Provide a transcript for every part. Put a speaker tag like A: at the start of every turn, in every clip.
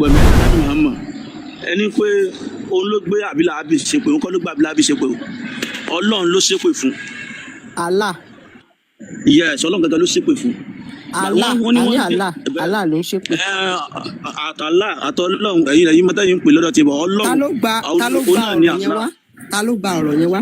A: Gbẹ̀mí Ànábì Muhammad, ẹni pé òun ló gbé Àbílà Àbí ṣépè, òun kọ́ ló gbé Àbílà Àbí ṣépè o, Ọlọ́run ló ṣépè fún.
B: Allah.
A: Yes, Ọlọ́run gangan ló ṣépè fún.
B: Allah.
A: Wọ́n ní
B: àní
A: wọ́n
B: Allah, Allah ló ń ṣépè.
A: Àtàlà àtọlọ́run, ẹ̀yin mọ́tẹ́yìn ń pè lọ́dọ̀ tí bọ̀
B: Ta
A: Ọlọ́run.
B: Ló gba, ta ló
A: Òun
B: gba
A: náà ní
B: ọ̀rọ̀ yẹn
A: Allah.
B: wá? Ta ló gba ọ̀rọ̀ yẹn wá?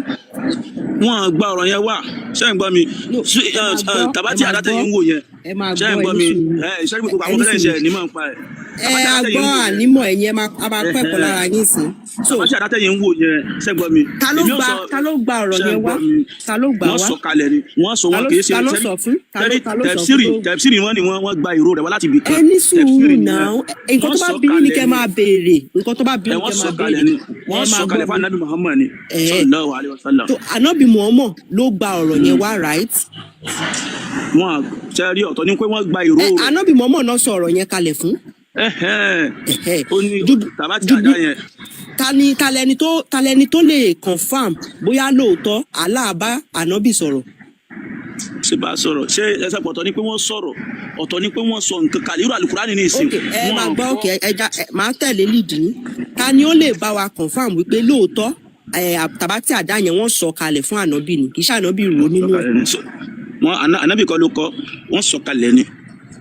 A: Wọ́n gba ọ̀rọ̀ yẹn wá, ṣé ń gbọ́ mi?
B: No, ẹ máa gbọ́, ẹ
A: Tàbátì
B: máa
A: àdátẹ̀yìn
B: gbọ́,
A: ń wò yẹn,
B: ẹ máa
A: ṣé ń
B: gbọ́,
A: gbọ́
B: ẹ ní
A: mi?
B: sùúrù.
A: Ẹ ṣé gbogbo
B: Ẹ
A: àwọn
B: ní
A: fẹ́lẹ́ ṣe
B: sùúrù.
A: ní mọ̀ ń pa ẹ̀.
B: Ẹ
A: Tàbátì
B: a
A: àdátẹ̀yìn
B: gbọ́
A: ń wò yẹn,
B: ànímọ̀ ẹ̀yin, ẹ máa, a máa kọ́ ẹ̀kọ́ lára yín sí. So
A: tàbátì àdátẹ̀yìn ń wò yẹn, ṣé ń gbọ́ mi?
B: Ta ló
A: Èmi ò
B: gba
A: sọ.
B: Ta ló gba ọ̀rọ̀
A: Ṣé ń
B: yẹn wá?
A: gbọ́ mi?
B: Ta ló gbà
A: Wọ́n
B: wá?
A: sọ kalẹ̀ ni, wọ́n sọ
B: Ta
A: wọn
B: ló
A: kì í ṣe
B: Ta ló sọ fún? Ta ló Ta ló sọ fún
A: tẹ̀fsírì
B: tó?
A: Tẹ̀fsírì, wọ́n ní wọ́n gba ìró rẹ̀ wá láti ibì kan.
B: Ẹ ní sùúrù.
A: Tẹ̀fsírì nìyẹn.
B: Náà, nǹkan
A: Wọ́n
B: tó bá
A: sọ
B: bí yín ni
A: kalẹ̀
B: kẹ́
A: ni.
B: máa béèrè, nǹkan tó bá bí
A: Ẹ
B: yín
A: wọ́n
B: kẹ́
A: sọ
B: máa
A: kalẹ̀
B: béèrè.
A: ni.
B: Ẹ
A: Wọ́n
B: máa
A: sọ
B: gbọ́
A: kalẹ̀ fún
B: mi.
A: Anabi Muhammad ni,
B: Ẹ
A: sallallahu alayhi wa sallam.
B: tó Ànábì Muhammad ló gba ọ̀rọ̀ yẹn wá, right?
A: Wọ́n ṣe rí, ọ̀tọ̀ ni pé wọ́n gba ìró
B: Ẹ
A: rẹ̀.
B: Ànábì Muhammad náà sọ ọ̀rọ̀ yẹn kalẹ̀ fún.
A: Ẹhẹ́n.
B: Ẹ̀hẹ́.
A: Ó ní
B: Dúdú
A: tàbátì
B: dúdú
A: àdá yẹn.
B: Ta ni, ta lẹni tó lè confirm bóyá lóòótọ́ Allah bá Ànábì sọ̀rọ̀?
A: Ṣe bá sọ̀rọ̀, ṣé ẹsẹ̀ pọ̀? Ọ̀tọ̀ ni pé wọ́n sọ̀rọ̀, ọ̀tọ̀ ni pé wọ́n sọ nǹkan kalẹ̀, irú àlùkùránì ní ìsìn.
B: Ok, ẹ máa
A: Wọ́n
B: gbọ́.
A: kọ́.
B: Ok, ẹja máa tẹ̀lé lead yín. Ta ni ó lè bá wa confirm wípé lóòótọ́ ẹ tàbátì àdá yẹn, wọ́n sọ kalẹ̀ fún Ànábì ni, kì í ṣe Ànábì rò nínú ẹ̀?
A: Wọ́n Ànábì kọ́ ló kọ́, wọ́n sọ kalẹ̀ ni.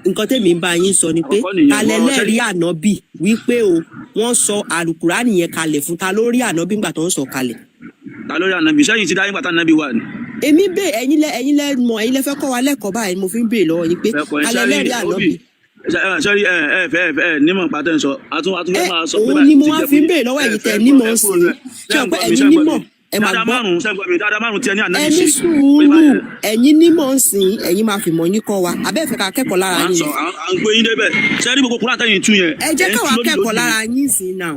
B: Nǹkan tèmi ń bá yín sọ ni pé
A: Àkọ́kọ́ nìyẹn.
B: ta
A: Wọ́n
B: lẹlẹ́rìí Ànábì wípé o wọ́n sọ àlùkùránì yẹn kalẹ̀ fún? Ta ló rí Ànábì ńgbà tó ń sọ kalẹ̀?
A: Ta lórí Ànábì sẹ́yìn ti dáyé gbàtà Ànábì wà ní.
B: Èmi bè, ẹ̀yin lẹ mọ̀, ẹ̀yin lẹ fẹ́ kọ́ wa lẹ́kọ̀ọ́ báyìí, mo fi ń béèrè lọ́wọ́ yín pé
A: Ẹ̀kọ́
B: ta lẹlẹ́rìí
A: sẹ́rí
B: Ànábì?
A: Sẹ́rí, ẹ ẹ fẹ́ ẹ fẹ́ nímọ̀ pàtẹ́ ń sọ, àtún fẹ́
B: Ẹ
A: máa sọ pé
B: òun
A: báyìí
B: ni mo
A: ti
B: wá
A: jẹ́
B: fi ń
A: fún
B: béèrè lọ́wọ́
A: ẹ
B: ẹ̀yin
A: fẹ́
B: tẹ́
A: gbọ́
B: nímọ̀
A: ẹ
B: sí
A: kúrò rẹ̀.
B: Ṣé o pé
A: Ṣé ń
B: ẹ̀yin
A: gbọ́
B: nímọ̀
A: mi?
B: ẹ máa
A: Dáadáa
B: gbọ́.
A: márùn-ún, ṣé ń gbọ́ mi? Dáadáa márùn-ún tí ẹ ní
B: Ẹ
A: Ànábì
B: ní
A: ṣe.
B: sùúrù, ẹ̀yin nímọ̀ ń sìn, ẹ̀yin máa fi mọ̀ yín kọ́ wa, abẹ́ ìfẹ́ ká kẹ́kọ̀ọ́ lára
A: À ń
B: yín
A: sọ
B: ni.
A: À ń gbé yín débẹ̀. Sẹ́rí gbogbo kúrò àtẹ̀yìn tún yẹn,
B: Ẹ jẹ́
A: ẹ̀ ń
B: káwa
A: tú lódì
B: kẹ́kọ̀ọ́
A: lódì.
B: lára yín sí náà.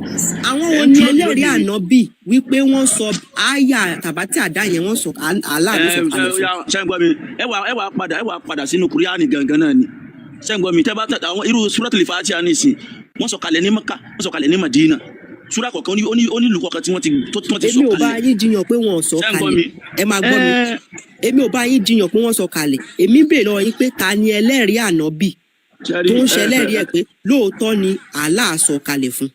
B: Àwọn
A: Ẹ̀
B: wo
A: ń
B: ni
A: tú lódì
B: ẹlẹ́rìí
A: lódì ni.
B: Ànábì wípé wọ́n sọ àyà tàbátì àdá yẹn, wọ́n sọ Allah ló
A: Ẹ
B: sọ kalẹ̀ fún?
A: Ṣé ń gbọ́ mi? Ẹ wà padà sínú Kùránì gangan náà ni. Ṣé ń gbọ́ mi? Tẹ́ bá tẹ àwọn irú Suratul Fatiha nísìn, wọ́n sọ kalẹ̀ ní Maka, wọ́n sọ kalẹ̀ ní Madina, súrà kọ̀ọ̀kan ó ní ìlú kọ̀ọ̀kan tí wọ́n ti tó tí wọ́n ti sọ
B: Èmi ò bá
A: kalẹ̀.
B: yín jiyàn pé wọ́n ò sọ
A: Ṣé ń gbọ́
B: kalẹ̀.
A: mi?
B: Ẹ máa gbọ́ mi.
A: Ẹ
B: Èmi ò bá yín jiyàn pé wọ́n sọ kalẹ̀. Èmi ń béèrè lọ́wọ́ yín pé ta ni ẹlẹ́rìí Ànábì
A: Ṣẹ́rí
B: tó ń
A: ẹ
B: ṣẹlẹ́rìí ẹ̀ pé lóòótọ́ ni Allah sọ kalẹ̀ fún,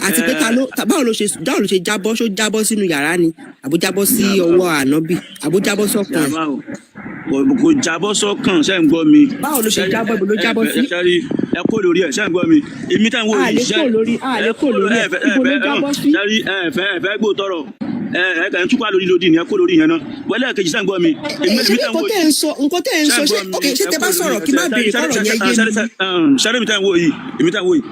B: àti pé ta ló báwo ló ṣe jábọ́? Ṣó jábọ́ sínú yàrá ni, àbó jábọ́ sí
A: Yàrá.
B: ọwọ́ Ànábì, àbó jábọ́ sọ́kàn ẹ̀?
A: Yàrá o, kò jábọ́ sọ́kàn. Ṣé ń gbọ́ mi?
B: Báwo ló ṣe
A: Ṣẹ́rí
B: jábọ́? Ibo ló
A: ẹ
B: jábọ́ sí?
A: Ṣẹ́rí, ẹ kó lórí ẹ. Ṣé ń gbọ́ mi? Èmi tẹ́ ń wò
B: A
A: yìí
B: lè
A: ṣẹ́
B: kó lórí, a lè
A: ẹ
B: kó lórí
A: ẹ
B: ẹ̀.
A: fẹ́ ẹ
B: Ibo ló
A: fẹ́
B: jábọ́ sí?
A: Ṣẹ́rí, ẹ fẹ́ gbó tọrọ, ẹ ẹ kàn ń túkọ̀ lórí lódì ni, ẹ kó lórí yẹn náà wọlé ẹ̀kejì. Ṣé ń gbọ́ mi? Èmi
B: Ṣé
A: èmi tẹ́ ń
B: nǹkan
A: wò
B: tẹ́
A: yìí
B: ń sọ, nǹkan tẹ́ ń
A: ṣé
B: sọ
A: ń
B: ṣé
A: gbọ́ mi?
B: Ok, ṣé
A: Ẹ
B: tẹ́ bá
A: kó lórí
B: sọ̀rọ̀ kí n má béèrè kọ́rọ̀ yẹn yé mi?
A: Ṣẹ́rí, mi tẹ́ ń wò yìí, èmi tẹ́ ń wò yìí,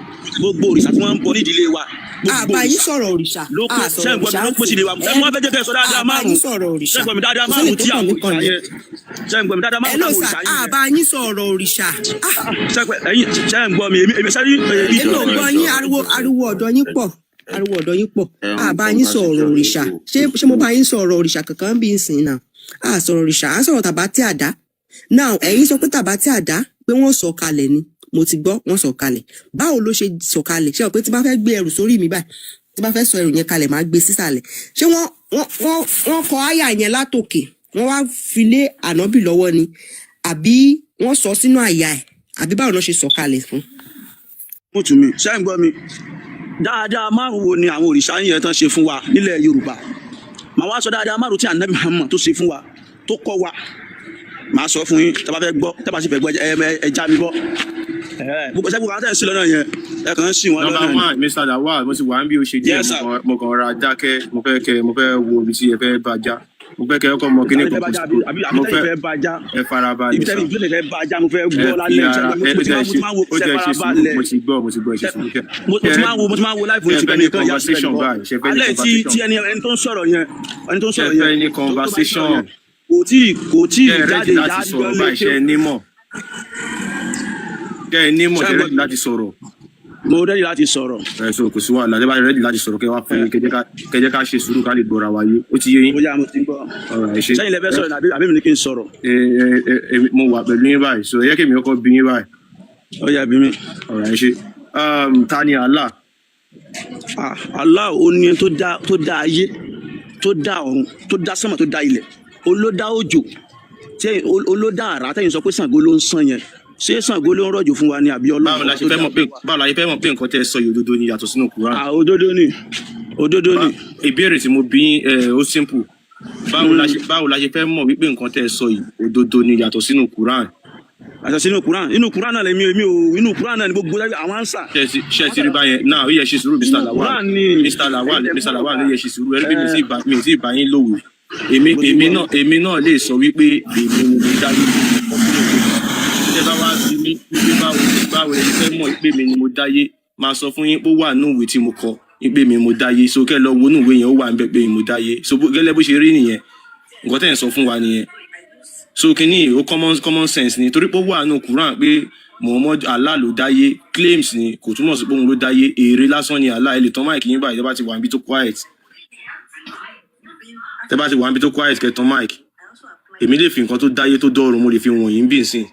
A: gbogbo òrìṣà tí wọ́n ń bọ nídìílé wa, gbogbo
B: Àbá yín
A: òrìṣà
B: sọ̀rọ̀ òrìṣà.
A: ló
B: A
A: pé. Ṣé
B: sọ̀rọ̀
A: ń gbọ́ mi?
B: òrìṣà
A: Ló
B: ń
A: pèsè
B: sìn
A: ìdílé wa.
B: ẹ
A: Ṣé wọ́n fẹ́ jẹ́ kẹ́ ẹ sọ dáadáa
B: Àbá yín
A: márùn-ún?
B: sọ̀rọ̀
A: Ṣé
B: òrìṣà.
A: ń gbọ́ mi? Dáadáa
B: Kò sílẹ̀
A: márùn-ún
B: tó
A: tí
B: kàn
A: àwọn
B: mí kàn
A: òrìṣà
B: yẹn.
A: yẹn. Ṣé ń gbọ́ mi? Dáadáa
B: Ẹ
A: márùn-ún
B: ló
A: táwọn
B: sà
A: òrìṣà yín yẹn.
B: Àbá yín sọ̀rọ̀ òrìṣà. Ah,
A: Ṣé ẹ̀yin ṣé ń gbọ́ mi? Èmi ṣẹ́rí
B: Èmi ò gbọ́ yín. Ariwo ọ̀dọ̀ yín pọ̀, ariwo ọ̀dọ̀ yín pọ̀. Àbá yín sọ̀rọ̀ òrìṣà. Ṣé mo bá yín sọ̀rọ̀ òrìṣà kankan bí n sìn náà? À sọ̀rọ̀ òrìṣà, à ń sọ̀rọ̀ tàbátì àdá now. Ẹ̀yin sọ pé tàbátì àdá pé wọ́n sọ kalẹ̀ ni. Mo ti gbọ́, wọ́n sọ kalẹ̀. Báwo ló ṣe sọ kalẹ̀? Ṣé o pé tí bá fẹ́ gbé ẹrù sórí mi báyìí, tí bá fẹ́ sọ ẹrù yẹn kalẹ̀, máa gbé sísàlẹ̀? Ṣé wọ́n kọ àyà yẹn látòkè, wọ́n wá fi lé Ànábì lọ́wọ́ ni, àbí wọ́n sọ sínú àyà ẹ̀, àbí báwo ló ṣe sọ kalẹ̀ fún?
A: Mú tù mí. Ṣé ń gbọ́ mi? Dáadáa márùn wo ni àwọn òrìṣà yẹn tán ṣe fún wa nílẹ̀ Yorùbá? Màá wá sọ dáadáa márùn tí Ànábì Muhammad tó ṣe fún wa, tó kọ́ wa. Màá sọ fún yín tẹ́ bá fẹ́ gbọ́. Tẹ́ bá sì fẹ́ gbọ́, ẹ já mi bọ́. Gbogbo sẹ́gun àwọn tẹ́ ń sí lọ́nà yẹn, ẹ kàn ń sìn wọ́n
C: Number
A: lọ́nà ni.
C: one, Mr. Lawal, mo ti wà ń bí o ṣe díẹ̀.
A: Yes, sir.
C: Mo kàn ra dákẹ́. Mo fẹ́ wo ibi tí ẹ fẹ́ bá já. Mo fẹ́ kẹ́ ọkọ mọ kíní
A: Ibi
C: kan
A: tẹ́
C: kò
A: fẹ́ bá já,
C: sí.
A: àbí
C: Mo
A: tẹ́
C: fẹ́
A: fẹ́ bá já?
C: Ẹ farabalẹ̀
A: Ibi
C: sà.
A: tẹ́ fẹ́ bá já, mo fẹ́
C: Ẹ
A: gbọ́
C: fi
A: lálẹ́.
C: ara
A: Mo
C: ẹ
A: ti
C: tẹ
A: máa mo
C: ṣe
A: ti máa wo
C: ó
A: ṣe
C: tẹ ṣe sùúrù.
A: farabalẹ̀.
C: Mo ti gbọ́, mo ti gbọ́, ẹ ṣe sùúrù.
A: Mo ti máa wo, mo ti máa wo live
C: Ṣe
A: ti
C: fẹ́
A: bẹ́ẹ̀
C: ní
A: nìkan yà sílẹ̀
C: conversation
A: nìkan
C: báyìí? Ṣe fẹ́ ní
A: alẹ́ tí tí
C: conversation?
A: ẹni tó ń sọ̀rọ̀ yẹn, ẹni tó ń
C: Ṣe
A: sọ̀rọ̀
C: fẹ́
A: yẹn
C: ní
A: tó bá sọ̀rọ̀
C: conversation?
A: yẹn, kò tí
C: Ṣe ẹ
A: jáde
C: ready láti
A: jáde
C: sọ̀rọ̀
A: lé
C: báyìí? Ṣe ẹ nímọ̀? Ṣe ẹ nímọ̀?
A: Ṣé
C: Ṣe
A: ń gbọ́
C: ready láti sọ̀rọ̀?
A: Mo ready láti sọ̀rọ̀.
C: Ẹ so kò sí wàhálà. Tẹ́ bá ready láti sọ̀rọ̀, kẹ́ wá fún mi, kẹ́ jẹ́ ká ṣe sùúrù ká lè gbọ́ra wa yé. Ó ti yé yín?
A: Bóyá mo ti ń gbọ́.
C: Ọ̀rọ̀ ẹ ṣe.
A: Sẹ́yìn lẹ fẹ́ sọ̀rọ̀ ní àbí mi ní kí n sọ̀rọ̀?
C: Ẹ ẹ ẹ mo wà pẹ̀lú yín báyìí, so ẹ jẹ́ kí èmi kọ́kọ́ bí yín báyìí.
A: Ó yá, bí mi.
C: Ọ̀rọ̀ ẹ ṣe. Ta ni Allah?
A: Ah, Allah ó ní ẹni tó dá ayé, tó dá ọ̀run, tó dá sánmà, tó dá ilẹ̀, ó ló dá òjò tí ó ló dá àrá tẹ́yìn sọ pé Ṣàngó ló ń sàn yẹn. Ṣé Ṣàngó ló ń rọ̀jò fún wa ni àbí Ọlọ́run
C: Báwo la
A: ọba
C: ṣe
A: tó
C: fẹ́
A: dá
C: mọ̀ pé, báwo la ṣe fẹ́ mọ̀ pé nǹkan tẹ́ ẹ sọ yìí òdodo ni yàtọ̀ sínú Quran?
A: À, òdodo ni, òdodo ni.
C: Ìbéèrè tí mo bí yín, ó simple. Báwo la ṣe fẹ́ mọ̀ wípé nǹkan tẹ́ ẹ sọ yìí òdodo ni yàtọ̀ sínú Quran?
A: Àṣà sínú Quran, inú Quran náà lèmi, èmi ò, inú Quran náà ni gbogbo àwọn answer.
C: Ṣe ti rí báyẹn náà? Ó yẹ ṣe sùúrù, Mr.
A: Inú
C: Lawal.
A: Quran ni.
C: Mr. Lawal, Mr. Lawal, ó yẹ ṣe sùúrù. Ẹni pé mi ì tí ì bá yín lówó. Èmi
A: Mo ti
C: èmi
A: gbọ́.
C: náà, èmi náà lè sọ wípé èmi ni mo dáyé. Tẹ́ bá wá bí mi wípé báwo lẹ fẹ́ mọ̀ pé mi ni mo dáyé, máa sọ fún yín pé ó wà nínú ìwé tí mo kọ wípé mi mo dáyé. So kẹ́ lọ wo inú ìwé yẹn, ó wà níbẹ̀ pé mo dáyé. So gẹ́lẹ́ bó ṣe rí nìyẹn, nǹkan tẹ́ ẹ̀ ń sọ fún wa nìyẹn. So kínní ó common sense ni, torí pé ó wà nínú Quran pé Muhammad, Allah ló dáyé, claims ni, kò túmọ̀ sí pé òun ló dáyé. Èrè lásán ni Allah. Ẹ lè tán mic yín báyìí tẹ́ bá ti wà níbi tó quiet. Tẹ́ bá ti wà níbi tó quiet, kẹ́ tán mic. Èmi lè fi nǹkan tó dáyé tó dọ́run, mo lè fi wọ̀nyí bí nsìn.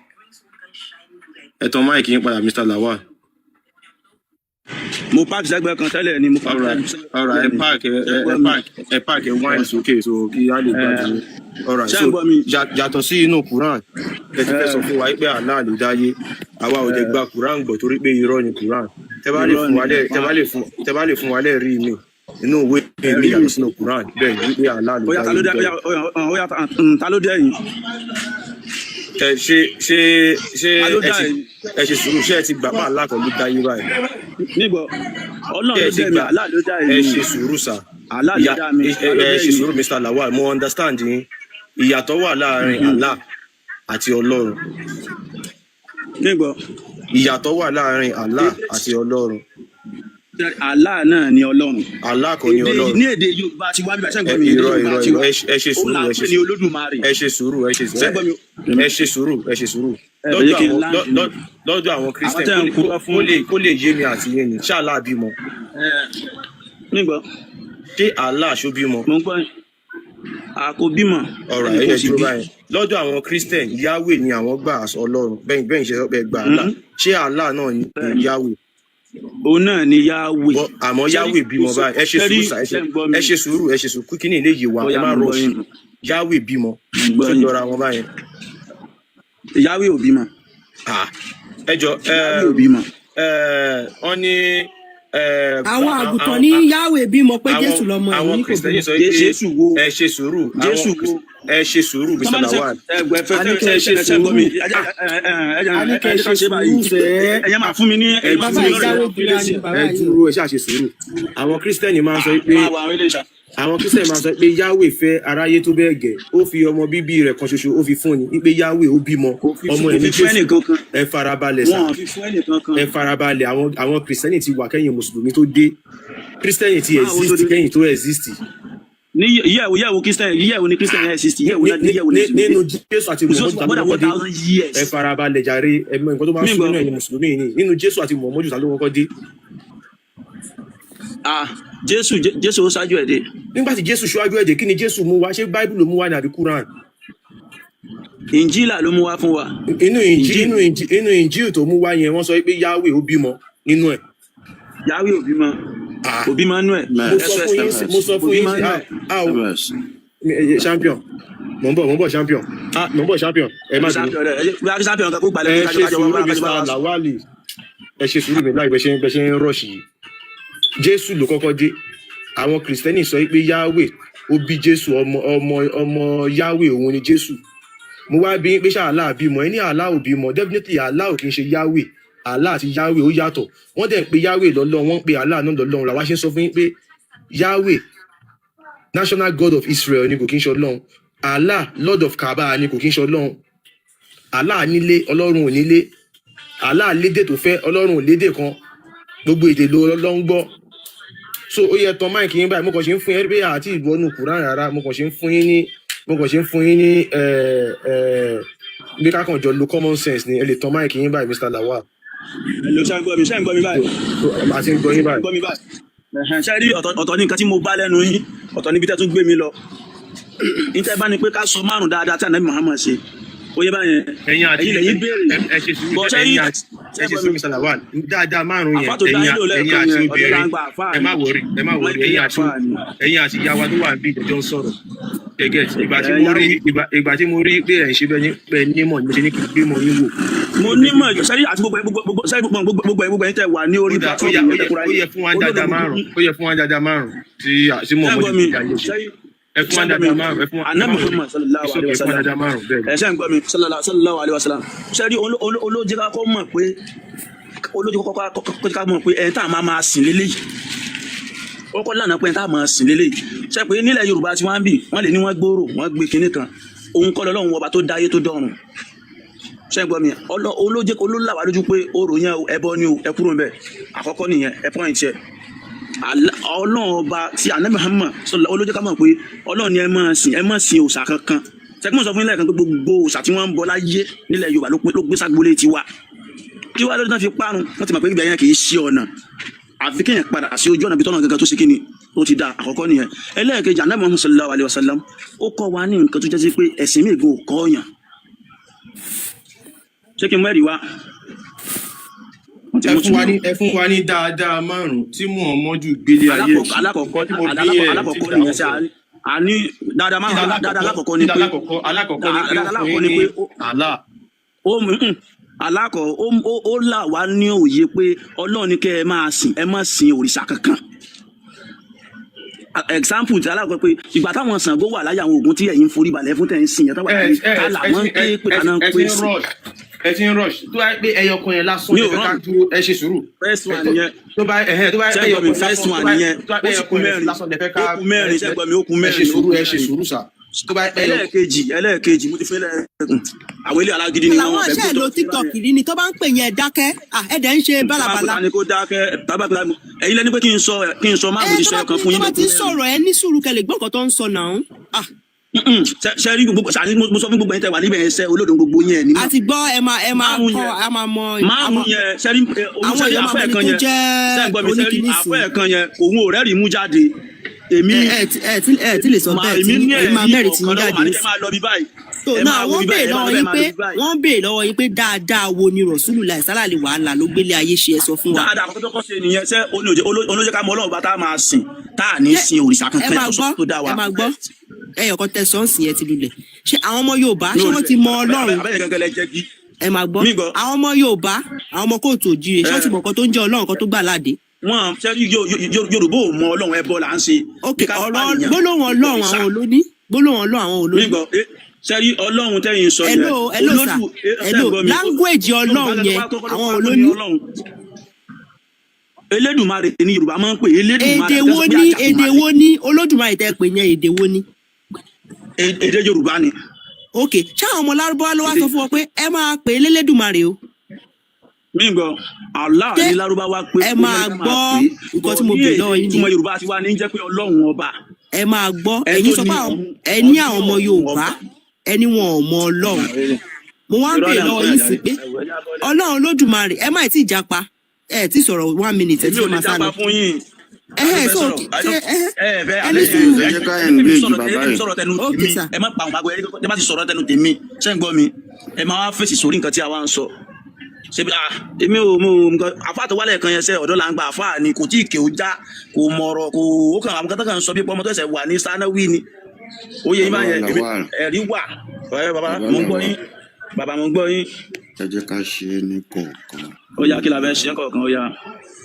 C: Ẹ tán mic yín padà, Mr. Lawal.
A: Mo park sẹ́gbẹ̀ẹ́ kan tẹ́lẹ̀ ni, mo park sẹ́gbẹ̀ẹ́
C: Alright, ẹ park, ẹ park, ẹ park, ẹ wine sókè, so kí á lè gbádùn yín. Alright.
A: Ṣé
C: So
A: ń gbọ́ mi?
C: Yàtọ̀ sí inú Quran ẹ ti fẹ́ sọ fún wa pé Allah ló dáyé, àwa ò dẹ̀ gba Quran gbọ́ torí pé irọ́ ni Quran. Tẹ́ bá lè
A: Irọ́
C: fún
A: ni.
C: wa lẹ́ tẹ́ bá lè fún wa lẹ́rìí mi inú ìwé mi yàtọ̀ sínú Quran bẹ́ẹ̀ ni wípé Allah ló
A: Ó yá, ta ló
C: dáyé
A: dá?
C: bẹ́ẹ̀.
A: Ó yá, ta ló dé yìí?
C: Ẹ ṣe
A: Ta ló
C: ẹ
A: dá
C: ti
A: yìí?
C: Ẹ ṣe sùúrù. Ṣé ẹ ti gbà pé Allah kan ló dáyé báyìí?
A: Níbo? Ọlọ́run
C: Ṣé
A: ló
C: ẹ ti
A: dá mi.
C: gbà?
A: Allah ló dá
C: Ẹ
A: èmi.
C: ṣe sùúrù sà.
A: Allah ló
C: Ìyá
A: dá mi.
C: ẹ
A: Ta ló
C: ẹ
A: dá
C: ṣe
A: èmi?
C: sùúrù, Mr. Lawal, mo understand yín. Ìyàtọ̀ wà láàrin Allah àti Ọlọ́run.
A: Níbo?
C: Ìyàtọ̀ wà láàrin Allah àti Ọlọ́run.
A: Allah náà ni Ọlọ́run.
C: Allah kọ́ ni
A: Èdè
C: Ọlọ́run.
A: ní èdè Yorùbá ti wá bíbá, ṣé ń
C: Ẹ
A: gbọ́ mi? Èdè
C: irọ́
A: Yorùbá
C: irọ́
A: ti
C: irọ́
A: wá,
C: ẹ ṣe
A: òun
C: sùúrù.
A: là ń
C: Ẹ ṣe
A: pè ní Olódùmarè.
C: Ẹ ṣe sùúrù, ẹ ṣe
A: Ṣé ń gbọ́ mi?
C: ẹ ṣe sùúrù, ẹ ṣe sùúrù.
A: Ẹ
C: Lọ́dọ̀
A: jẹ́ kí n
C: àwọn
A: land ni.
C: lọ́dọ̀ àwọn
A: Àwọn
C: Christian,
A: tẹ́ ń kúrò fún
C: kó lè yé mi àti yé ni, ṣé Allah bímọ?
A: Nígbà
C: Ṣé Allah ṣó bímọ?
A: Mo ń gbọ́ yín. A kò bímọ.
C: Ọ̀rọ̀
A: Ẹnì
C: ẹ̀yẹ
A: kò sì
C: dúró
A: bí.
C: báyìí. Lọ́dọ̀ àwọn Christian, Yahweh ni àwọn gbà as Ọlọ́run. Bẹ́ẹ̀ ṣe sọ pé ẹ gbà Allah, ṣé Allah náà ni
A: Bẹ́ẹ̀ni.
C: Yahweh?
A: Òun náà ni Yahweh.
C: Àmọ́
A: Ṣé
C: Yahweh bímọ báyìí? Ẹ ṣe
A: ṣé
C: sùúrù sà, ẹ ṣe
A: ṣé ń gbọ́ mi?
C: Ẹ ṣe sùúrù, ẹ ṣe sùúrù, kí ni ilé yìí wà?
A: Ó
C: Ẹ
A: yá,
C: má
A: mo ń gbọ́
C: rush.
A: yín.
C: Yahweh bímọ?
A: Mo ń gbọ́
C: Tó
A: yín.
C: jọra wọn báyẹn?
A: Yahweh ò bímọ.
C: Ah, ẹ jọ ẹ.
A: Yahweh ò bímọ.
C: Ẹ wọ́n ní
B: Àwọn àgùntàn ní Yahweh bímọ pé Jésù lọmọ ẹ̀
C: àwọn
B: ní kò
C: Kristẹni
B: bímọ.
C: sọ pé
A: Jésù wo?
C: Ẹ ṣe sùúrù.
A: Jésù
C: Àwọn
A: wo?
C: Ẹ ṣe sùúrù, Mr. Lawal.
A: Ẹgbẹ fẹ
C: A ní kẹ́ ẹ ṣe
A: fẹ ṣe gbọ́ mi.
C: sùúrù.
A: Ẹ
C: A ní kẹ́ ẹ
A: ẹ
C: ṣe
A: ṣe báyìí.
C: sùúrù sẹ́.
A: Ẹyẹ máa fún mi ní
C: Ẹ
A: ẹyẹ máa fún
B: Bàbá
A: mi lọ́rọ̀
B: ìjáwé
A: ìyá
B: bíra ni bàbá
C: Ẹ
B: yìí.
C: dúró, ẹ ṣáà ṣe sùúrù. Àwọn Kristẹni máa ń sọ pé
A: Máa wà àwọn eléyìí ṣá.
C: Àwọn Kristẹni máa ń sọ pé Yahweh fẹ́ aráyé tó bẹ́ẹ̀ gẹ́, ó fi ọmọ bíbí rẹ̀ kan ṣoṣo ó fi fún ni, wípé Yahweh ó bímọ.
A: Kò fi
C: Ọmọ
A: kò
C: ẹ̀ ní
A: fi fún
C: Jésù.
A: ẹnìkan kan.
C: Ẹ farabalẹ̀ sà.
A: Wọn ò fi fún ẹnìkan kan.
C: Ẹ farabalẹ̀. Àwọn Kristẹni ti wà kẹ́yìn mùsùlùmí tó dé. Kristẹni ti
A: Báwo tó
C: exist
A: dé?
C: kẹ́yìn tó exist.
A: Ní yíyẹ̀wò yẹ̀wò Christian, yíyẹ̀wò ní Christian yẹn exist, yíyẹ̀wò náà yíyẹ̀wò ní
C: Nínú Jésù àti
A: kò sí
C: Muhammadu
A: more than
C: ta ló
A: one
C: kọ́kọ́ dé?
A: thousand years.
C: Ẹ farabalẹ̀ jàre. Ẹ mọ nǹkan tó máa ń
A: Mi
C: sún
A: gbọ́.
C: nínú ẹ̀yin mùsùlùmí ni, nínú Jésù àti Muhammadu, ta ló kọ́kọ́ dé?
A: Ah, Jésù ó ṣáájú ẹ̀ dé.
C: Nígbà tí Jésù ṣíwájú ẹ̀jẹ̀, kí ni Jésù mú wá? Ṣé Báíbù ló mú wá ní àbí Quran?
A: Ìnjílà ló mú wá fún wa.
C: Inú ìnjí
A: Ìnjílì.
C: Inú ìnjíl tó mú wá yẹn, wọ́n sọ pé Yahweh ó bímọ nínú ẹ̀.
A: Yahweh ò bímọ.
C: Ah,
A: Kò bímọ nú ẹ̀.
C: mo sọ fún yín mo sọ
A: Kò
C: fún yín
A: bímọ nú
C: ah
A: ẹ̀.
C: ah o champion, mò ń bọ̀, mò ń bọ̀ champion, ah, mò ń bọ̀ champion, ẹ má bínú.
A: Champion rẹ̀, ẹ jẹ́ champion kan kó gbalẹ̀
C: Ẹ
A: kájọ
C: ṣe
A: kájọ
C: sùúrù,
A: wá kájọ
C: Mr.
A: bá wa.
C: Lawali, ẹ ṣe sùúrù mi láì bẹ ṣe ń rush yìí. Jésù ló kọ́kọ́ dé. Àwọn Kìrìsìtẹ́nì sọ pé Yahweh ó bí Jésù, ọmọ Yahweh òun ni Jésù. Mo wá bí pé ṣá Allah bímọ? Ẹ ní Allah ò bímọ. Definitely Allah ò kì í ṣe Yahweh. Allah àti Yahweh ó yàtọ̀. Wọ́n dẹ̀ ń pe Yahweh lọ́lọ́run, wọ́n ń pe Allah náà lọ́lọ́run. Làwa ṣe ń sọ fún yín pé Yahweh, national god of Israel ni, kò kí ń ṣe Ọlọ́run. Allah, lord of Kaaba ni, kò kí ń ṣe Ọlọ́run. Allah nílé, Ọlọ́run ò nílé. Allah lédè tó fẹ́, Ọlọ́run ò lédè kan. Gbogbo èdè ló ló ń gbọ́. So ó yẹ tán mic yín báyìí. Mo kàn ṣe ń fún yín pé àti ìwọ́nù Kùránì rárá. Mo kàn ṣe ń fún yín ní ẹ ẹ bí ká kàn jọ lo common sense ni. Ẹ lè tán mic yín báyìí, Mr. Lawal.
A: Hello, ṣé ń gbọ́ mi? Ṣé ń gbọ́ mi báyìí?
C: So àti ń gbọ́ yín báyìí.
A: Gbọ́ mi báyìí? Ẹ̀hẹ̀n, ṣé rí ọ̀tọ̀ ọ̀tọ̀ ní nǹkan tí mo bá lẹ́nu yín, ọ̀tọ̀ níbi tẹ́ tún gbé mi lọ. Níta bá ní pé ká sọ márùn dáadáa tí Ànábì Muhammad ṣe. Ó yẹ báyẹn.
C: Ẹ̀yin àti
A: Ẹ̀yin lẹ́yìn béèrè.
C: Ẹ ṣe sùúrù.
A: Bọ̀ sẹ́yìn
C: Ẹ̀yin àti, ẹ ṣe sùúrù, Mr. Lawal. Dáadáa márùn yẹn,
A: Àfáà tó dá
C: ẹ̀yin
A: yín lò
C: ẹ̀yin
A: lẹ́ẹ̀kan
C: àti
A: yẹn, ọ̀dọ́
C: obìnrin,
A: là ń gba àfáà
C: ẹ
A: ni.
C: má worry, ẹ má
A: Wọ́n
C: worry.
A: pè é
C: Ẹ̀yin àti
A: àfáà ni.
C: Ẹ̀yin àti ìyá wa tó wà níbí ìjọjọ ń sọ̀rọ̀. Gẹ́gẹ́ ìgbà tí
A: Ẹ
C: mo
A: yá
C: rí ìgbà tí mo rí pé ẹ̀ ń ṣe bẹ́ẹ̀ ní pé nímọ̀ ni mo ṣe ní kí n gbé mọ̀ yín wò.
A: Mo nímọ̀ sẹ́yìn àti gbogbo gbogbo gbogbo sẹ́yìn gbogbo gbogbo gbogbo ẹ̀yin tẹ́ wà ní
C: Ó
A: orí
C: dà, ó
A: platform
C: yẹ
A: yẹn
C: ó yẹ
A: tẹ́kura
C: ó yẹ fún wa
A: olódò
C: dáadáa
A: gbogbo
C: márùn, ó yẹ fún wa dáadáa márùn tí mo
A: Ṣé ń
C: mọ̀
A: gbọ́
C: ní
A: mi?
C: ìgbà yẹn ṣe.
A: Sẹ́yìn
C: Ẹ fún wa
A: ṣé ń gbọ́ mi?
C: dáadáa márùn, ẹ fún wa, ẹ
A: Anabi
C: má worry.
A: Muhammad sallallahu
C: It's
A: alayhi
C: okay,
A: wa
C: ẹ fún wa
A: sallam.
C: dáadáa márùn bẹ́ẹ̀ ni.
A: Ẹ ṣé ń gbọ́ mi? Sallallahu alayhi wa sallam. Sẹ́rí olójẹ́ ká kọ́ mọ̀ pé olójẹ́ kọ́kọ́ ká mọ̀ pé ẹni tá a máa máa sìn lélẹ́yìí, ó kọ́ lánàá pé ẹni tá a máa sìn lélẹ́yìí. Ṣe pé nílẹ̀ Yorùbá tí wọ́n ń bì, wọ́n lè ní wọ́n gbòòrò, wọ́n gbé kinní kan, òun kọ́ lọ́lọ́run ọba tó dáyé tó dọ̀run. Ṣé ń gbọ́ mi? Olójẹ́ olólàwà lójú pé orò yẹn o, ẹbọ ni o, ẹ kúrò ń bẹ̀. Àkọ́kọ́ nìyẹn, ẹ point ẹ. Ọlọ́run ọba tí Anabi Muhammad sọlá olójẹ́ ká mọ̀ pé Ọlọ́run ni ẹ máa sìn, ẹ má sìn òòṣà kankan. Ṣẹ́gun sọ fún yín lẹ́ẹ̀kan pé gbogbo òòṣà tí wọ́n ń bọ láyé nílẹ̀ Yorùbá ló gbé ságbolé tiwa. Kí wàá lóde tán fi parun? Wọ́n ti mọ̀ pé ibẹ̀ yẹn kì í ṣe ọ̀nà, àfi kéèyàn padà sí ojú ọ̀nà bí tọ́nà gangan tó ṣe kíni tó ti da. Àkọ́kọ́ nìyẹn. Ẹlẹ́ẹ̀kejì, Anabi Muhammad sallallahu alayhi wa sallam, ó kọ́ wa ní nǹkan tó jẹ́ sí pé ẹ̀sìn mi gan ò kọ́ yàn. Ṣé kí n mẹ́rìí wá? Wọ́n ti
C: Ẹ
A: mú
C: fún wa
A: tún
C: ní, ẹ fún wa ní dáadáa márùn tí Muhammadu gbélé ayé ẹ̀ ṣe.
A: Alákọ̀ọ́kọ́
C: Nǹkan tí mo bí ẹ̀ tí
A: alákọ̀ọ́kọ́
C: dáhùn
A: nìyẹn ṣe
C: fún.
A: àní dáadáa
C: Kí
A: márùn, dáadáa
C: lálákọ̀ọ́kọ́?
A: alákọ̀ọ́kọ́
C: Kí
A: ni pé
C: lálákọ̀ọ́kọ́? Alákọ̀ọ́kọ́ ni pé
A: dáadáa
C: ó fún
A: alákọ̀ọ́kọ́
C: yín
A: ni
C: ní
A: pé
C: Allah.
A: ó alákọ̀ ó là wá ní òye pé Ọlọ́run ní kẹ́ ẹ máa sìn, ẹ má sìn òrìṣà kankan. Example ti alákọ̀ọ́ pé ìgbà táwọn Ṣàngó wà láyé, àwọn Ògún tí ẹ̀yin ń forí balẹ̀ fún, tẹ̀ ń sìn yẹn, táwọn
C: Ẹ
A: láyé
C: ẹ
A: tá
C: ẹ
A: làwọn ń
C: ti ẹ
A: pé pé
C: ẹ
A: tàná ń
C: ẹ
A: pé
C: ti ń
A: sí.
C: rush, ẹ ti ń rush. Tó bá yẹ pé ẹyọ kan yẹn lásán
A: Mi
C: lè
A: ò
C: fẹ́ ká
A: rán
C: dúró, ẹ ṣe sùúrù.
A: First
C: Ẹ
A: one
C: tó
A: nìyẹn.
C: tó bá ẹhẹn tó bá yẹ
A: Ṣé
C: pé
A: ń
C: ẹyọ
A: gbọ́ mi?
C: kan
A: First
C: lásán, tó
A: one
C: bá
A: nìyẹn.
C: tó bá pé
A: Ó
C: ẹyọ
A: sì kú
C: kan yẹn
A: mẹ́rin,
C: lásán lè fẹ́ ká
A: ó kú mẹ́rin.
C: ẹ
A: Ṣé ń gbọ́ mi? Ó kú
C: ẹ ṣe
A: mẹ́rin, ó
C: sùúrù,
A: kú
C: ẹ ṣe
A: mẹ́rin.
C: sùúrù sà. Tó bá yẹ pé ẹyọ
A: Ẹlẹ́ẹ̀kejì, mo ti fẹ́ lẹ́ẹ̀kùn àwọn ilé alágídí ni wọ́n
B: Làwọn
A: fẹ́
B: ṣe
A: gbé
B: lo
A: tó
B: TikTok rí ni tó bá ń pè yẹn, dákẹ́. Ah, ẹ dẹ̀ ń ṣe bálabàla.
A: Tábàkùtà ni kó dákẹ́, tábàkùtà ẹ̀yin lẹ́ni pé kí n sọ
B: Ẹ
A: márùn ti
B: tó
A: sọ
B: bá
A: ọ̀kan fún
B: tó
A: yín
B: bá
A: ló
B: ti
A: kú
B: ń
A: mẹ́rin.
B: sọ̀rọ̀, ẹ ní sùúrù kẹ́ lè gbọ́ nǹkan tó ń sọ náà. Ah,
A: Ṣe rí gbogbo ṣàní, mo sọ fún gbogbo ẹ̀yin tẹ́ wà níbẹ̀, ẹsẹ̀ olódò gbogbo yẹn ní
B: A ti gbọ́, ẹ máa
A: márùn
B: kọ́
A: yẹn
B: a máa mọ a
A: márùn
B: máa
A: yẹn. Ṣe rí
B: àwọn
A: ṣe rí
B: èèyàn máa
A: àfẹ́
B: mọ ẹni
A: kan
B: tó
A: yẹn
B: jẹ́
A: ṣe ń gbọ́ mi? Ṣe rí
B: oníkìnísìn.
A: àfẹ́ kan yẹn, òun ò rẹ́rìí mú jáde. Èmi
B: Ẹ ti lè sọ
A: mà
B: bẹ́ẹ̀
A: èmi
B: tí
A: ní
B: ẹ̀yin máa
A: ẹ̀rí
B: mẹ́rin tí
A: kọ̀ọ̀kan
B: yín
A: lọ́wọ́
B: jáde
A: màá ní kẹ́
B: nísìn.
A: máa lọ bí báyìí,
B: So
A: ẹ
B: náà
A: máa wo
B: wọ́n
A: bí báyìí,
B: béèrè
A: ẹ máa
B: lọ́wọ́
A: lọ bẹ́ẹ̀,
B: yín
A: máa
B: pé
A: lọ bí báyìí.
B: Wọ́n béèrè lọ́wọ́ yín pé dáadáa wo ni Rasulullah sálàlì wàhálà ló gbélé ayé ṣe? Ẹ sọ fún wa.
A: Dáadáa àkọ́kọ́ tó kọ́ ṣe nìyẹn. Ṣé olójẹ́ ká mọ Ọlọ́run bá tá a máa sìn, tá a ní
B: Ṣé
A: sin òrìṣà
B: ẹ
A: kankan
B: máa
A: yàtọ̀
B: gbọ́
A: sọ́kò tó dá wa?
B: Ẹ máa gbọ́, ẹyọkan tẹ sọ́ọ̀sì yẹn ti lulẹ̀. Ṣé àwọn ọmọ Yorùbá
A: Mi
B: ṣé
A: ò
B: wọ́n ti mọ Ọlọ́run?
A: Abẹ́yẹ gangan lẹ jẹ́ kí
B: Ẹ máa gbọ́.
A: Mi gbọ́.
B: Àwọn ọmọ Yorùbá, àwọn ọmọ kóòtù òjìrè, ṣé wọ́n ti mọ̀ nǹkan tó ń jẹ́ Ọlọ́run kan tó gbà láde?
A: Wọn ṣe Yorùbá ò mọ Ọlọ́run, ẹbọ là ń ṣe.
B: Ok,
A: Bí ká
B: ọ̀rọ̀
A: pànìyàn,
B: gbólóhùn Ọlọ́run
A: ìbọ̀rìṣà.
B: àwọn olóní, gbólóhùn Ọlọ́run àwọn
A: Mi
B: olóní.
A: gbọ́. Ṣe rí Ọlọ́run tẹ́yìn sọ yẹn,
B: Hello, hello sir.
A: olódù ṣe
B: Hello,
A: ń gbọ́ mi?
B: language
A: Yorùbá
B: Ọlọ́run
A: lẹ́nu
B: yẹn
A: wá tó kọ́ ló
B: àwọn
A: wá tó ní
B: olóní.
A: Ọlọ́run Elédùmarè ní Yorùbá máa ń pè Elédùmarè.
B: Èdè
A: Tẹ́sán
B: wo
A: pé
B: ní èdè
A: Àjàkùmarè.
B: wo ní Olódùmarè tẹ́ pè yẹn, èdè wo ní?
A: Èdè Yorùbá ni.
B: Ok, ṣé àwọn ọmọ Lárúbáwá ló wá
A: Èdè
B: sọ fún wọn pé ẹ máa pè é lélédùmarè o?
A: Mi gbọ́, Allah
B: Ṣé
A: ní Lárúbáwá pé
B: ẹ
A: ó yẹ
B: máa
A: ká máa
B: gbọ́
A: pè é
B: nǹkan
A: bọ̀
B: tí mo
A: ní
B: béèrè
A: èdè
B: lọ́wọ́ yín ni.
A: Ìtumọ̀ Yorùbá ti wá ní jẹ́ pé Ọlọ́run ọba
B: Ẹ máa gbọ́,
A: ẹ
B: ẹ̀yin
A: tó
B: sọ
A: ní
B: pé àwọn
A: ọ̀run
B: ẹ ní
A: ọdún
B: àwọn ọmọ
A: ọ̀run
B: Yorùbá
A: ọba.
B: Ẹ ní wọn ò mọ Ọlọ́run. Mo wá ń
A: Irọ́
B: béèrè
A: là ń
B: lọ́wọ́
A: pè
B: yín
A: àjàre
B: sí pé
A: ẹ̀wọ̀ ẹ̀yà bọ́lẹ̀.
B: Ọlọ́run Olódùmarè, ẹ má tí ì japa, ẹ tí sọ̀rọ̀ one minute, ẹ
A: Èmi
B: ti
A: ò
B: fẹ́
A: lè
B: máa sá
A: jápa
B: lọ.
A: fún yín. Ta ló
B: Ẹhẹ́
A: fẹ́
B: so
A: sọ̀rọ̀?
B: ṣé ẹhẹ́
A: Ẹ fẹ́
B: ẹ ní
A: alẹ́
B: sùúrù.
D: Ẹ jẹ́ ká
A: ẹ jẹ́ kí mi
D: engage
A: sọ̀rọ̀, ẹ
D: bàbá
A: jẹ́ kí mi
D: yìí.
A: sọ̀rọ̀ tẹnu
B: Ok
A: tèmi.
B: sir.
A: Ẹ má pa àwọn àgbẹ̀, ẹ má ti sọ̀rọ̀ tẹnu tèmi. Ṣé ń gbọ́ mi? Ẹ máa wá fèsì sórí nǹkan tí a wá ń sọ. Ṣe bí ah èmi ò mo nǹkan àfáà tó wálẹ̀ kan yẹn sẹ́, ọ̀dọ́ là ń gba àfáà ni, kò tí ì kéwú já, kò mọ̀rọ̀, kò ó kàn àwọn kátàkàn sọ bí pé ọmọ tó ṣẹ̀ṣẹ̀ wà ní sanawi ni. Ó yẹ yín
D: Bàbá
A: báyẹn, èmi
D: Lawal,
A: ẹ̀rí wà. Ẹ bàbá,
D: bàbá
A: mo ń gbọ́
D: Lawal,
A: yín. Bàbá, mo ń gbọ́ yín.
D: Ẹ jẹ́ ká ṣe é ní kọ̀ọ̀kan.
A: Ó yá, kí la fẹ́ ṣe kọ̀ọ̀kan? Ó yá,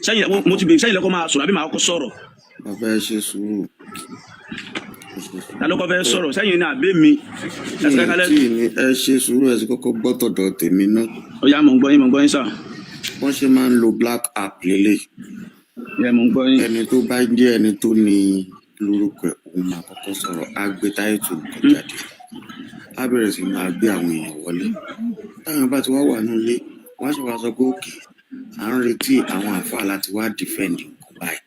A: sẹ́yìn mo ti bèèrè sẹ́yìn lẹ́kọ́ máa sọ̀rọ̀ àbí màá kọ́ sọ̀rọ̀?
D: Bàbá, ẹ ṣe sùúrù. Ẹ ṣe
A: Ta ló
D: sùúrù.
A: kọ́ fẹ́ sọ̀rọ̀, sẹ́yìn ní àbí mi?
D: Mi
A: Ẹsẹ̀
D: ò
A: kálẹ̀.
D: tí ì ní ẹ ṣe sùúrù, ẹ sì kọ́kọ́ gbọ́ tọ̀dọ̀ tèmi náà.
A: Ó yá, mò ń gbọ́ yín, mò ń gbọ́ yín sà.
D: Wọ́n ṣe máa ń lo black app lélẹ̀.
A: Yẹ, mò ń gbọ́ yín.
D: Ẹni tó bá jẹ́ ẹni tó ní lórúkọ ẹ̀, òun máa kọ́kọ́ sọ̀rọ̀, á gbé táìtù nǹkan jáde. Á bẹ̀rẹ̀ sí máa gbé àwọn èèyàn wọlé. Táwọn bá ti wá wà nílé, wọ́n á sì wá sọ pé okay, à ń retí àwọn àáfàá láti wá defend nǹkan báyìí.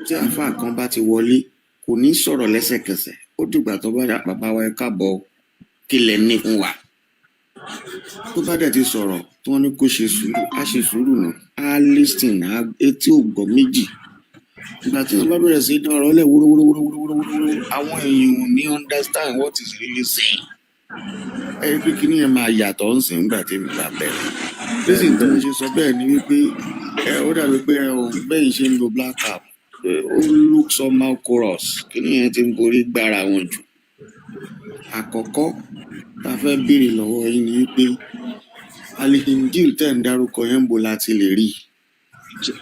D: Tí àáfàá kan bá ti wọlé, kò ní sọ̀rọ̀ lẹ́sẹ̀kẹsẹ̀. Ó dìgbà tó bá dà, "Bàbá wa, ẹ káàbọ̀ o, kí lẹ ní fún wa?" Tó bá dẹ̀ ti sọ̀rọ̀ tí wọ́n ní kó ṣe sùúrù, á ṣe sùúrù náà, á listen, á etí ò gbọ́ méjì. Ìgbà tí wọ́n bá bẹ̀rẹ̀ sí í dán ọ̀rọ̀ lẹ̀ wúrúwúrúwúrúwúrúwúrú, àwọn èèyàn ò ní understand what is really saying. Ẹ rí i pé kíní yẹn máa yàtọ̀ ń sìn nígbà tí mi bá bẹ̀rẹ̀. Reason tí mo ṣe sọ bẹ́ẹ̀ ni wípé ẹ ó dàbí pé ẹ ò bẹ́yìn ṣe ń lo black app, ó look somehow chorus, kíní yẹn ti ń borí gbára wọn jù. Àkọ́kọ́ tá a fẹ́ béèrè lọ́wọ́ yín ni wípé Al-Injil tẹ̀ ń dárúkọ yẹn, ń bo láti lè rí i?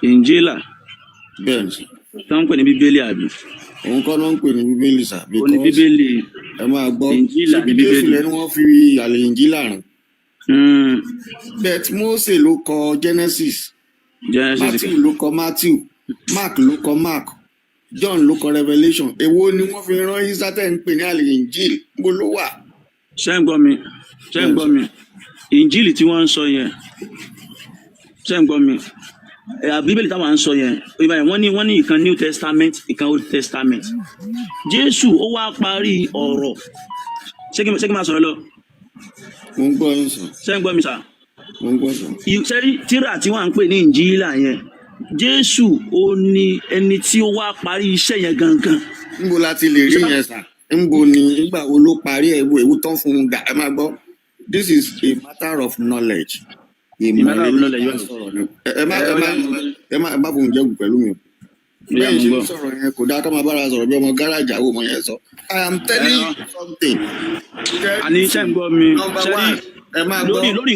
A: Injila?
D: Bẹ́ẹ̀ ni sir.
A: Tí wọ́n ń pè ní Bíbélì, àbí?
D: Òun kọ́ ló ń pè ní Bíbélì sir.
A: Ó ní
D: Because
A: Bíbélì.
D: Ẹ máa gbọ́.
A: Injila
D: Ṣebí
A: ní
D: Jésù
A: Bíbélì.
D: lẹ́nu wọ́n fi Al-Injila rán. Bet Mose ló kọ Genesis.
A: Genesis.
D: Matthew ló kọ Matthew, Mark ló kọ Mark, John ló kọ Revelation. Èwo ni wọ́n fi rán Isa tẹ́ ń pè ní Al-Injil? Níbo ló wà?
A: Ṣé ń gbọ́ mi? Ṣé ń
D: Bẹ́ẹ̀
A: gbọ́
D: sir.
A: mi? Injili tí wọ́n ń sọ yẹn, ṣé ń gbọ́ mi? Ẹ̀yà Bíbélì táwọn ń sọ yẹn, ìbá yẹn, wọ́n ní ìkan New Testament, ìkan Old Testament. Jésù ó wá parí ọ̀rọ̀. Ṣé kí n máa sọ̀rọ̀ lọ?
D: Mo ń gbọ́ yín sir.
A: Ṣé ń gbọ́ mi sir?
D: Mo ń gbọ́ sir.
A: Ṣé rí tírà tí wọ́n ń pè ní Injila yẹn, Jésù ó ní ẹni tí ó wá parí iṣẹ́ yẹn gangan.
D: Níbo la ti lè rí
A: Iṣẹ́ tá
D: yẹn sir? Níbo ni? Nígbà wo ló parí ẹ̀? Ewu tán fún un dà? Ẹ máa gbọ́, this is a matter of knowledge. Ìmọ̀
A: Matter of
D: lélẹ̀
A: knowledge.
D: tá à ń sọ̀rọ̀ ni. Ẹ má ẹ
A: Ẹ
D: má
A: ọ̀yá.
D: Ẹ má fòun jẹ́gùn pẹ̀lú mi o.
A: Ọ̀yá,
D: Bẹ́ẹ̀
A: mo
D: ṣe ń
A: gbọ́.
D: sọ̀rọ̀ yẹn, kò dáa ká máa bára sọ̀rọ̀ bí ọmọ gáràjì. Àwọn ọmọ yẹn sọ, I am telling you something.
A: Àní ṣé ń gbọ́ mi?
D: Number
A: Ṣé rí
D: one, ẹ máa gbọ́.
A: Lórí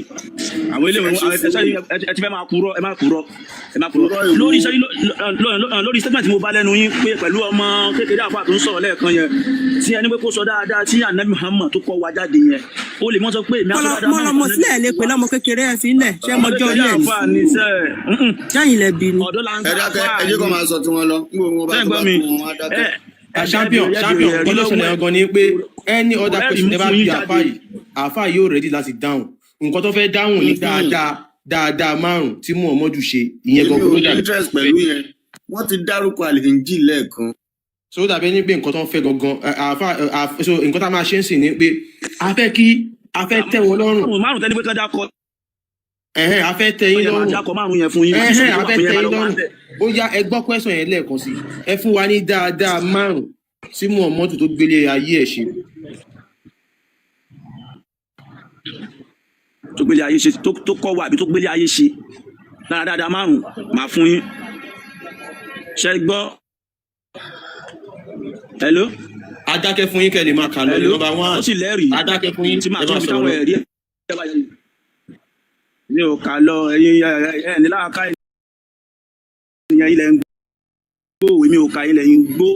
A: àwọn ilé
D: Ẹ ṣe
A: ẹ ṣe
D: sùúrù.
A: Ẹ ti fẹ́ máa purọ́, ẹ máa purọ́, ẹ máa purọ́.
D: Irọ́ ìwo?
A: Lórí ṣe lórí statement tí mo bá lẹ́nu yín pé pẹ̀lú ọmọ kékeré àfa tó ń sọ̀rọ̀ lẹ́ẹ̀kan yẹn, tí ẹni pé kó sọ dáadáa tí Anabi Muhammad tó kọ́ wa jáde yẹn, ó lè mọ́ sọ pé èmi á sọ dáadáa
B: mọ́ lọmọ
A: márùn-ún.
B: Sílẹ̀ lè pè lọ́mọ kékeré, ẹ fi ńlẹ̀. Ṣé
A: Ọmọ
B: mọjọ́
A: kékeré
B: orí ẹ̀ ni?
A: àfa ní sẹ́.
B: Sẹ́yìn lẹ bí ni?
A: Ọ̀dọ́ là ń
D: Ẹ
A: gbà
D: dákẹ́.
A: àfa
D: Ẹ jẹ́ kó
A: ni.
D: máa sọ tiwọn lọ. Nígbà wọn bá
A: Ṣé ń
D: tó
A: gbọ́
D: bá
A: mi?
D: tó wọn á dákẹ́.
A: Ẹ
C: Ah, champion, champion,
A: ẹ̀rí
C: nǹkan tó
A: lọ́wọ́
C: ṣẹlẹ̀
A: ẹ̀
C: gangan ni pé any other
A: ọ̀rẹ́
C: question
A: mi
C: ẹ bá
A: fún yín
C: bí
A: jáde.
C: Àáfà yìí, àáfà yìí yóò ready láti dáhùn. Nǹkan tó fẹ́ dáhùn ní dáadáa dáadáa márùn tí Muhammadu ṣe, ìyẹn
D: Èmi
C: gangan
D: ò
C: ló
D: ní
C: dàbí.
D: interest pẹ̀lú yẹn. Wọ́n ti dárúkọ Al-Injil lẹ́ẹ̀kan.
C: So ó dàbí ẹni pé nǹkan tó ń fẹ́ gangan àáfà so nǹkan tá a máa ṣe ń sìn ni pé a fẹ́ kí a fẹ́ tẹ́ wọn lọ́rùn.
A: Márùn tẹ́ni pé kán dákọ.
C: Ẹ̀hẹ́n, a fẹ́ tẹ́ yín
A: Yẹn máa
C: lọ́rùn.
A: dákọ márùn yẹn fún yín, màá sì sọ
C: Ẹ̀hẹ́n,
A: pé
C: a
A: wà
C: fẹ́
A: fún yẹn
C: tẹ́
A: máa
C: yín
A: lọ wá
C: lọ́rùn.
A: bẹ̀.
C: Ó yá, ẹ gbọ́ question yẹn lẹ́ẹ̀kan sí. Ẹ fún wa ní dáadáa márùn tí Muhammadu tó gbélé ayé ẹ̀ ṣe.
A: Tó gbélé ayé ṣe, tó kọ́ wa àbí tó gbélé ayé ṣe dáadáa márùn máa fún yín. Ṣe gbọ́? Hello?
C: Adákẹ́ fún yín kẹ́ lè máa kà lọ ní
A: Hello?
C: Number one.
A: Ó sì lẹ́rìí
C: Adákẹ́ fún yín,
A: tí màá
C: ẹ
A: tún
C: máa
A: fi
C: sọ̀rọ̀
A: táwọn
C: lọ.
A: ẹ̀rí ẹ̀ bá yẹn mi ò kà lọ. Ẹ̀yin ẹ̀ ní láàká ìyẹn ilẹ̀ ń gbó, èmi ò ka ilẹ̀ ń gbó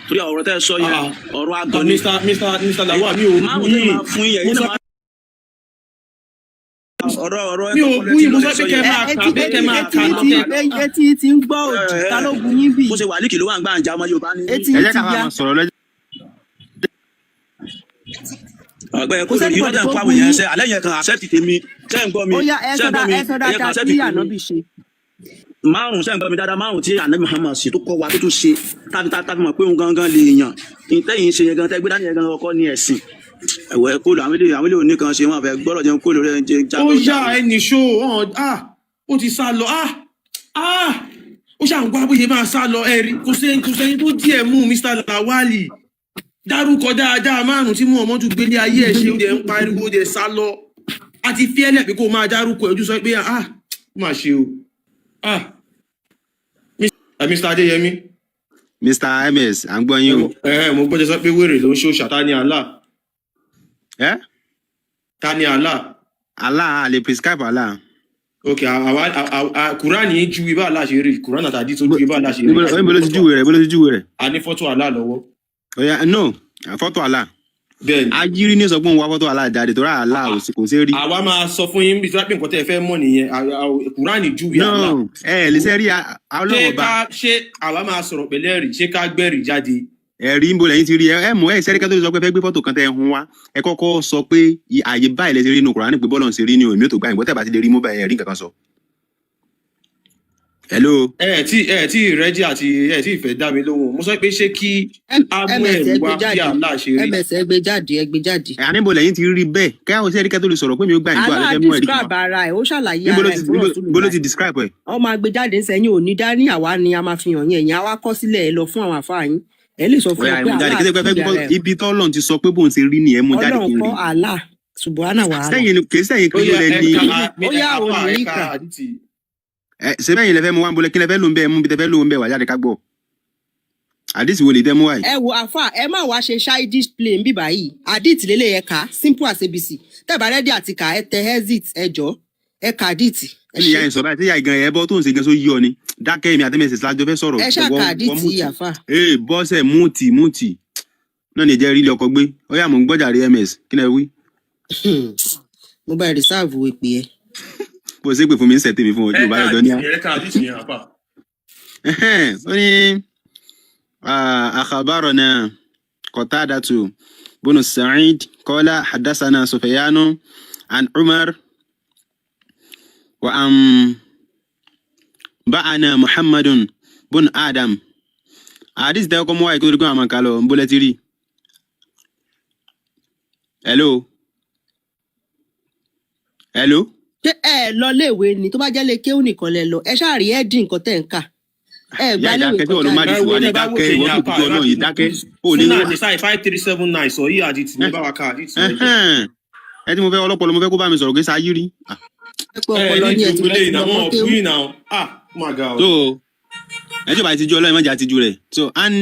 A: torí ọ̀rọ̀ tẹ́ ẹ sọ yẹn,
C: Ah,
A: ọ̀rọ̀
C: ah,
A: àgọ́ ni.
C: Mr. Lawal, mi ò bú
A: Márùn tẹ́
C: yín.
A: máa fún yín,
C: Mo
A: ẹ̀yin
C: sọ
A: náà máa ọ̀rọ̀
C: Mi ò
A: ẹ̀kọ́
C: bú yín, mo
A: lẹ
C: sọ
A: ti
C: pé kẹ́
A: lọ
C: máa
A: sọ
C: kà
B: Etí
C: pé kẹ́
B: etí
C: máa
B: etí
C: kà lọ
B: ti
C: kẹ́
B: etí ti ń gbọ́ òdì. Ta ló bu yín bì?
A: Bó ṣe wà líkì ló wà ń gbà ń jà ọmọ Yorùbá ní.
B: Etí
E: Ẹ
B: yín
E: jẹ́
B: ti
E: ká
B: ya.
E: máa sọ̀rọ̀ lọ́jọ́.
A: Ọgbẹ́
B: Kò
A: kó lórí
B: sẹ́nibọ̀dì
A: ìwọ́n tẹ̀ ń
B: tó
A: kó
B: bu
A: àwọn èèyàn
B: yín.
A: ṣe alẹ́ yẹn kan accept tèmi. Ṣé ń gbọ́ mi?
B: Ó yá, ẹ
A: Ṣé
B: sọ
A: ń gbọ́ mi?
B: ẹ sọ
A: Ẹ̀yẹ kan
B: dáadáa
A: accept
B: tí
A: tèmi.
B: Ànábì ṣe.
A: Márùn, ṣé ń gbọ́ mi? Dáadáa márùn tí Ànábì Muhammad ṣe, tó kọ́ wa, tó tún ṣe, táfi mọ̀ pé òun gangan lè yàn ìtẹ́yìn ṣe yẹn gan tẹ́gbẹ́ dání yẹn gan ọkọ ní ẹ̀sìn ẹ̀wẹ̀ kó lọ. Àwọn ilé òní kan ṣe wọn fẹ́ gbọ́dọ̀ jẹun kó lórí ẹ̀ ń jẹ
C: Ó
A: jágbó
C: yá.
A: jáde.
C: Ẹnì ṣó ọ̀hún, ah, ó ti sá lọ. Ah ah, ó ṣà ń wá bóyá máa sá lọ. Ẹ rí, kò sẹ́ni tó díẹ̀ mú. Mr. Lawali, dárúkọ dáadáa márùn tí Muhammadu gbélé ayé ẹ̀ ṣe. Ó dẹ̀ ń pariwo, ó dẹ̀ sá lọ. A ti fi ẹlẹ̀ pé kó máa dárúkọ ẹ̀, ojú sọ pé ah, ó mà ṣe o. Ah, Mr. Adéyẹmí.
E: Mr Ms, à ń gbọ́ yín o.
C: Ẹ mo gbọ́dọ̀ sọ pé wèrè ló ń ṣòṣà. Ta ni Allah?
E: Ẹ
C: Ta ni Allah?
E: Allah, a lè prescribe Allah.
C: Ok, àwa Kùránì ju ibà Allah ṣe rí. Kùránì àtàdí tó ju ibà Allah ṣe rí.
E: Níbo ló ti júwe rẹ̀? Níbo ló ti júwe rẹ̀?
C: A ní fọ́tò Allah lọ́wọ́.
E: Oya, no fọ́tò Allah.
C: Bẹ́ẹ̀ ni.
E: Ajírí ní sọ pé òun wá fọ́tò Allah jáde torí Allah ò sí, kò sí rí.
C: Àwa máa sọ fún yín bí tí wọ́n pè nǹkan tẹ́ ẹ fẹ́ mọ̀ nìyẹn. Kùránì júwe Allah.
E: No, ẹ ẹ lè ṣe rí
C: Ṣé
E: Ọlọ́run ọba.
C: ká ṣé àwa máa sọ̀rọ̀ pẹ̀lú ẹ̀rí? Ṣé ká gbẹ̀rì jáde?
E: Ẹ̀rí ń bo lẹ́yìn ti rí? Ẹ mú ẹ sẹ́rí ká tó sọ pé fẹ́ gbé fọ́tò kan tẹ́ ẹ hun wá, ẹ kọ́kọ́ sọ pé àyè báyìí lẹ ti rí inú Kùránì pé bọ́ọ̀lù ń ṣe rí ni o. Èmi ò tó gbà yín gbọ́. Tẹ́ bá ti lè rí mú báyìí, ẹ̀rí nǹkan kan sọ. Hello?
C: Ẹ tí ready àti ẹ tí ìfẹ́ dá mi lóhùn. Mo sọ pé ṣé kí á mú
B: Ms,
C: ẹ̀rí
B: ẹ gbé
C: wá bí
B: jáde.
C: Allah ṣe rí?
B: Ms, ẹ gbé jáde, ẹ gbé jáde.
E: Ẹ àníbo lẹ́yìn ti rí bẹ́ẹ̀ kẹ́hìn sẹ́rí ká tó lè sọ̀rọ̀ pé mi ò gbà yín gbọ́.
B: Allah
E: Àlẹ́ fẹ́ mú ẹ̀rí kan wá.
B: describe ara ẹ̀, ó ṣàlàyé
E: Níbo ló
B: ara
E: ti
B: ẹ̀ fún
E: níbo níbo ló
B: Rasulullah.
E: ti describe ẹ̀?
B: Wọ́n máa gbé jáde ńsẹ̀yìn òní dání. Àwa ni a máa fi hàn yín, ẹ̀yin àwa kọ́ sílẹ̀, ẹ lọ fún àwọn àfáà yín, ẹ lè sọ fún
E: Ọ̀yà,
B: wọn
E: ẹ
B: pé
E: mú jáde
B: Allah
E: kí ṣe pé fẹ́
B: júwe
E: gbé
B: ara
E: fọ́tò
B: ẹ̀.
E: ibi tọ́lọ́run ti sọ pé bóun ṣe rí nìyẹn, mú jáde
B: Ọlọ́run
E: kí n rí.
B: kọ́ Allah. Subuhana wàhálà.
E: Sẹ́yìn ni kì í sẹ́yìn
C: Ó
E: kí ló
C: yá
E: lẹ
C: ẹ
E: ní.
C: ka
B: Ó yá
C: àfà
B: òun
C: ẹ
B: ní
C: ka
B: kà.
C: àdìtì.
E: Ẹ ṣe bẹ́yìn lẹ fẹ́ mú wá ń bolẹ̀, kí lẹ fẹ́ lò ń bẹ́ẹ̀ mú bí tẹ fẹ́ lò ń bẹ́ẹ̀ wá jáde ká gbọ́. Àdìsí wo lè tẹ́ mú wáyìí?
B: Ẹ wo àfà, ẹ má wá ṣe childish play ń bì báyìí. Àdìtì lélẹ̀, ẹ kà simple as ABC. Tẹ́ bá ready àti kà, ẹ tẹ exit. Ẹ jọ, ẹ kà àdìtì, ẹ
E: Kí ni ìyá
B: ṣe.
E: yẹn sọ báyìí? Tí ìyá gan ẹ bọ́ tó ń ṣe gan só yí ọ ni. Dákẹ́, èmi àti mẹ́sẹ̀ lájọ fẹ́ sọ̀rọ̀.
B: Ẹ ṣáà
E: wọ́n
B: kà
E: wọ́n
B: àdìtì
E: múùtì.
B: yìí, àfà.
E: Ee, bọ́sẹ̀ múùtì múùtì náà ní ìjẹ́ rí ilé ọkọ̀ gbé. Ó yá, mò ń gbọ́jà rí ms. Kí ni ẹ wí?
B: Mo bá reserve ìpè ẹ.
E: Bó ṣe pè fún mi ń sẹ̀ tèmi fún ọ
C: Ẹ
E: Yorùbá
C: ka
E: lọ́jọ́ ní.
C: àdìtì yẹn, ẹ ka àdìtì yẹn, àfà.
E: Ó ní أخبرنا قتادة بن سعيد قال حدثنا سفيان عن عمر وأنبأنا محمد بن آدم. Àdìsí tẹ́ kọ́ mú wáyé kí ó rí pé àwọn kan lọ ń bólẹ́ ti rí. Hello, hello.
B: Ṣé ẹ lọ léèwé ni? Tó bá jẹ́ lé kéwù nìkan lẹ lọ, ẹ ṣáà rí ẹ́dín nǹkan tẹ̀ ń kà. Ẹ
E: Ìyá
B: gba léèwé
E: ìdákẹ́ tí wọ́n ló
B: kọjá
E: má
B: ni.
C: Ẹ
E: dìsí
C: wo
E: wá ní
C: tẹ bá wò
E: dákẹ́
C: ṣe
E: ìwọ́n
C: yẹn
E: tó
C: àfà,
E: kúkú
C: ẹ má
E: ọlọ́run yìí
C: bínú.
E: dákẹ́ ó lè
C: Súnà
E: wá.
C: Nìsáì 5379 sọ yìí, àdìtì ní bá wa ka àdìtì yẹn jọ.
E: Ẹ tí mo fẹ́ ọlọ́pọlọ, mo fẹ́ kó bá mi sọ̀rọ̀ kí sáyé rí.
B: Ẹ pé
C: Ẹ
B: ọpọlọ
C: ní
B: ní ẹ ti
C: ìdúgbò
B: fẹ́
C: lẹ́yìn
B: ti
C: náà
B: lọ
C: wọn
B: mọ́
C: ò
B: kéwù.
C: bú yìí náà. Ah, oh my God.
E: So ẹ tí o bá ti ju ọlọ́run má jẹ́ àtijú rẹ̀. So an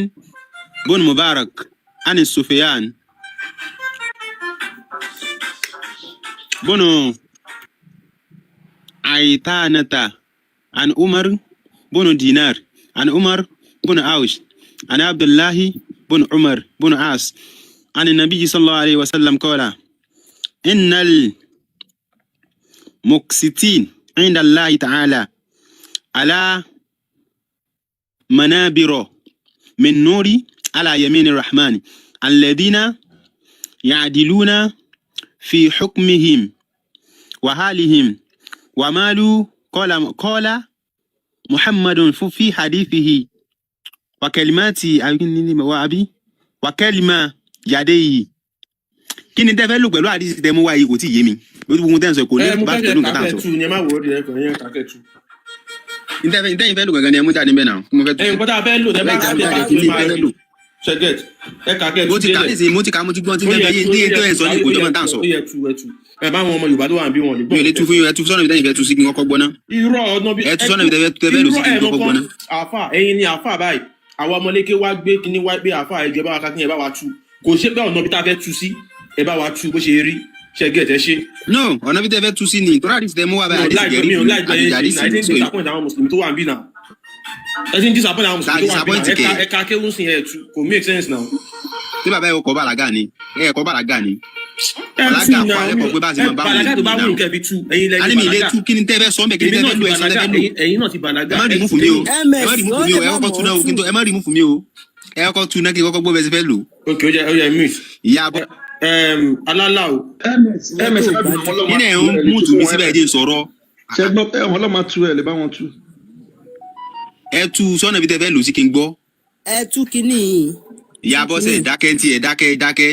E: bon Mubarak an Sufiyan bono Aitanata an Umar bono Dinar an Umar bono Aush an Abdullahi bono Umar bono As an Nabiyyi sallallahu alayhi wa sallam qala innal muqsitin inda Allahi ta'ala ala manabiro min nuri ala yamini rahman alladhina ya'diluna fi hukmihim wa halihim wa malu. Qala qala Muhammadun fi hadithihi wa kalimati wa abi wa kalima yadayhi. Kí ni tẹ́ fẹ́ lò pẹ̀lú àdìsí tẹ́ mú wá yìí? Kò tí ì yé mi lórí gbogbo tẹ́ ń sọ, kò ní
C: Ẹ mo
E: bá
C: fẹ́
E: pẹ̀lú
C: kẹ
E: nǹkan tá à ń
C: kàkẹ́
E: sọ.
C: tu ni, ẹ má wọrí, ẹ kàn yẹn kàkẹ́ tu.
E: Ní tẹ́ fẹ́ lò gangan ni ẹ mú jáde níbẹ̀ náà kí mo fẹ́ tu
C: Ẹ
E: sí.
C: nǹkan tá a fẹ́ lò tẹ bá
E: Láì
C: tẹ
E: jáde
C: bá
E: jáde
C: tu
E: kí
C: ẹ
E: ni
C: máa
E: tẹ́ fẹ́
C: rí
E: lò.
C: ṣẹgẹt ẹ kàkẹ́
E: Mo
C: tu
E: ti kà
C: délẹ̀.
E: nísìnyí, mo ti kà, mo ti gbọ́n tí
C: Ó
E: tẹ́
C: yẹ
E: fẹ́
C: tu, ó
E: yé
C: yẹ
E: tó ẹ̀
C: tu,
E: sọ ní
C: ó
E: kò
C: yẹ
E: jọmọ́ tá à ń
C: tu,
E: sọ.
C: ó yẹ tu, ẹ tu. Ẹ bá àwọn ọmọ Yorùbá tó wà níbí wọn lè
E: Mi
C: gbọ́
E: ò lè
C: nǹkan
E: tú
C: tẹ́
E: fún
C: sọ.
E: yín, ẹ tú sọ́nà ibi tẹ́yìn fẹ́ tú sí kí n kọ́kọ́ gbọ́ ná.
C: Irọ́ ọ̀nà bí
E: Ẹ tú
C: ẹ
E: sọ́nà
C: tú
E: ibi tẹ́ fẹ́ lò sí
C: irọ́
E: kí
C: ẹ̀
E: n kọ́kọ́ gbọ́
C: mọ̀kan
E: ná.
C: àáfà, ẹ̀yin ni àáfà báyìí. Àwọn ọmọléke wá gbé kinní wá pé àáfà, ẹjọ́ ẹ bá wa ká kíni, ẹ bá wa tú. Kò ṣe pé ọ̀nà bí tá a fẹ́ tú sí, ẹ bá wa tú bó ṣe rí ṣẹgẹt ẹ ṣe.
E: No, ọ̀nà bí tẹ́ fẹ́ tú sí ni torí àdìsí tẹ́ mú wá
C: Mi
E: báyìí
C: ò
E: àdìsí
C: láìpẹ́
E: gẹ̀rí
C: mi ò
E: ni
C: láìpẹ́ yẹn
E: àdìsí
C: ṣe
E: àdìsí
C: náà. Ẹ ti
E: ni
C: ń
E: so
C: disappoint àwọn mùsùlùmí tó wà níbí náà. Ẹ ti ń disappoint àwọn
E: ta
C: mùsùlùmí tó wà níbí
E: disappoint
C: náà. Ẹ
E: kẹ̀.
C: ka ẹ ka kéwù sí ẹ tú, kò make sense now.
E: Tí bàbá yẹn kọ́ bàlágà ni, ẹ kọ́ bàlágà ni.
C: Ẹ tú
E: Bàlágà kọ́
C: náà
E: alẹ́
C: mi
E: kọ́
C: ò
E: pé bá a ṣe
C: ẹ
E: máa bá àwọn
C: bàlágà tó
E: ènìyàn
C: bá
E: náà.
C: wù kẹ́ fi tú, ẹ̀yin lẹ
E: A
C: ní
E: ní mi ilé
C: bàlágà.
E: tú, kí ni tẹ́ fẹ́ sọ mẹ́, kí ni
C: Èmi
E: tẹ́
C: náà
E: fẹ́
C: ti
E: lò, ẹ sọ tẹ́
C: bàlágà
E: fẹ́ lò.
C: ẹ̀yin náà ti
E: Ẹ
C: bàlágà
E: má
C: ẹ
E: rìmú fún mi o,
C: ẹ̀yin.
E: ẹ má
B: Ms
E: rìmú
B: ó
E: fún mi
B: lè
E: o, ẹ
B: má
E: kọ́kọ́
B: mọ̀
E: tú
B: ọ́
E: náà o
B: tú.
E: kí n tó, ẹ má rìmú fún mi o, ẹ kọ́kọ́ tú náà kí n kọ́kọ́ gbọ́ bẹ́ẹ̀ ṣe fẹ́ lò.
C: Ok, ó yẹ mute.
E: Ìyá bọ́
C: Alálà o.
F: Ms
C: ms
F: ẹ
C: ẹ
F: má
C: má
F: bínú,
C: bínú.
F: àwọn ọlọ́mọ
E: nínú ẹ̀
F: tú
E: ń
F: ẹ lè
E: mú
F: tú
E: tù
F: fún
E: mí
F: wọn.
E: síbẹ̀, ẹ
F: Ms
E: jẹ́ n sọ̀rọ̀.
F: Ṣe gbọ́ ẹ, àwọn ọlọ́mọ tú ẹ lè bá wọn tú.
E: Ẹ tú sọ́nà bí tẹ́ fẹ́ lò sí kí n gbọ́.
B: Ẹ tú kinní yìí.
E: Ìyá
B: Tú
E: bọ́sẹ̀
B: kinní.
E: dákẹ́ ń tiẹ̀, dákẹ́ dákẹ́,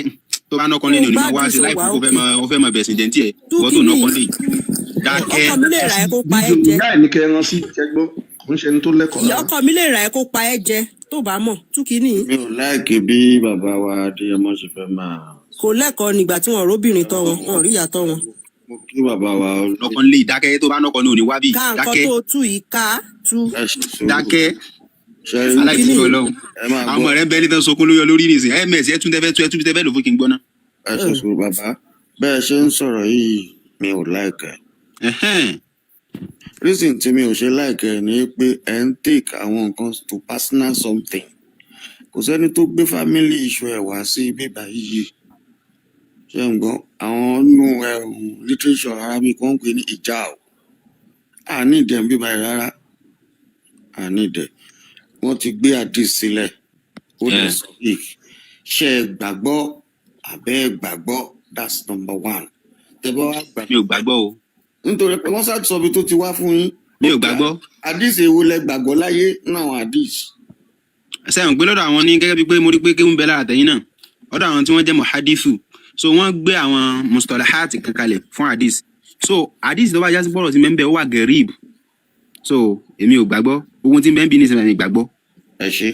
E: tó bá nọkàn
B: Tó
E: lé ní
B: o
E: òní máa wá
B: gbádùn
E: sí
B: ṣó
E: láìpẹ́
B: wà
E: kó fẹ́
B: òkè.
E: máa ó fẹ́ máa bẹ̀sìn jẹ́ ń tiẹ̀
B: Tú
E: wọ́n tó
B: kinní
E: nọkàn
B: yìí.
E: lé dákẹ́.
B: Ọkọ mi lè rà ẹ́ kó pa ẹ́
F: Dídùn
B: jẹ.
F: ìyá ẹ̀ ní kẹ́ ẹ rán sí, ṣe gbọ́, kò ń ṣe ẹni tó lẹ́kọ̀ọ́
B: Ìyá
F: rárá.
B: ọkọ mi lè rà ẹ́ kó pa ẹ́ jẹ tó bá mọ̀. Tú kinní yìí.
D: Mi ò láìkí bí bàbá wa Adéyẹmọ ṣe fẹ́ máa
B: Kò lẹ́kọ̀ọ́ nígbà tí wọ́n róbìnrin tọ́ wọn, wọn ò rí ìyá tọ́ wọn.
D: Mo kí bàbá wa olóyè.
E: Nọkàn lé dákẹ́, tó bá nọkàn ní òní wá bí
B: Ká nǹkan
E: dákẹ́
B: tó tú yìí, ká tú.
D: Ẹ ṣe sùúrù.
E: Dákẹ́.
D: Ṣe
B: Tú
E: aláìsí
B: kinní yìí.
E: Ọlọ́run
D: ẹ máa
E: àwọn ọmọ
D: gbọ́.
E: rẹ ń bẹ nítorí sọkún lórí olórí nìsín. Ms ẹ tún tẹ fẹ́ tú, ẹ tún tẹ fẹ́ lò fún kí n gbọ́ ná.
D: Ẹ ṣe sùúrù bàbá, bẹ́ẹ̀ ṣe ń sọ̀rọ̀ yìí, mi ò láìkẹ́.
E: Ẹhẹ́n.
D: Reason tí mi ò ṣe láìkẹ́ ni pé ẹ ń take àwọn nǹkan to personal something. Kò sẹ́ni tó gbé family issue ẹ̀ wá sí ibi báyìí. Ṣé ń gbọ́? Àwọn nù ẹ̀hún literature Arabic wọ́n ń pè ní ìjà o. À ní ìdẹ̀ ń bí báyìí rárá, à ní ìdẹ̀. Wọ́n ti gbé àdìs sílẹ̀, ó lè
E: Ẹ.
D: sọ bíi ṣé ẹ gbàgbọ́ àbẹ́ ẹ gbàgbọ́? That's number one. Tẹ bá wá
E: Mi ò
D: gbàgbọ́
E: gbàgbọ́ o.
D: nítorí pé wọ́n ṣáà sọ ibi tó ti wá fún yín.
E: Mi ò
D: Ókè,
E: gbàgbọ́.
D: Àdìs èwo lẹ gbàgbọ́ láyé nínú àwọn àdìs?
E: Sẹ́wọ̀n pé lọ́dọ̀ àwọn ní gẹ́gẹ́ bíi pé mo rí pé kéwù ń bẹ lára tẹ̀yìn náà, ọ̀dọ̀ àwọn tí wọ́n jẹ́ muhadithu, so wọ́n gbé àwọn mustalahat kan kalẹ̀ fún hadith. So hadith tó bá jásí pọ̀rọ̀ tí mẹ́ńbẹ́ ó wà gẹ̀ríb, so èmi ò gbàgbọ́ ogun tí mẹ́ńbí ní ìsinmi, gbàgbọ́.
D: Ẹ ṣe.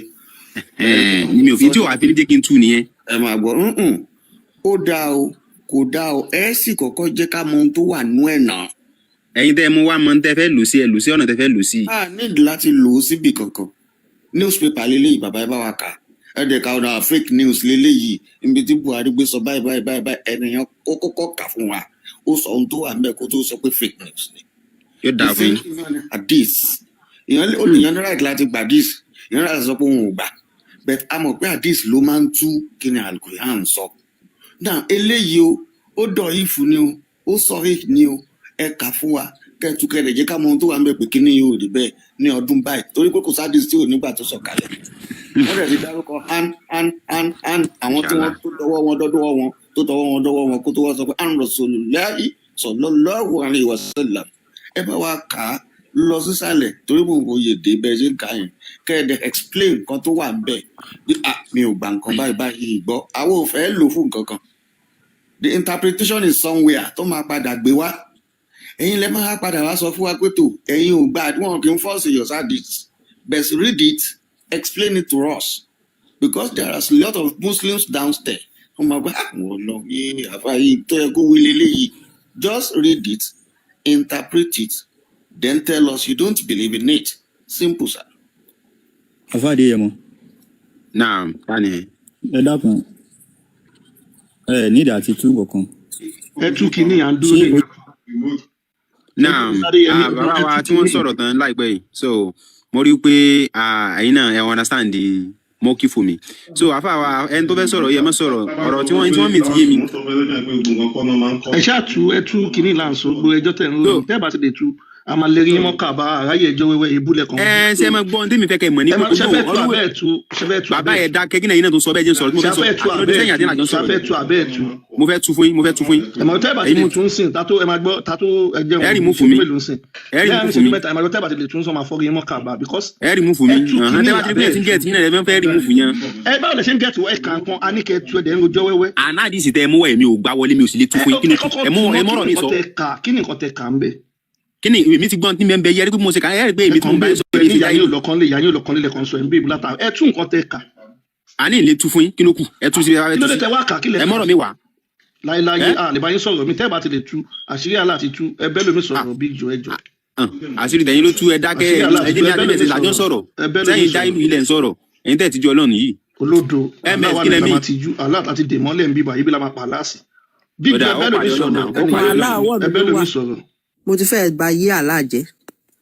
E: Ẹ̀ẹ́n, mi ò fi tí ò wá fi ní jẹ́ kí n tú nìyẹn.
D: Ẹ máa gbọ́, ó dáa o. Kò dáa o. Ẹ sì kọ́kọ́ jẹ́ ká mọ ohun tó wà nú ẹ̀ náà.
E: Ẹ̀yin tẹ́ ẹ mú wá mọ tẹ́ fẹ́ lò sí, ẹ lò sí ọ̀nà tẹ́ fẹ́ lò sí.
D: A need láti lò ó síbì kankan. Newspaper leléyìí, bàbá, ẹ bá wa kà. Ẹ dẹ̀ ka ọ̀nà fake news leléyìí, níbi tí Buhari gbé sọ báyìí báyìí báyìí báyìí. Ẹnìyàn ó kọ́kọ́ kà fún wa, ó sọ ohun tó wà níbẹ̀ kó tó sọ pé fake news ni.
E: Yóò
D: The
E: dáa fún
D: same
E: yín.
D: thing náà ni hadith. Èèyàn ó lè yan ní right láti gbà hadith, èèyàn láti sọ pé òun ò gbà, but a mọ̀ pé hadith ló máa ń tú kí ni Al-Qur'an sọ. Now eléyìí o, ó dọ̀ ìfù ni o, ó sọ ni o, ẹ kà fún wa, kẹtù kẹrẹ jẹ́ ká mọ ohun tó wà ń bẹ̀ pé kíní yóò rí bẹ́ẹ̀ ní ọdún báyìí, torí pé kò sáà tí ò nígbà tó sọ kalẹ̀. Wọ́n dẹ̀ ti dárúkọ han han han han àwọn tí wọ́n
E: Inshallah.
D: tó dọwọ́ wọn dọ́dọ́wọ́ wọn tó tọwọ́ wọn dọ́wọ́ wọn kó tó wá sọ pé an Rasulillahi sallallahu alaihi wasallam. Ẹ bá wa kà á lọ sísàlẹ̀, torí mò ń wòye dé bẹ́ẹ̀ ṣe ń kà yẹn, kẹ́ ẹ dẹ̀ explain nǹkan tó wà ń bẹ̀ bí ah, mi ò gbà nǹkan báyìí báyìí gbọ́, àwọn ò fẹ́ lò fún nǹkan kan. The interpretation is somewhere tó máa padà gbé wá. Ẹ̀yin lẹ máa padà wá sọ fún wa pé tó ẹ̀yin ò gbà. Wọn kì í force your hadith, but read it, explain it to us, because there are a lot of Muslims downstairs wọ́n máa gbé àwọn ọlọ yé àfa yìí tó yẹ kó wí leléyìí. Just read it, interpret it, then tell us you don't believe in it. Simple, sir.
G: Àfáàdé yẹmọ.
E: Naam, tani?
G: Ẹ dákun, ẹ nídìí àti tú kankan.
F: Ẹ tú kínní, à ń dúró
G: Ṣé
F: dè yín.
E: Naam.
F: Adéyẹmí,
E: Ah, bàbá
F: ẹ
E: wa
F: tú
E: tí wọ́n
F: kínní.
E: sọ̀rọ̀ tán láìpẹ́ yìí, so mo rí i pé ah, ẹ̀yin náà ẹ understand the mọ́kìfù mi. So àfa wa, ẹni tó fẹ́ sọ̀rọ̀ yẹ mọ́ sọ̀rọ̀ ọ̀rọ̀ tí wọ́n mi ti yé mi.
F: Ẹ ṣáà tú, ẹ tú kínní là ń sọ. Gbogbo ẹjọ́ tẹ̀ ń
E: So
F: ròyìn, tẹ́ ẹ bá ti lè tú, a máa lè rí yín mọ́ kàbá àráyè ẹjọ́ wẹ́wẹ́ ìbúlẹ̀ kan.
E: Ẹ ṣe máa gbọ́ ohun tẹ́mi fẹ́ kẹ́ mọ̀ ní
F: Ẹ
E: pé
F: máa ṣe fẹ́ tú
E: ọ̀rọ̀
F: abẹ́ ẹ̀ tú, ṣe fẹ́ tú
E: bàbá
F: abẹ́
E: yẹn
F: ẹ̀ tú?
E: Dákẹ́, kí ni ẹ̀yin náà tó sọ bẹ́ẹ̀ jẹ́ sọ̀rọ̀ tí mo
F: Ṣe
E: fẹ́ sọ
F: fẹ́ tú
E: àti lóde
F: abẹ́ ẹ̀
E: sẹ́yìn àti
F: tú?
E: àjọ
F: Ṣe
E: sọ̀rọ̀
F: fẹ́
E: ni.
F: tú abẹ́ ẹ̀ tú?
E: Mo fẹ́ tú fún yín, mo fẹ́ tú fún yín.
F: Ẹ máa tẹ́ ẹ bá ti
E: Ẹ̀yin
F: lè
E: mú
F: tú ń sìn tátó, ẹ máa gbọ́ tátó ẹjẹ́
E: ẹ rí
F: òun
E: mú fún
F: ìṣẹ́jú
E: mi.
F: mélòó ń sìn
E: Ẹ rí mú
F: lẹ́yìn
E: fún
F: ìṣẹ́jú
E: mi.
F: 3. Ẹ máa gbọ́, tẹ́ ẹ bá ti lè tú ń sọ, máa fọ́ yín mọ́ kàbá because
E: Ẹ rí mú fún
F: ẹ
E: mi.
F: tú
E: Ọ̀hán,
F: kínní
E: tẹ́ bá ti rí pé
F: abẹ́
E: ẹ
F: ẹ̀
E: ti ń
F: tú.
E: gẹ̀ẹ́tì yín náà, ẹ fẹ́ rí mú fún yẹn.
F: Ẹ báwo lẹ ṣe ń gẹ̀ẹ́tì ẹ kàn kan a ní kẹ́ ẹ tú, ẹ dẹ̀ ń rojọ́ wẹ́wẹ́.
E: Àná àdìsí tẹ ẹ mú wá, èmi ò gbá wọlé, mi ò sì lè tú
F: Ẹ
E: fún yín. Kí
F: ẹ
E: ni
F: kọ́kọ́
E: ẹ mú
F: tú
E: ẹ
F: ná. Kí
E: mọ́rọ̀
F: ni
E: mi
F: nǹkan
E: sọ?
F: tẹ kà? Kí ni nǹkan tẹ kà ń bẹ̀?
E: Kí ni èmi ti gbọ́n tí mi ń bẹ yẹrí pé mo ṣe kà ẹ rí pé
F: Ẹ
E: èmi tí
F: kàn
E: mo
F: ń
E: bá yín
F: bèèrè
E: sọ
F: ẹ
E: èmi
F: ní
E: ti
F: ìyá
E: dá
F: yín
E: yín.
F: ò lọ́kàn lé, ìyá yín ò lọ́kàn lé lẹ́kàn sọ ẹ̀ ń bèèrè látà. Ẹ tú nǹkan tẹ kà.
E: Àní ìlé tú fún yín, kí ló kù? Ẹ tú sí ẹ bá
F: Kí
E: fẹ́
F: ló
E: tú
F: dé
E: sí.
F: tẹ wá kà? Kí lẹ
E: Ẹ
F: kà?
E: mọ́rọ̀ mi wá.
F: Láéláyé
E: Ẹ
F: a lè bá yín sọ̀rọ̀ mi tẹ́ ẹ bá ti lè tú. Àṣírí àlá ti tú, ẹ bẹ́ lómi
E: ah,
F: sọ̀rọ̀ bí jọ, ẹ jọ.
E: ah, àṣírí tẹ̀yìn ló tú, ẹ dákẹ́.
F: Àṣírí àlá
E: Ẹ
F: ti
E: jẹ́
F: tú,
E: mi
F: ẹ bẹ́
E: àti
F: lómi
E: bẹ́ẹ̀ làjọ
F: sọ̀rọ̀,
E: sọ̀rọ̀
F: ẹ bẹ́ lómi
E: sẹ́yìn dá
F: sọ̀rọ̀.
E: ìlú ilẹ̀ ń sọ̀rọ̀, ẹ̀yin tẹ̀ ti jọ Ọlọ́run yìí.
F: Olódo
E: Ms
F: aláwa
E: kí lẹ
F: náà la
E: mí.
F: máa ti jú àlá àti dèmọ́lẹ̀ ń bíbà ibi la máa pa aláàsì bí
E: Ọ̀dà
F: jọ, ẹ
E: ó
F: bẹ́ lómi
E: pàdé Ọlọ́run
F: sọ̀rọ̀.
E: náà, ó
F: Ẹni
E: pàdé
F: yẹn
B: Wàhálà
E: Ọlọ́run.
B: ọwọ́
F: ẹ
B: mi
F: bẹ́
B: ló wà.
F: lómi sọ̀rọ̀.
B: Mo ti fẹ́ ba yé àlá jẹ́.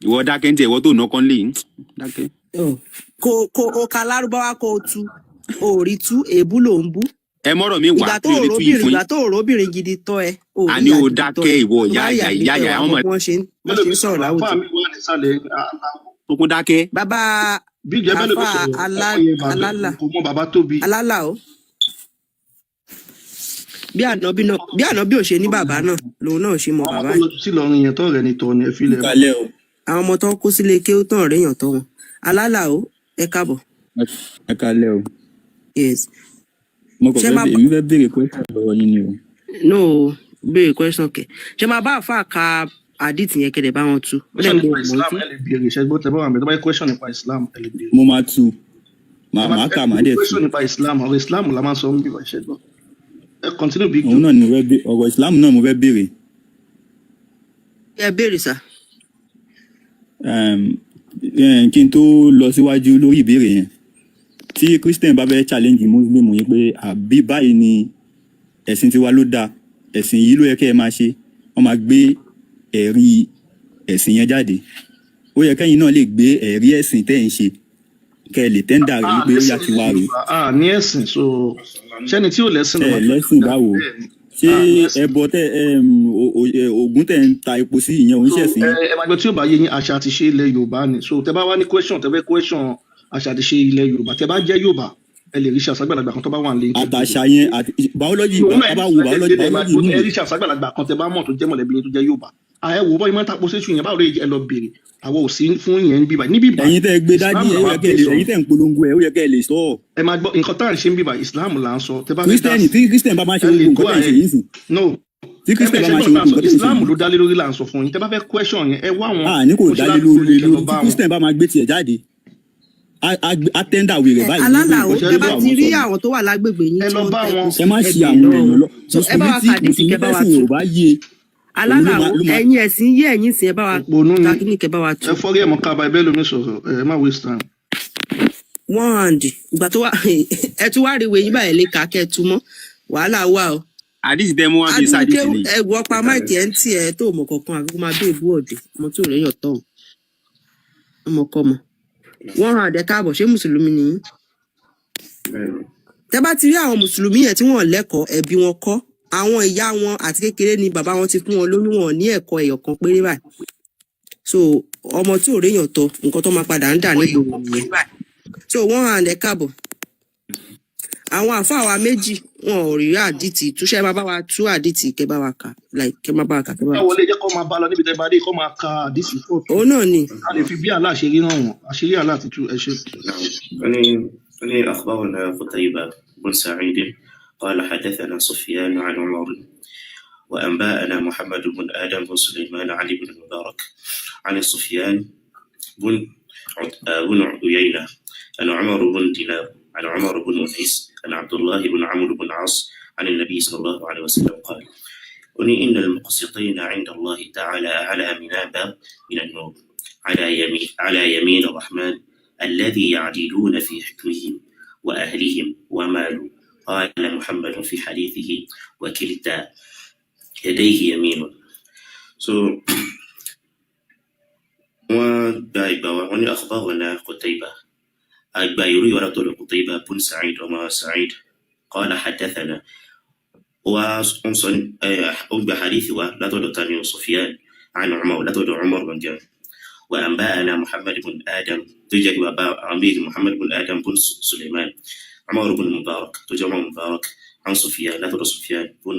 E: Ìwọ dákẹ́ ń tiẹ̀, ìwọ tó nà kán lé dákẹ́.
B: Oh. Kò o ka lárúbáwá kó o tú, o ò rí tú, èébú ló ń bú.
E: Ẹ mọ́rọ̀ mi wá,
B: Ìgbà tó
E: mi ò lè tú yìí
B: òróbìnrin
E: fún
B: ìgbà
E: yín.
B: tó òróbìnrin gidi tọ́ ẹ, o ò rí
E: Àní
B: ìyá
E: o
B: gidi tọ́
E: dákẹ́
B: ẹ.
E: ìwọ
B: Tó
E: ìyá
B: bá rí
E: ìyá
B: ìyá gidi
E: ìyá
B: tọ́ ẹ,
E: ìyá
B: wàá
E: àwọn
B: mọ
E: ọmọ
B: bí wọ́n ṣe ń
F: bẹ́ lómi
B: sọ̀rọ̀
F: sọ̀rọ̀ àfáà
B: láwùjọ.
F: Mi wà nísàlẹ̀ aláwọ̀.
E: tó kún dákẹ́.
B: Bàbá
F: Bí jọ, ẹ bẹ́ lómi
B: àfa
F: sọ̀rọ̀ ọmọ yẹn bàbá
B: alálà
F: kò mọ bàbá tóbi.
B: Alálà o, bí ànábì náà, bí ànábì ò ṣe ní bàbá náà lòun náà ò ṣe mọ
F: Ọmọ
B: bàbá
F: tó
B: ẹ̀.
F: lọ sí Ìlọrin yẹn tọrẹ ni tọ ni ẹ filẹ.
G: Kalẹ o.
B: Àwọn ọmọ tó ń kó sílé kéwú tán réèyàn tọ́ wọn. Alálà o, ẹ káàbọ̀.
G: Ẹ kalẹ o.
B: Yes.
G: Mo kàn
B: Ṣé
G: fẹ́
B: máa
G: èmi fẹ́ béèrè question lọ́wọ́ yín ni o.
B: No béèrè question kẹ. Ṣé máa bá àáfàá ka àdìtì yẹn kẹdẹ bá wọn tú? Ó dẹ̀
F: Question
B: pé
F: nípa
B: wọn mọ̀
F: Islam
B: tú.
F: ẹ lè béèrè, ṣẹgbọn tẹ bá wà mí tó bá yẹ question nípa Islam ẹ lè béèrè.
G: Mo máa tú,
F: Ẹ
G: màá
F: máa
G: màá
F: ẹ
G: kà, màá dẹ̀ tú.
F: Question nípa Islam, ọ̀rọ̀ Islam la máa ń sọ ń bíbá, ṣẹgbọn ẹ continue big
G: Òun
F: joe.
G: náà ni mo fẹ́ ọ̀rọ̀ Islam náà mo fẹ́ béèrè.
B: Ẹ béèrè sà.
G: Kí n tó lọ síwájú lórí ìbéèrè yẹn, tí Christian bá fẹ́ challenge Muslim yìí pé àbí báyìí ni ẹ̀sìn tiwa ló dáa, ẹ̀sìn yìí ló yẹ kẹ́ ẹ máa ṣe, wọ́n máa gbé ẹ̀rí ẹ̀sìn yẹn jáde. Ó yẹ kẹ́yìn náà lè gbé ẹ̀rí ẹ̀sìn tẹ́ ẹ̀ ń ṣe, kẹ́ ẹ lè tender rẹ̀
F: A
G: wípé ó yá
F: lẹ́sìn
G: tiwa
F: nílẹ̀
G: rèé.
F: Yorùbá, a ní ẹ̀sìn, so ṣẹ́ni tí ò lẹ́sìn ló
G: Ẹ
F: máa
G: lẹ́sìn báwo?
F: Bẹ́ẹ̀ ni,
G: Ṣé
F: a ní ẹ̀sìn.
G: ẹbọ tẹ Ògún tẹ ń ta epo sí, ìyẹn òun
F: So
G: ṣẹ̀sìn
F: ẹ
G: yín?
F: ẹ máa gbọ́, tí ò bá yé yín, àṣà àti ṣe ilẹ̀ Yorùbá ni. So tẹ bá wá ní question, tẹ fẹ́ question àṣà àti ṣe ilẹ̀ Yorùbá, tẹ bá jẹ́ Yorùbá, ẹ lè rí ṣe àṣàgbàlagbà kan tó bá wà nílé yín kẹ́ béèrè.
G: Àtàṣà yẹn àti biology,
F: Òun náà
G: tá bá wo
F: ẹ
G: biology,
F: ẹ máa
G: biology
F: gbọ́,
G: ní
F: ẹ rí ṣe àṣàgbàlagbà kan tẹ bá mọ̀ tó jẹ́ mọ̀lẹ́bí yín tó jẹ́ Yorùbá. À ẹ wò ó bọ́ ìmọ̀ tàpọ̀ séṣù yẹn, báwo lè ẹ lọ béèrè. Àwọn ò sí fún yẹn níbí báyìí, níbí báyìí
G: Ẹ̀yin tẹ́ ẹ gbé
F: Islam
G: dání, ó
F: làwa
G: yẹ kẹ́ ẹ
F: base
G: lè
F: on.
G: ẹ̀yin tẹ́ ń polongo ẹ̀, ó yẹ kẹ́ ẹ lè sọ ọ́.
F: Ẹ máa gbọ́, nǹkan tá à ń ṣe ń bíbà, Islam là ń sọ. Tẹ bá fẹ́ dá
G: Christian,
F: sí
G: tí Christian bá máa ṣe
F: ẹ lè
G: gbogbo
F: go
G: nǹkan tẹ́ ń ṣe
F: ahead.
G: yìí sìn,
F: No,
G: tí
F: ẹ
G: Christian
F: bẹ
G: bá
F: ṣe
G: máa ṣe
F: gbọ́dọ̀ tá à ń
G: gbogbo
F: sọ
G: nǹkan tẹ́ ń ṣe
F: Islam
G: yìí,
F: ló dálé lórí là ń sọ fún yín. Tẹ bá fẹ́ question yẹn, ẹ wá àwọn
G: à ní kò dálé
F: mọ́ṣáláṣí
G: lórí
F: ní kẹ́ lọ
G: lórí tí
F: bá wọn.
G: Christian bá máa gbé tiẹ̀ jáde. Á tender wèrè
B: Ẹ
G: báyìí ní pé
B: alálàó,
G: nǹkan
B: tẹ
G: tí
B: bá
G: àwọn
B: ti rí
G: sọ ni.
B: àwọn tó wà lágbègbè yín
F: Ẹ
B: tí
F: lọ
B: wọ́n ń
F: bá
B: tẹ
F: wọn.
B: kò sí,
G: Ẹ má
B: ẹ
G: ṣì
B: béèrè
G: àwọn
B: lọ́wọ́
G: èèyàn
B: wọn.
G: lọ.
B: So ẹ bá
G: Mùsùlùmí
B: wa
G: tí
B: kàdísì
G: mùsùlùmí
B: kẹ bá wa
G: tẹ̀sìn
B: tú.
G: ò bá yé, òun ló
B: Alálàó,
G: máa ló máa
B: ẹ̀yin ẹ̀sìn yé ẹ̀yin sìn, ẹ bá wa
F: Òpònú
B: ta
F: ni.
B: kíní kẹ bá wa
F: Ẹ
B: tú.
F: fọ́rí ẹ̀ mọ́ kábà, ẹ bẹ́ẹ̀ lómi sọ̀rọ̀, ẹ má waste time.
B: One hand ìgbà tó wà, ẹ tún wá rí ìwé yín báyìí lè kà kẹ tú mọ́, wàhálà wà o.
E: Àdìsí tẹ mú wá bíi
B: Adúgbò
E: sádìsì ni.
B: ẹ wọ pa máìkì ẹ ń tì ẹ tó mọ kankan, àbí kó máa bẹ ìbú ọdẹ ọmọ tí ò rẹyàn tọ ọmọkọmọ. One hand, ẹ káàbọ̀, ṣé mùsùlùmí nìyí? Tẹ bá ti rí àwọn mùsùlùmí yẹn tí wọn lẹ́kọ̀ọ́, ẹbí wọn kọ́, àwọn ìyá wọn àti kékeré ni bàbá wọn ti fún wọn lóyún, wọn ò ní ẹ̀kọ́ ẹyọ kan péré báyìí. So ọmọ tí ò réyàn tọ, nǹkan tó máa padà ń dà nígboro nìyẹn. So one hand, ẹ káàbọ̀. Àwọn àáfàá wa méjì, wọn ò rí àdìtì túṣẹ, máa bá wa tú àdìtì, kẹ bá wa kà, like kẹ má bá wa kà, kẹ bá
F: Ẹ
B: wa tú.
F: wọlé, jẹ́ kó máa bá lọ níbi tẹ́ bá dé, kó máa ka àdìsí kóòtù.
B: Òun náà ni.
F: Ká lè fi bí àlá ṣe rí hàn wọ́n, àṣírí àlá ti tú, ẹ ṣe.
H: نعم، أني أخبرنا قتيبة بن سعيد قال حدثنا سفيان عن عمر وأنباءنا محمد بن آدم بن سليمان عن ابن المبارك عن سفيان بن عيينة عن عمر بن دينار عن عمر بن أنيس عن عبد الله بن عمرو بن عاص عن النبي صلى الله عليه وسلم قال قل إن المقسطين عند الله تعالى على منابر من النور على يمين الرحمن الذي يعدلون في حكمهم وأهلهم ومالوا. قال محمد في حديثه وكلتا يديه يمين. So wọ́n gba ìgbà wa, wọ́n ní أخبرنا قتيبة، àgbà ìrú ìwà látọ̀dọ̀ قتيبة بن سعيد ọmọ سعيد، قال حدثنا، ó ń sọ, ó gba hadith wa látọ̀dọ̀ tani? سفيان عن عمر، látọ̀dọ̀ عمر بن جابر، وأنبأنا محمد بن آدم تجد بابا عميد محمد بن آدم بن سليمان عمر بن مبارك تجد عمر مبارك عن سفيان لا سفيان بن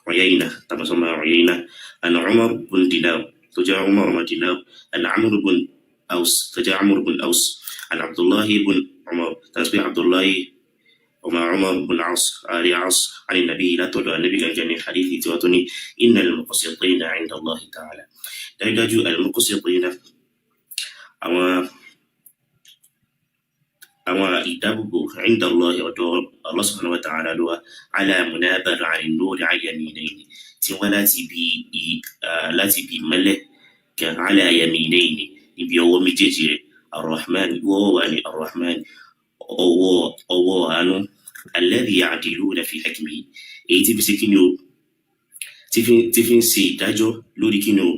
H: عيينة طبعا سمى عيينة أن عمر بن دينار تجا عمر بن دينار أن عمرو بن أوس تجا عمرو بن أوس عن عبد الله بن عمر تسبيح عبد الله وما عمر بن عاص آل عاص عن النبي لا تدع النبي كان جاني حديث تواتني إن المقسطين عند الله تعالى، dájúdájú المقسطين àwọn ìdáàbòbò، عند الله ọ̀dọ̀ Allah سبحانه وتعالى ló wà، على منابر عن النور عن يمينين tí wọ́n láti bí ìmọ́lẹ̀ kan، على يمينين níbi ọwọ́ méjèèjì rẹ̀، الرحمن wọ́wọ́ wà ní الرحمن ọwọ́ àánú، الذي يعدلون في حكمه èyí tí fi ṣe kíni o, tí fi ń ṣe ìdájọ́ lórí kíni o،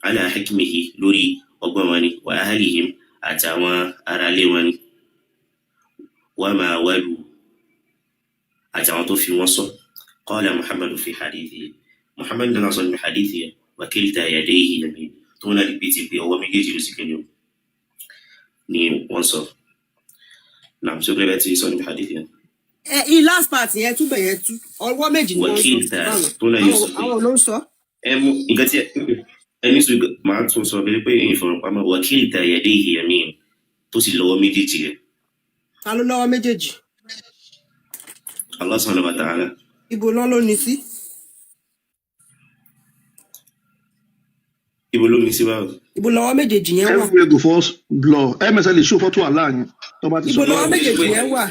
H: على حكمه lórí ọgbọ́n wọn ni، وأهلهم àtàwọn aráalé wọn ni، وما ولوا àtàwọn tó fi wọ́n sọ. قال محمد في حديثه، محمد náà sọ ní حديثه وكلتا يديه يمين tó ń láti pété pé ọwọ́ méjèèjì ló sì kíni o ni wọ́n sọ. Naam, sókè bẹ́ẹ̀ tí sọ ní hadith yẹn.
B: Ẹ ì last part yẹn túbẹ̀ yẹn tú, ọwọ́ méjì ni wọ́n ń sọ.
H: وكلتا
B: Báwo
H: tó náà yóò sọ pé
B: àwọn ló ń sọ?
H: Ẹ mú nǹkan tí ẹni sọ, máa tún sọ bẹ́ẹ̀ pé ìfọ̀rọ̀pamọ́ وكلتا يديه يمين tó sì lọ́wọ́ méjèèjì rẹ̀.
B: Ta ló lọ́wọ́ méjèèjì?
H: Allah سبحانه وتعالى.
B: Ibo lọ́ ló ní sí?
H: Ibo ló ní sí báwo?
B: Ibo lọ́wọ́ méjèèjì yẹn wà?
F: Everywhere go first blur ms lè ṣó fọ́tò àlá yẹn tó bá ti
B: Ibo
F: sọ
B: lọ́wọ́
F: báyìí.
B: méjèèjì yẹn wà?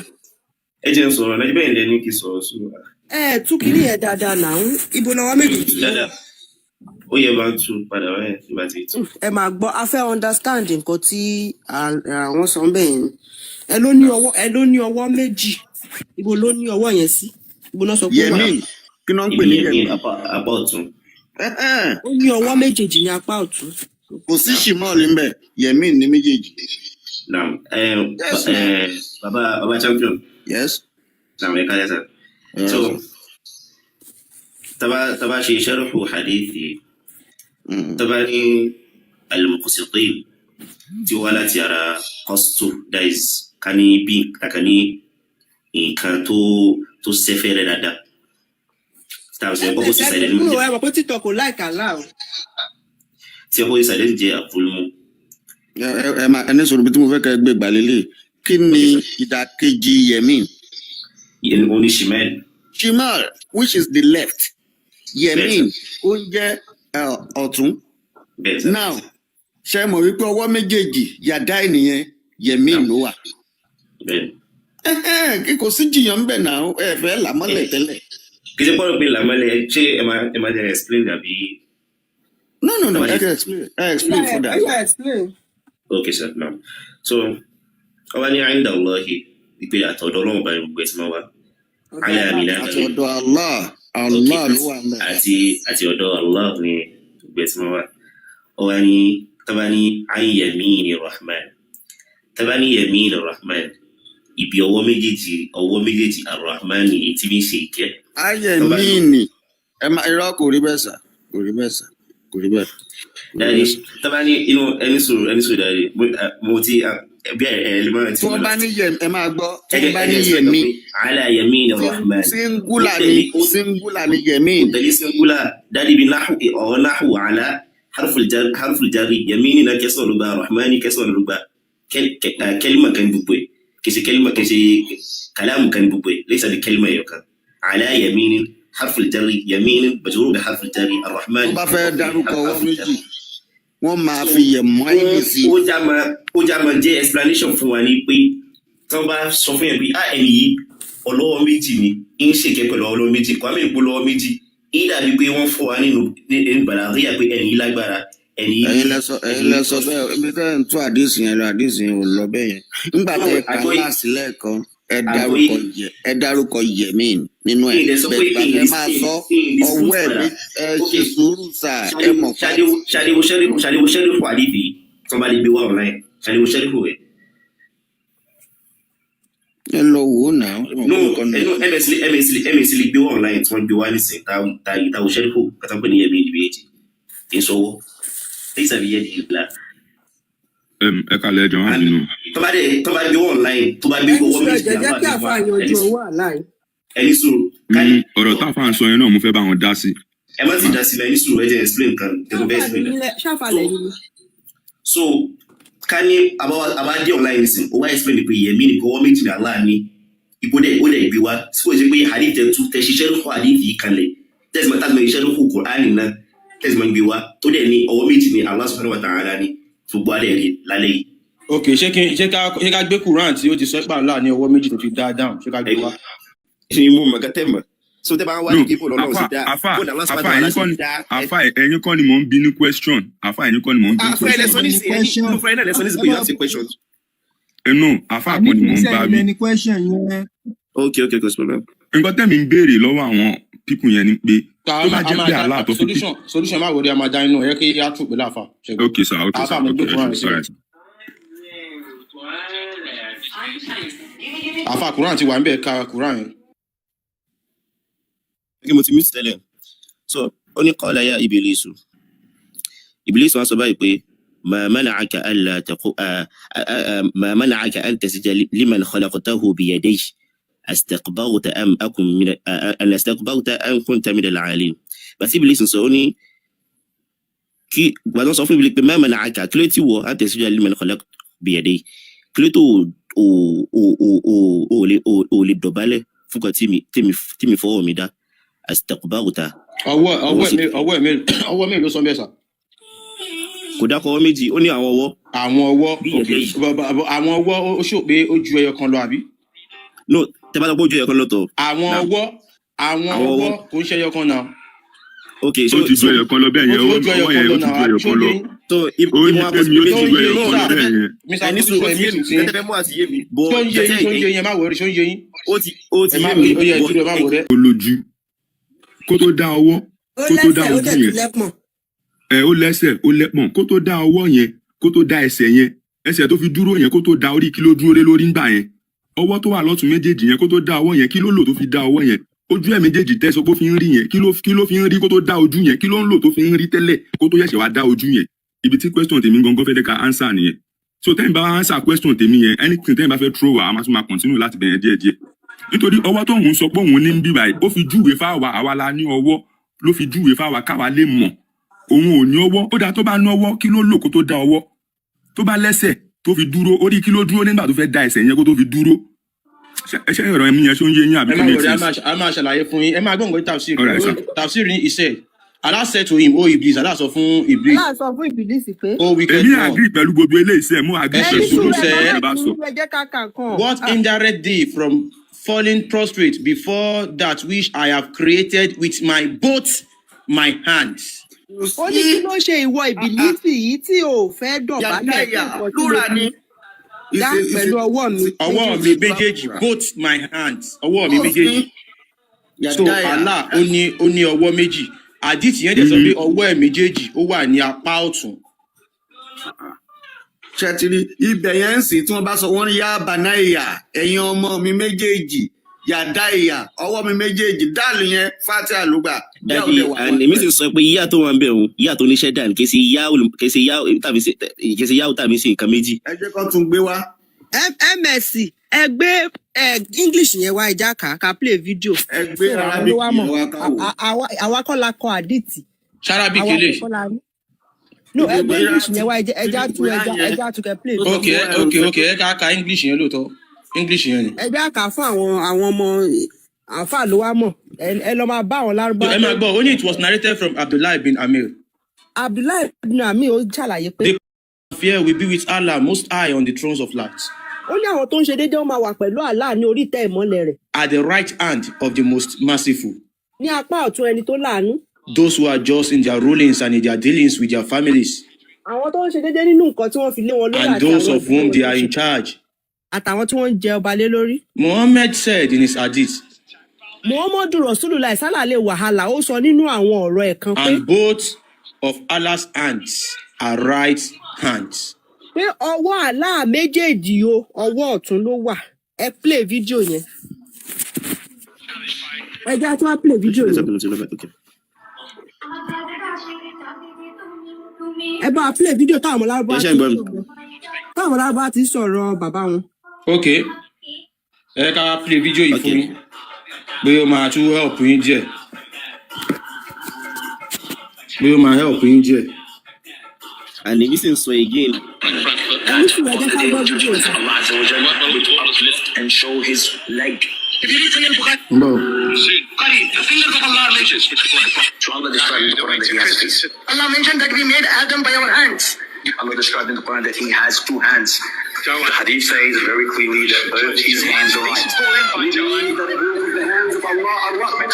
H: Ẹ jẹ́ ń sọ̀rọ̀ náà, bẹ́ẹ̀ lẹ́ni kí n sọ̀rọ̀ sí.
B: Ẹ tú kínní yẹn dáadáa náà, ibo lọ́wọ́ méjèèjì yẹn wà?
H: Dáadáa, ó yẹ bá ń tú padà wáyé tí bá ti tú.
B: Ẹ máa gbọ́, a fẹ́ understand nǹkan tí àwọn sọ ń bẹ̀ yẹn. Ẹ ló ní ọwọ́, ẹ ló ní ọwọ́ méjì, ibo ló ní ọwọ́ yẹn sí? Ibo náà sọ pé ó wà?
D: Yemin, kí ló ń pè
H: ibi
D: ní
H: yẹn ní
D: yemin?
H: Apá ọ̀tún.
D: Ẹhẹ́n,
B: Ó ní ọwọ́ méjèèjì ní apá ọ̀tún.
D: Kò sí shimol ńbẹ, yemin ní méjèèjì.
H: Naam, ẹ
D: Yes.
H: Ẹ bàbá champion.
D: Yes.
H: Naam, ẹ kálẹ̀ sà.
D: Yes.
H: So taba ṣe sharhu hadithi, taba ní al-muqsitin tí ó wá láti ara qastu, that is ká ní bí kàkà ní nǹkan tó sẹ́fẹ̀rẹ̀ dáadáa tá a sọ opposite
B: Ms
H: side ní
B: kúrò
H: jẹ́
B: ẹ mọ̀ pé TikTok kò láìka láà o.
H: Tí opposite side ní jẹ́ àfúlùmù.
D: Ẹ máa ẹni sọ̀rọ̀ bí tí mo fẹ́ kẹ́ ẹ gbé gbàlélẹ̀, kí ni
H: Okay sir.
D: ìdàkejì yemin?
H: Ìyẹn oní shimal.
D: Shimal, which is the left.
H: Bẹ́ẹ̀ sà.
D: Yemin ó ń jẹ́ ọ̀tún.
H: Bẹ́ẹ̀ sà.
D: Now, ṣe mọ̀ wípé ọwọ́ méjèèjì yàdá ènìyàn Yemin
H: Naam.
D: ló wà.
H: Bẹ́ẹ̀ni.
D: Ẹhẹ́n, kí kò sí jiyàn ń bẹ̀ náà, ẹ fẹ́ làmọ́lẹ̀ tẹ́lẹ̀.
H: Kì í ṣe pọ́nrọ́ pé làmọ́lẹ̀, ṣé ẹ máa jẹ́ explain àbí?
D: No, no,
H: Ẹ
D: no.
H: máa
D: Ẹ
H: ṣe.
D: explain, ẹ explain further.
B: Ẹ yà explain.
H: Okay sir, naam. So ọba ní inda Allahi, ìpè àtọ̀dọ̀ Ọlọ́run bá gbogbo ẹ̀ tí máa wá.
B: Ọ̀dọ̀
H: Ala
B: Allah.
H: minabari.
D: Àti ọ̀dọ̀ Allah.
H: Okay.
D: Allah ló wà ń bẹ̀.
H: Àti ọ̀dọ̀ Allah ní gbogbo ẹ̀ tí máa wá. Ọba ní tọ́ba ní an yamini rahman, tọ́ba ní yamini rahman, ibi ọwọ́ méjèèjì arrahman ni èyí tí mi ń ṣe ìkẹ́.
D: Ayẹ
H: Tọ́ba ní
D: míìnì, ẹ má irọ́, kò rí bẹ́ẹ̀ sà, kò rí bẹ́ẹ̀ sà, kò rí bẹ́ẹ̀, kò rí
H: Dáadé,
D: bẹ́ẹ̀ sà.
H: tọ́ba ní inú ẹni sùúrù, ẹni sùúrù dáadé, mo ti bí ẹ ẹ lè má rántí
D: Tí
H: mọ́
D: wọ́n bá
H: láti
D: ní yẹ, ẹ máa gbọ́, tí
H: ẹ
D: wọ́n
H: jẹ́
D: bá
H: ẹ
D: ní
H: jẹ́ explain
D: yẹmí
H: pé ala yamini rahman, ó
D: singular
H: tẹ̀lé
D: ni
H: ó
D: singular ni yemin.
H: Kò tẹ̀lé singular dáadé, bí náhù, ọ̀rọ̀ náhù, ala harful jarri, yamini náà kẹsàn-án ló gba, rahmani kẹsàn-án ló gba, kẹlima kan gbogbo ẹ̀ kì í ṣe kẹlima, kì í ṣe kàlámù kan gbogbo ẹ̀, laysa bi kẹlima ẹ̀yọ̀ kan. Ala yamini, harful jarri, yamini majrur bi harful jarri, arrahman
D: Tó bá fẹ́ dárúkọ ọwọ́
H: harful
D: méjì,
H: jarri.
D: wọ́n máa
H: So
D: fi yẹ̀mọ́
H: ó
D: ẹ̀yìn sí.
H: ó já máa jẹ́ explanation fún wa ní pé tí wọ́n bá sọ fún yẹn pé ah, ẹni yìí ọlọ́wọ́ méjì ni, ń ṣèkẹ́ pẹ̀lú ọlọ́wọ́ méjì, Kwame ìpò lọ́wọ́ méjì ń dàbí pé wọ́n fún wa nínú ní bàláríà pé ẹni yìí lágbára, ẹni yìí
D: Ẹ̀yin lẹ sọ,
H: ẹni
D: ẹ̀yin
H: yìí
D: lẹ sọ bẹ́ẹ̀. Ibi tẹ́ ẹ̀ ń tú àdìsí yẹn lọ, àdìsí yẹn ò lọ bẹ́ẹ̀ yẹn. Nígbà
H: No.
D: tẹ́ ẹ ka
H: Àgbọ́yé
D: láàsì lẹ́ẹ̀kan, ẹ
H: àgbọ́yé
D: dárúkọ yẹ, ẹ dárúkọ yemin nínú ẹ̀.
H: Kí n dẹ̀ sọ pé
D: Bẹ́ẹ̀ gbà
H: ìyìn
D: tẹ́ máa sọ
H: dispute
D: ọwọ́ ẹ̀
H: padà.
D: ẹ
H: Ok.
D: ṣe sùúrù sà, ẹ mọ̀ pé
H: Ṣadéwo ṣẹ́rífù, ṣadéwo ṣẹ́rífù àdìsí tí wọ́n bá lè gbé wá online, ṣadéwo ṣẹ́rífù rẹ̀.
D: Ẹ lọ wò ó náà, ẹ mọ̀
H: No.
D: pé nǹkan náà.
H: Ẹnu ms lè gbé wá online tí wọ́n gbé wá nísìnyí, tá táwo ṣẹ́rífù kàtà pé ní yẹmi ìdìbò èjì kì í sọwọ́ lẹ́yìn sàbí yẹ́ di ìlà.
I: Ẹ kalẹ̀, ẹ jọ̀ọ́, má bínú.
H: Tó bá gbé wá online, tó bá gbé
B: Ẹni
H: ọwọ́
B: sùúrù,
H: méjì
B: ẹjẹ
H: ní
B: jẹ́
H: àwọn
B: kí
H: àgbẹ̀ wá
B: àáfàá yanjú
H: ẹni
B: ọwọ́ àlá yìí.
H: Ẹni sùúrù káyé.
I: Ọ̀rọ̀ táfà ń sọ yẹn náà mo fẹ́ bá wọn dá sí.
H: Ẹ má ti dá sí ẹni sùúrù, ẹ jẹ́ explain kan tẹ́lẹ̀ bẹ́ẹ̀
B: Ṣáfà
H: explain.
B: lẹ́yìn, ṣáfà
H: So
B: lẹ́yìn ni.
H: So ká ní àbá dé online nísìn, ó wá explain pé yẹmí ni ọwọ́ méjì ní Allah ní ipò dẹ̀, ó dẹ̀ gbé wá tí kò ṣe pé hadith tẹ tú tẹ ṣiṣẹ́ lóko, hadith yìí kanlẹ̀ tẹ̀sí ma tàbí iṣẹ́ lóko Kùránì náà tẹ̀sí ma gbé wá tó dẹ̀ ní ọwọ́ méjì ní Allah subhanahu wa ta'ala ní gbogbo alẹ́ rí lálẹ́ yìí.
C: Ok, ṣé kí ṣé ká ṣé ká gbé Quran tí ó ti sọ pé Allah ní ọwọ́ méjì tó fi dá down, ṣé ká gbé wá?
H: Ṣe mú mọ̀ kẹ́tẹ́ mọ̀, so tẹ́ bá ń wá
I: No.
H: ní kíkó lọ́nà
I: Àfà
H: sí dá
I: àfà
H: bó ní Allah
I: àfà
H: subhanahu wa ta'ala
I: ẹ̀yin kọ́
H: sì
I: ni
H: dá ẹ.
I: Àfà, ẹ̀yin kọ́ ni mò ń bi ní question. Àfà, ẹ̀yin kọ́ ni mò ń bi ní
H: Àfà ẹ̀ lẹ́sọ
I: question.
J: Ní
H: nísìnyí, ẹni
J: question
H: ló fẹ́ náà lẹ́sọ
J: ẹ
H: nísìnyí pé you
J: máa
H: ask a question.
I: Ẹ no, àfà
J: Àní
I: kọ́ ni
J: kì
I: mò
J: í
I: ń bá
J: sẹ́yìn
I: wí.
J: lẹni question yẹn.
H: Ok, kò sí problem.
I: Nǹkan tẹ́mi ń béèrè lọ́wọ́ àwọn people yẹn ni pé
C: Ká
I: tó bá
C: a
I: jẹ́
C: máa
I: pé
C: dá
I: Allah tó fi
C: solution, má wọlé, a máa dá inú ẹ kí á tù pẹ̀lú àfà ṣẹgbọn.
I: Ok sir, ok
C: Àfà
I: sir.
C: mo
I: Ok,
C: gbé
I: ẹ
C: Quran
I: ṣe
C: síbẹ̀.
I: alright.
C: Àfà, Quran ti wà ń bẹ̀, ka Quran yẹn.
H: Kí mo ti mute tẹ́lẹ̀. So ó ní qala ya Ibilisu, Ibilisu wọn sọ báyìí pé ma mana'aka alla taqu ma mana'aka an tasjuda liman khalaqtahu biyadayhi, astakbarta am akun min an astakbarta am kunta min al-'alin. Bàtí Ibilisu sọ, ó ní kí gbàdán sọ fún Ibilisu pé ma mana'aka, kí ló ti wọ, an tasjuda liman khalaqtahu biyadayhi, kí ló tó o o o o o lè o lè dọ̀bálẹ̀ fún kan tí mi fọwọ́ mi dá, astakbarta.
C: Ọwọ́
H: òun
C: ọwọ́
H: sì
C: ẹ̀ ọwọ́ ẹ̀ mélòó, ọwọ́ mélòó ló sọ bẹ́ẹ̀ sà?
H: Kò dákọ̀ ọwọ́ méjì, ó ní àwọn ọwọ́.
C: Àwọn ọwọ́.
H: Bí
C: Ok.
H: ẹ̀dẹ́ yìí.
C: Àwọn ọwọ́, ó ṣò pé ó ju ẹyọ kan lọ, àbí?
H: No, tẹ bá sọ pé ó ju ẹyọ kan lọ́tọ̀.
C: Àwọn
H: Naam.
C: ọwọ́, àwọn
H: Àwọn
C: ọwọ́
H: ọwọ́.
C: kò ń ṣe ẹyọ kan náà.
H: Ok.
I: Ó
H: So
I: ti ju
H: so
I: ẹyọ kan lọ bẹ́ẹ̀
C: Ó
I: yẹn.
C: ti ó
I: Ọwọ́
C: ju ẹyọ
I: ọwọ́
C: kan
I: yẹn
C: lọ
I: ó ti
C: náà,
I: ju ẹyọ
C: àbí? Ṣó
I: kan
C: yé
I: lọ.
C: yín?
H: So
I: Ó
H: ibi
I: yé
H: wọn kọ sí
I: mi, ó
H: pé
I: ti
C: Ṣó
I: ju
C: ń yé
I: ẹyọ
C: yín
I: kan lọ
C: sà?
I: bẹ́ẹ̀ yẹn.
C: Mr
H: Ẹni sùúrù,
C: Solution,
H: ó ti
C: èmi
H: yé mi.
C: sì ti
H: Nǹkan tẹ́ fẹ́ mú àti yé mi bọ́.
C: Ṣó ń yé
H: nǹkan
C: yín?
H: tẹ́
C: Ṣó ń yé yín? Ẹ má wọrí, ṣó ń yé yín?
H: Ó ti
C: Ẹ má
H: yé mi
C: ó yẹ
H: bọ́.
C: dúró, ẹ má wọrí.
I: Ó lójú kó tó dá ọwọ́,
B: Ó
I: kó tó dá
B: lẹ́sẹ̀, ó
I: ojú
B: dẹ̀ tún
I: yẹn.
B: lẹ́pọ̀n.
I: Ẹ ó lẹ́sẹ̀, ó lẹ́pọ̀n. Kó tó dá ọwọ́ yẹn, kó tó dá ẹsẹ̀ yẹn, ẹsẹ̀ tó fi dúró yẹn, kó tó dá orí, kí ló dúró lé lórí ńgbà yẹn? Ọwọ́ tó wà lọ́tún méjèèjì yẹn, kó tó dá ọwọ́ yẹn, kí ló lò tó fi dá ọwọ́ yẹn? Ojú ẹ̀ méjèèjì tẹ́ sọ pé ó fi ń rí yẹn, kí ló fi ń rí kó tó dá ojú yẹn? Kí ló ń lò tó fi ń rí tẹ́lẹ̀ kó tó ṣẹ̀ṣẹ̀ wá dá ojú yẹn? Ibi tí question tèmi gangan fẹ́ dẹ́ ka answer nìyẹn. So tẹ́yìn bá wá answer question tèmi yẹn, anything tẹ́yìn bá fẹ́ throw wá, a máa tún máa continue láti bẹ̀rẹ̀ díẹ̀díẹ̀, nítorí ọwọ́ tó ń sọ pé òun ní ń bí báyìí, ó fi júwe fáwa, àwa la ní ọwọ́, ló fi júwe fáwa káwa lè mọ̀ òun ò ní ọwọ́. Ó dáa, tó bá ní ọwọ́, kí ló lò kó tó dá ọwọ́? Tó bá lẹ́sẹ̀ tó fi dúró, orí kí ló dúró nígbà tó fẹ́ dá ẹsẹ̀ yẹn kó tó fi dúró? Ṣé ọ̀rọ̀ mi yẹn ṣó ń yé yín àbí
C: Ẹ
I: kò
C: má
I: make
C: wọrí, a
I: sense?
C: máa ṣàlàyé fún yín. Ẹ máa gbọ́ nǹkan tí tafsir
I: All right sir.
C: Tafsir ní, he said
E: Allah said to him, O Iblis, Allah sọ fún Iblis,
B: Allah sọ fún Ìbílísì pé
E: O wicked
I: Èmi
E: one,
I: agree pẹ̀lú gbogbo eléyìí sẹ́, mo
E: ẹ
I: agree
B: ẹ
E: ṣe
B: ní
I: pẹ̀lú
B: sùúrù,
I: gbogbo
B: ẹ
E: sùúrù
B: má
I: nǹkan
E: sẹ́.
I: tẹ́ bá sọ.
B: sùúrù, ẹ jẹ́ ká kà nǹkan.
E: What
B: Ah,
E: hindered thee from falling prostrate before that which I have created with my both my hands?
D: You
B: ó ní kí
D: see,
B: ló ṣe ìwọ Ìbílísì yìí tí o ò fẹ́ dọ̀bálẹ̀ fún
D: yàdáyà
B: nǹkan tí mo
D: plural
B: ti
D: ni.
B: dá
D: It's a it's
B: pẹ̀lú
D: a
B: ọwọ́ mi
D: it's a
E: Ọwọ́
B: méjèèjì.
E: mi
D: it's a
E: méjèèjì,
D: plural.
E: both my hands, ọwọ́ mi
D: You
E: méjèèjì.
D: see,
E: So
D: yàdáyà.
E: Allah ó ní ọwọ́ méjì. Hadith yẹn dẹ̀ sọ pé ọwọ́ ẹ̀ méjèèjì ó wà ní apá ọ̀tún.
D: Ṣètìlí ibẹ̀ yẹn ń sìn tí wọ́n bá sọ wọ́n ní yá bànáìyà, ẹ̀yin ọmọ mi méjèèjì, yàdáìyà, ọwọ́ mi méjèèjì, dáàlù yẹn fatia ló gbà, yá ò
H: Daddy,
D: dẹ̀ wà
H: and
D: wá
H: èmi
D: bẹ̀.
H: sì sọ pé yíyá tó wà ń bẹ̀ òun, yíyá tó níṣẹ́ dàn, kì í ṣe yá kì í ṣe yá tàbí kì í ṣe yá tàbí ṣe nǹkan méjì.
D: Ẹ jẹ́ kó tún gbé wá.
B: Ms ẹ gbé ẹ English yẹn wá, ẹja kà á, ká play video.
D: Ẹ gbé
B: So àwọn ló
D: Arabic
B: wá
D: yẹn
B: mọ̀.
D: wá ká wò.
B: Àwa kọ́ la kọ àdìtì,
E: Ṣárábìkì
B: àwa
E: eléyìí.
B: kọ́ la ní. No, ẹ
D: Ibi
B: gbé
D: bóyá
B: English yẹn wá, ẹja
D: ibi
B: tú
D: bóyá
B: ẹja
D: yẹn
B: ẹja tú kẹ play
D: tó sọ
B: video.
E: Ok,
D: fún
E: ok,
D: ẹ
E: ok, ẹ ká ka English yẹn lóòótọ́. English yẹn ni.
B: Ẹja kà á fún àwọn ọmọ àáfàá ló wá mọ̀. Ẹ lọ máa bá àwọn
E: So
B: lárúbáwá
E: ẹ
B: tó
E: máa gbọ́, ó ní it was narrated from Abdullah bin Amir.
B: Abdullahi ibn Ami ó ṣàlàyé pé
E: The fear will be with Allah Most High on the thrones of light,
B: ó ní àwọn tó ń ṣe déédéé wọn máa wà pẹ̀lú Allah ní orí ìtẹ́ ìmọ́lẹ̀ rẹ̀,
E: at the right hand of the most merciful.
B: ní apá ọ̀tún ẹni tó láàánú.
E: Those who are just in their rulings and in their dealings with their families,
B: Àwọn tó ń ṣe déédéé nínú nǹkan tí wọ́n fi lé wọn lórí
E: and
B: àti
E: those
B: àwọn
E: of
B: ìdílé
E: whom
B: wọn
E: they
B: tó
E: are
B: ṣe
E: in charge.
B: àtàwọn tí wọ́n ń jẹ ọba lé lórí.
E: Muhammad said in his hadith,
B: Muhammadu Rasulullah sálàlẹ wàhálà ó sọ nínú àwọn ọ̀rọ̀ ẹ̀ kan pé
E: and both of Allah's hands are right hands.
B: pé ọwọ́ Allah méjèèjì o, ọwọ́ ọ̀tún ló wà. Ẹ play video yẹn, ẹ jẹ́ tí wọ́n play video yẹn. Ẹ bá a play video táwọn ọmọ
H: Ẹ
B: lárúbáwá
H: ṣe
B: ti
H: ń gbọ́ mi.
B: sọ̀rọ̀, táwọn ọmọ lárúbáwá ti sọ̀rọ̀ bàbá wọn.
E: Ok, ẹ ká wá play video yìí
H: Ok.
E: fún yín, bóyá ó máa tún help yín díẹ̀. Bóyá ó máa help yín díẹ̀.
H: And èmi sì ń sọ again.
B: Ẹ ní sùúrù, ẹ jẹ́ ká gbọ́ video yìí.
E: Ń bọ̀.
J: Allah mentioned that we made Adam by our hands. Allah described in the Quran that he has two hands. The hadith says very clearly that both his hands are right. We believe that both of the hands of Allah are right.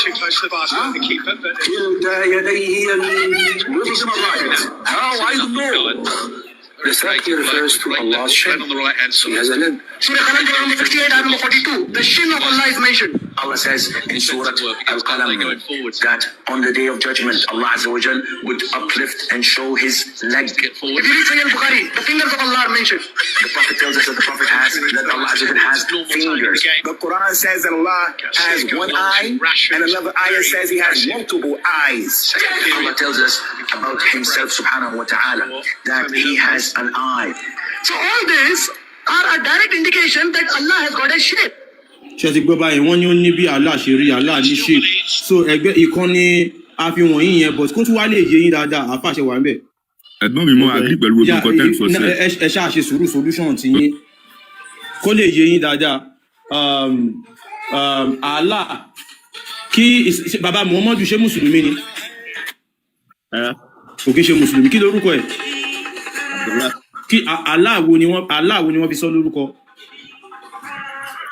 J: Huh? كلتا يديه يمين. Both of them are right. How? I don't know. The fact here refers to Allah's shin. He has a leg. Surah Qalam, number 58, ayah number 42. The shin of Allah is mentioned. Allah says in Surah Al-Qalam that on the day of judgment, Allah Azza wa Jal would uplift and show his leg. If you read Sahih Al-Bukhari, the fingers of Allah are mentioned. The Prophet tells us that the Prophet has, that Allah Azza wa Jal has fingers. The Quran says that Allah has one eye, and another ayah says he has multiple eyes. Allah tells us about himself subhanahu wa ta'ala, that he has an eye. So all this are a direct indication that Allah has got a shape.
E: Ṣe ti gbọ́ báyìí? Wọ́n ní ó ní bí Allah ṣe rí, Allah ní shape. So ẹgbẹ́ ìkan ni a fi wọ̀nyí yẹn, but kó tún wá lè yé yín dáadáa, àfàṣẹ wà ń bẹ̀.
I: Ẹ̀gbọ́n mi, mo agree pẹ̀lú gbogbo
E: Yà
I: nǹkan tẹ́ ń sọ sẹ́.
E: ẹ ṣáà ṣe sùúrù, solution ti yín kó lè yé yín dáadáa. Allah kí bàbá Muhammadu, ṣé mùsùlùmí ni?
H: Rárá.
E: Kò kí ń ṣe mùsùlùmí. Kí lorúkọ ẹ̀?
H: Abdullah.
E: Kí Allah wo ni wọ́n fi sọ lórúkọ?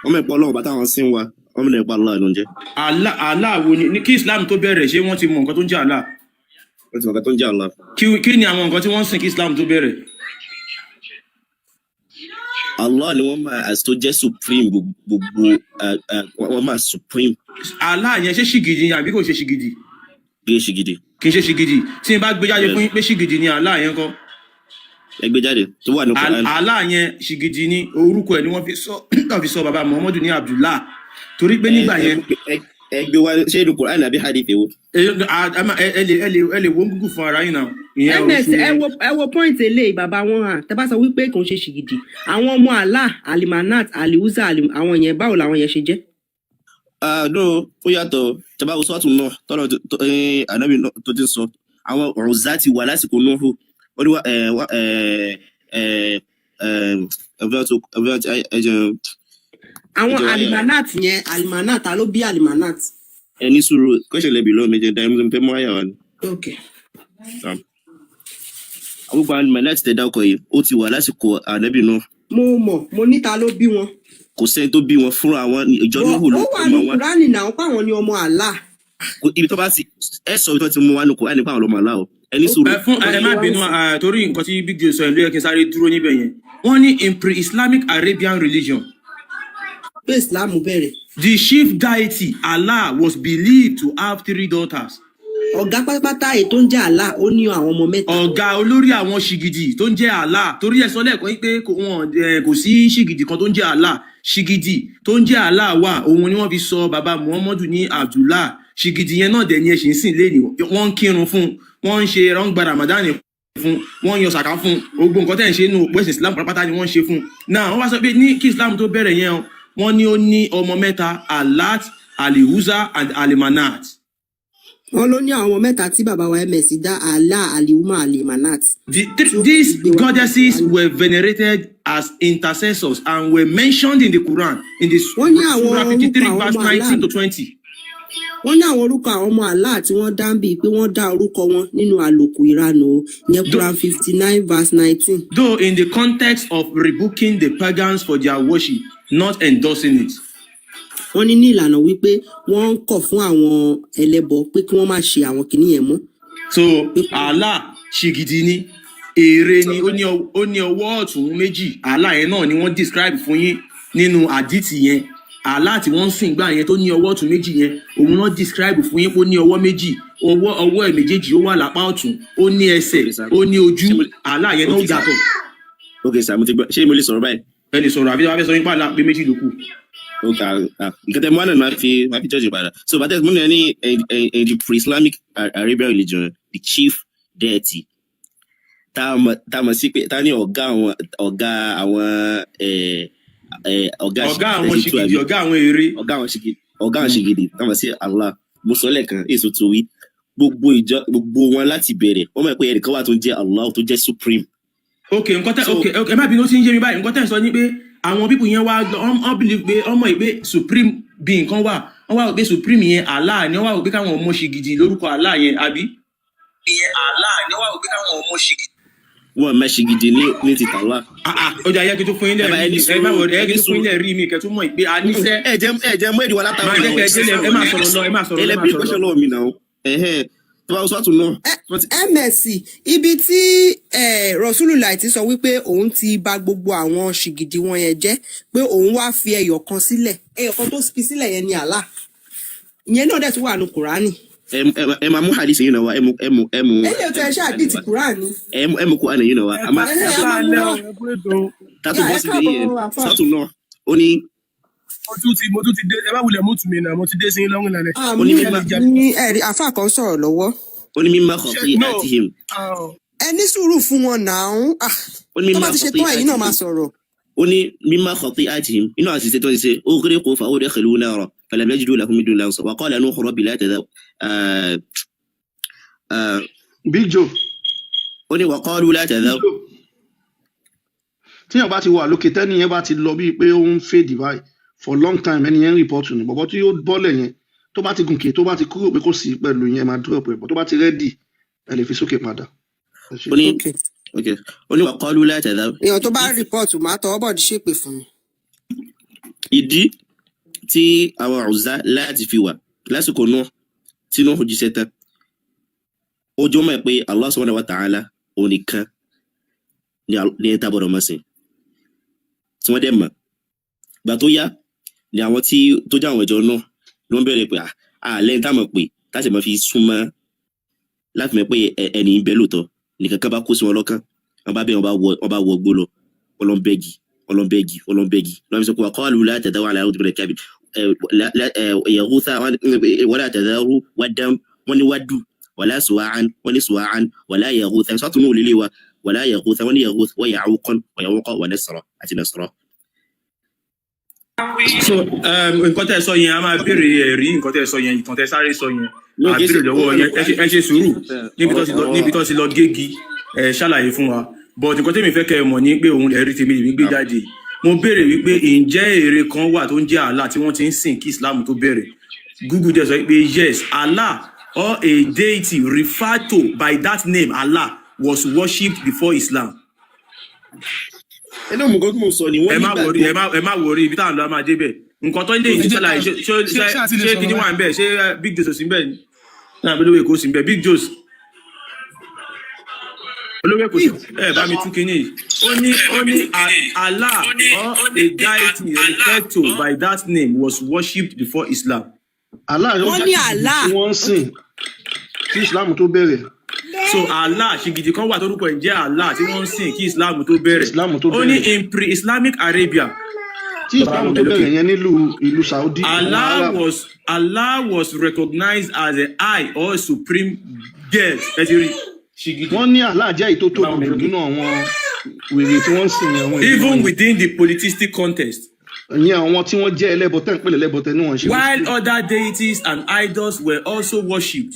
H: Wọ́n mọ̀ pé Ọlọ́run bàtà wọn sí wa, wọ́n mọ̀ pé Allah ló ń jẹ́.
E: Allah wo ni kí Islam tó bẹ̀rẹ̀, ṣé wọ́n ti mọ nǹkan tó ń jẹ́ Allah?
H: Wọ́n ti mọ̀ nǹkan tó ń jẹ́ Allah.
E: Kí ni àwọn nǹkan tí wọ́n ń sìn kí Islam tó bẹ̀rẹ̀?
H: Allah ni wọ́n máa as tó jẹ́ supreme gbogbo wọ́n máa supreme.
E: Allah yẹn, ṣé ṣìgìdì ni àbí kò ṣe ṣìgìdì?
H: Bí ó ṣe gidi.
E: Kì í ṣe ṣìgìdì. Tí n bá gbé jáde fún yín pé ṣìgìdì ni Allah yẹn kọ́?
H: Ẹ gbé jáde tó wà ní Quran.
E: Allah yẹn ṣìgìdì ni orúkọ ẹ̀ ni wọ́n fi sọ, wọ́n fi sọ bàbá Muhammadu ní Abdullah torí pé nígbà yẹn.
H: Ẹ gbé wá, ṣé inú Quran àbí hadith èwo?
E: Ẹ lè wo Google fún ara yín náà, ìyẹn ò
B: Ms
E: ṣe.
B: Ẹ wo point eléyìí bàbá wọn hàn. Tẹ bá sọ wípé kò ń ṣe ṣìgìdì, àwọn ọmọ Allah, Alimanat, Aliuza, àwọn yẹn, báwo làwọn yẹn ṣe jẹ́?
H: Ah no, ó yàtọ̀. Tẹ́bá wo sọ́ọ̀tún náà tọ́lọ̀ tó ànábì náà tó ti sọ àwọn ọ̀zá ti wà lásìkò Nuhu, ó ní wá ẹ wá ẹ ẹ ẹ ẹ̀fẹ́ tó ẹ̀fẹ́ tó ẹ jẹ́
B: Àwọn
H: ẹ jẹ́ wáyà.
B: Alimanat yẹn, Alimanat, ta ló bí Alimanat?
H: Ẹ ní sùúrù, question lẹ́bi lọ́wọ́ mi, jẹ́ dáhùn, mo fẹ́ mú àyà wá ni.
B: Ok.
H: Gbogbo àwọn Manat tẹ dákọ yìí, ó ti wà lásìkò ànábì náà.
B: Mo mọ̀, mo níta ló bí wọn.
H: Kò sẹ́ni tó bí wọn fúnra wọn, ìjọ
B: Bọ̀
H: Nuhu ló
B: ó wà
H: mọ
B: ní
H: wọn.
B: Kúránì náà páwọn ni ọmọ Allah.
H: Ibi tó bá ti ẹ sọ ibi tó ti mú wa nù kó ẹ nípa àwọn ọmọ àlá o, ẹ ní sùúrù.
K: Ẹ fún ẹ má
B: Wá ń
K: bínú
B: sìn.
K: Torí nǹkan tí Big J sọ yẹn ló yẹ kí n sáré dúró níbẹ̀ yẹn. Wọ́n ní in pre-Islamic Arabian religion,
B: Pé Ìsìláàmù bẹ̀rẹ̀.
K: the chief deity Allah was believed to have three daughters.
B: Ọ̀gá pátápátá èyí tó ń jẹ́ Allah, ó ní àwọn ọmọ mẹ́ta.
K: Ọ̀gá olórí àwọn ṣìgìdì tó ń jẹ́ Allah, torí ẹ sọ lẹ́ẹ̀kan yín pé kò wọn kò sí ṣìgìdì kan tó ń jẹ́ Allah. Ṣìgìdì tó ń jẹ́ Allah wà, òun ni wọ́n fi sọ bàbá Muhammadu ní Abdullah. Ṣìgìdì yẹn náà dẹ̀ ni ẹ ṣì ń sìn léni. Wọ́n ń kírun fún, wọ́n ń ṣe rọ́ǹgbà Ramadan fún, wọ́n ń yan sàká fún. Gbogbo nǹkan tẹ̀ ń ṣe nínú òpó ẹ̀sìn Islam pátápátá ni wọ́n ń ṣe fún. Náà wọ́n wá sọ pé ní kí Islam tó bẹ̀rẹ̀ yẹn o, wọ́n ní ó ní ọmọ mẹ́ta: Alat, Alihuza and Alimanat.
B: Wọ́n ló ní àwọn ọmọ mẹ́ta tí bàbá wa MS dá: Allah, Aliuma, Alimanat. Tí ó
K: These
B: gbé wa nínú
K: goddesses
B: Kùránì.
K: were venerated as intercessors and were mentioned in the Quran in the
B: Wọ́n ní àwọn
K: Surah
B: orúkọ
K: 53
B: àwọn
K: verse
B: ọmọ Allah
K: 19 to 20.
B: Wọ́n ní àwọn orúkọ àwọn ọmọ Allah tí wọ́n dá ń bíi pé wọ́n dá orúkọ wọn nínú àlòkù ìranù o, ìyẹn
K: Though,
B: Quran 59 verse 19.
K: though in the context of rebuking the pagans for their worship, not endorsing it.
B: Wọ́n ní ní ìlànà wípé wọ́n ń kọ̀ fún àwọn ẹlẹ́bọ pé kí wọ́n má ṣe àwọn kinní yẹn mọ́.
K: So
B: Pé kí
K: Allah ṣìgìdì ni, ère ni, ó ní ọwọ́ ọ̀tún méjì. Allah yẹn náà ni wọ́n describe fún yín nínú àdìtì yẹn. Allah tí wọ́n ń sìn gbà yẹn tó ní ọwọ́ ọ̀tún méjì yẹn, òun náà describe fún yín pé ó ní ọwọ́ méjì, ọwọ́ ẹ̀ méjèèjì ó wà lápá ọ̀tún, ó ní ẹsẹ̀,
H: Ok sir.
K: ó ní ojú.
H: Ṣé mo
K: Allah yẹn náà
H: Ok sir.
K: yàtọ̀.
H: Ok sir, mo ti gbọ́. Ṣé mo lè sọ̀rọ̀ báyìí?
K: Ẹ lè sọ̀rọ̀, àbí wàá fẹ́ sọ yín pàlà pé méjì ló kù.
H: Ok, nǹkan tẹ́ mú wá náà ni màá fi judge padà. So bàtẹ́ mo ní ẹ ní in the pre-Islamic Arabian religion, the chief deity tá a mọ̀ sí pé tá a ní ọ̀gá àwọn ọ̀gá
K: Ọ̀gá àwọn
H: ṣìgìdì tó
K: ṣìgìdì,
H: àbí
K: ọ̀gá àwọn ère.
H: Ọ̀gá àwọn ṣìgìdì tá a mọ̀ sí Allah, mo sọ lẹ́ẹ̀kan èso tó wí, gbogbo ìjọ, gbogbo wọn láti bẹ̀rẹ̀, wọ́n mọ̀ pé ẹnìkan wà tó ń jẹ́ Allah, tó jẹ́ supreme.
K: Ok, nǹkan tẹ
H: So
K: Ok, ẹ má bínú, ó ti ń yé mi báyìí. Nǹkan tẹ ń sọ ni pé àwọn people yẹn wá wọ́n believe pé ọmọ yìí pé supreme being kan wà, wọ́n wá wò pé supreme yẹn Allah ni. Wọ́n wá wò pé káwọn ọmọ ṣìgìdì lórúkọ Allah yẹn, àbí. Ìyẹn Allah ni, wọ́n wá wò pé káwọn ọmọ ṣìgìdì.
H: Wọn mọ̀ ṣìgìdì ní ti tàlá.
K: Ah ah, ó jẹ́ ayé kí n tó fún yín
H: Ẹ bá
K: lẹ́rìí
H: ẹni
K: mi, ẹ má
H: sùúrù,
K: wọlé, ẹ
H: ẹni
K: kí n tó fún yín
H: sùúrù.
K: lẹ́rìí mi kẹ́ tó mọ̀ pé a níṣẹ́.
H: Ẹ jẹ́ mú ẹ̀rí wa látàwọn
K: Máa jẹ́
H: náà.
K: kẹ́ ẹ délẹ̀, ẹ máa sọ̀rọ̀ lọ, ẹ máa sọ̀rọ̀ lọ,
H: Ẹ
K: ẹ
H: lẹ
K: máa
H: bí
K: sọ̀rọ̀ lọ.
H: question lọ́wọ́ mi náà. Ẹ̀hẹ́n, tó bá sọ́ọ̀tún náà.
B: Ms ibi tí Rasulullah ti sọ wípé òun ti bà gbogbo àwọn ṣìgìdì wọn yẹn jẹ́, pé òun wá fi ẹyọ kan sílẹ̀, ẹyọ kan tó fi sílẹ̀ yẹn ni Allah. Ìyẹn náà dẹ̀ tún wà ní Kùránì.
H: Ẹ máa mú hadith yìí náà wá, ẹ mú ẹ mú ẹ mú.
B: Eléyìí tó ẹ ṣáà dì ti Kùránì.
H: Ẹ mú Kùránì yìí náà wá.
L: Ẹ
H: A máa
L: ká
B: Eléyìí
L: ẹ
B: a máa mú
L: káalẹ́
B: wá.
L: o, ẹ kú ètò.
H: Tátù
B: Yà
H: bọ́
B: ẹ
H: síbi
B: káàbọ̀
H: yẹn
B: àfà.
H: sọ́tún náà ó ní
L: Mo tún ti dé, ẹ bá wulẹ̀ mú tù mí náà, mo ti dé sí yín lọ́rùn lálẹ́.
H: Ó ní
B: Àmì
H: mímá
L: Ẹ lè jà
B: ní ẹ̀rí àfà kan sọ̀rọ̀ lọ́wọ́.
H: Ó ní mímá
L: ṣe
H: kọ̀ọ̀kí
L: no
H: àti him.
B: Ẹ ní sùúrù fún wọn náà. Ah,
H: Ó ní
B: tó
H: mímá
B: bá ti ṣe
H: kọ̀ọ̀kí
B: tán, ẹ̀yin
H: àti
B: náà máa
H: him.
B: sọ̀rọ̀.
H: Ó ní mímá kọ̀ọ̀kí àti him inú àṣìṣe tó ń ṣe ó kéré kó fa ó dẹ́ xèlú náà rọ̀ falam yajidu lahum min dunillahi ansara wa qala Nuhu rabbi la tadhar.
F: Big Joe.
H: Ó ní wa qalu la
F: Big
H: tadhar.
F: Joe, tíyàn bá ti wà lókè, tẹ́ni yẹn bá ti lọ bíi pé ó ń fade báyìí for long time, ẹni yẹn ń report ni. Bọ̀bọ̀ tí ó bọ́lẹ̀ yẹn, tó bá ti gùnkè, tó bá ti kúrò pé kò sí pẹ̀lú yẹn, máa drop ẹ̀ bọ̀. Tó bá ti ready, ẹ lè fi sókè padà. Ẹ ṣé.
H: Ó ní
B: Ok.
H: Ok, ó ní wa qalu la tadhar.
B: Èèyàn tó bá report, máa tọwọ́ bọ̀dí ṣépè fún mi.
H: Ìdí tí àwọn Uzza láti fi wà lásìkò náà tí Nuhu jíṣẹ́ tán, ó jọ mọ̀ pé Allah subhanahu wa ta'ala òun nìkan ní ẹ̀ta gbọ́dọ̀ máa sìn, tí wọ́n dẹ̀ mọ̀. Gbà tó yá ni àwọn tí tó jẹ́ àwọn ìjọ náà ló ń bẹ̀rẹ̀ pé à lẹ́yìn táwọn pè láti máa fi súnmọ́ láti mọ̀ pé ẹni ń bẹ lóòótọ́ nìkan kan bá kó sí wọn lọ́kàn, wọ́n bá bẹ̀, wọ́n bá wọ gbó lọ, wọ́n lọ ń bẹ́gi, wọ́n lọ ń bẹ́gi, wọ́n lọ ń bẹ́gi. Lọ́wọ́ fi sọ pé wa qalu la tadharu ala al-ardi min al-kafirin yaghutha wala tadharu waddan, wọ́n ní wádù, wala suwa'an, wọ́n ní suwa'an, wala yaghutha sọ́tún ní òlélẹ̀ wa, wala yaghutha, wọ́n ní yaghuth, wa ya'uqan, wa ya'uqa, wa nasra àti nasra.
K: So nǹkan tẹ́ ẹ sọ yẹn, a máa béèrè ẹ̀rí nǹkan tẹ́ ẹ sọ yẹn, ìtàn tẹ́ ẹ sáré sọ yẹn.
H: No,
K: A
H: kì í ṣe
K: béèrè lọ́wọ́ yẹn. Ẹ ṣe sùúrù níbi tó ti lọ gégi, ẹ ṣàlàyé fún wa. But nǹkan tẹ́mi fẹ́ kẹ́ ẹ mọ̀ ní pé òun ẹ̀rí tèmi lèmi gbé jáde. Mo béèrè wípé ǹjẹ́ ère kan wà tó ń jẹ́ Allah tí wọ́n ti ń sìn kí Islam tó bẹ̀rẹ̀? Google dẹ̀ sọ pé yes, Allah. or a deity referred to by that name Allah was worshipped before Islam.
H: Ẹ náà mọ̀ nǹkan tí mo sọ ni
K: Ẹ
H: wọ́n
K: má wọrí,
H: nígbàgbọ́.
K: ẹ má wọrí, ibi táwọn lọ á máa débẹ̀. Nǹkan tó ń lè
L: Ẹ
K: yìí
L: jẹ́ ká
K: ṣàlàyé, ṣé ṣé
L: ṣé
K: ṣé
L: ṣáà ti lè
K: ṣé
L: sọ̀rọ̀
K: kíní wà
L: báyìí?
K: ń bẹ̀, ṣé Big Joe sí ń bẹ̀ ni? Náà olówó Èkó sí ń bẹ̀, Big Joe, olówó Èkó sí ẹ bá mi tú kíní yìí. Ó ní Allah or a deity referred to by that name was worshipped before Islam.
F: Allah ó
B: Wọ́n
F: jẹ́
B: ní
F: ṣìgìdì
B: Allah
F: tí wọ́n ń sìn kí Islam tó bẹ̀rẹ̀.
K: So Allah, ṣìgìdì kan wà torúkọ ẹ̀ ń jẹ́ Allah tí wọ́n ń sìn kí Islam tó
F: Kí
K: bẹ̀rẹ̀.
F: Islam tó
K: Ó ní
F: bẹ̀rẹ̀.
K: in pre-Islamic Arabia,
F: Tí Islam tó bẹ̀rẹ̀ yẹn nílùú ìlú Saudi, àwọn
K: Allah
F: Arab.
K: was Allah was recognized as a high or supreme God. Ẹ ti rí ṣìgìdì.
F: Wọ́n ní Allah jẹ́ èyí tó tóbi jù nínú àwọn wèrè tí wọ́n ń sìn yẹn, àwọn èèyàn
K: Even
F: wọ̀nyẹn.
K: within the polytheistic context.
F: Ìyẹn àwọn tí wọ́n jẹ́ ẹlẹ́bọ tẹ́ ń pè lẹ́lẹ́bọ tẹ́ ní wọ́n ṣe
K: While
F: Muslim.
K: other deities and idols were also worshipped,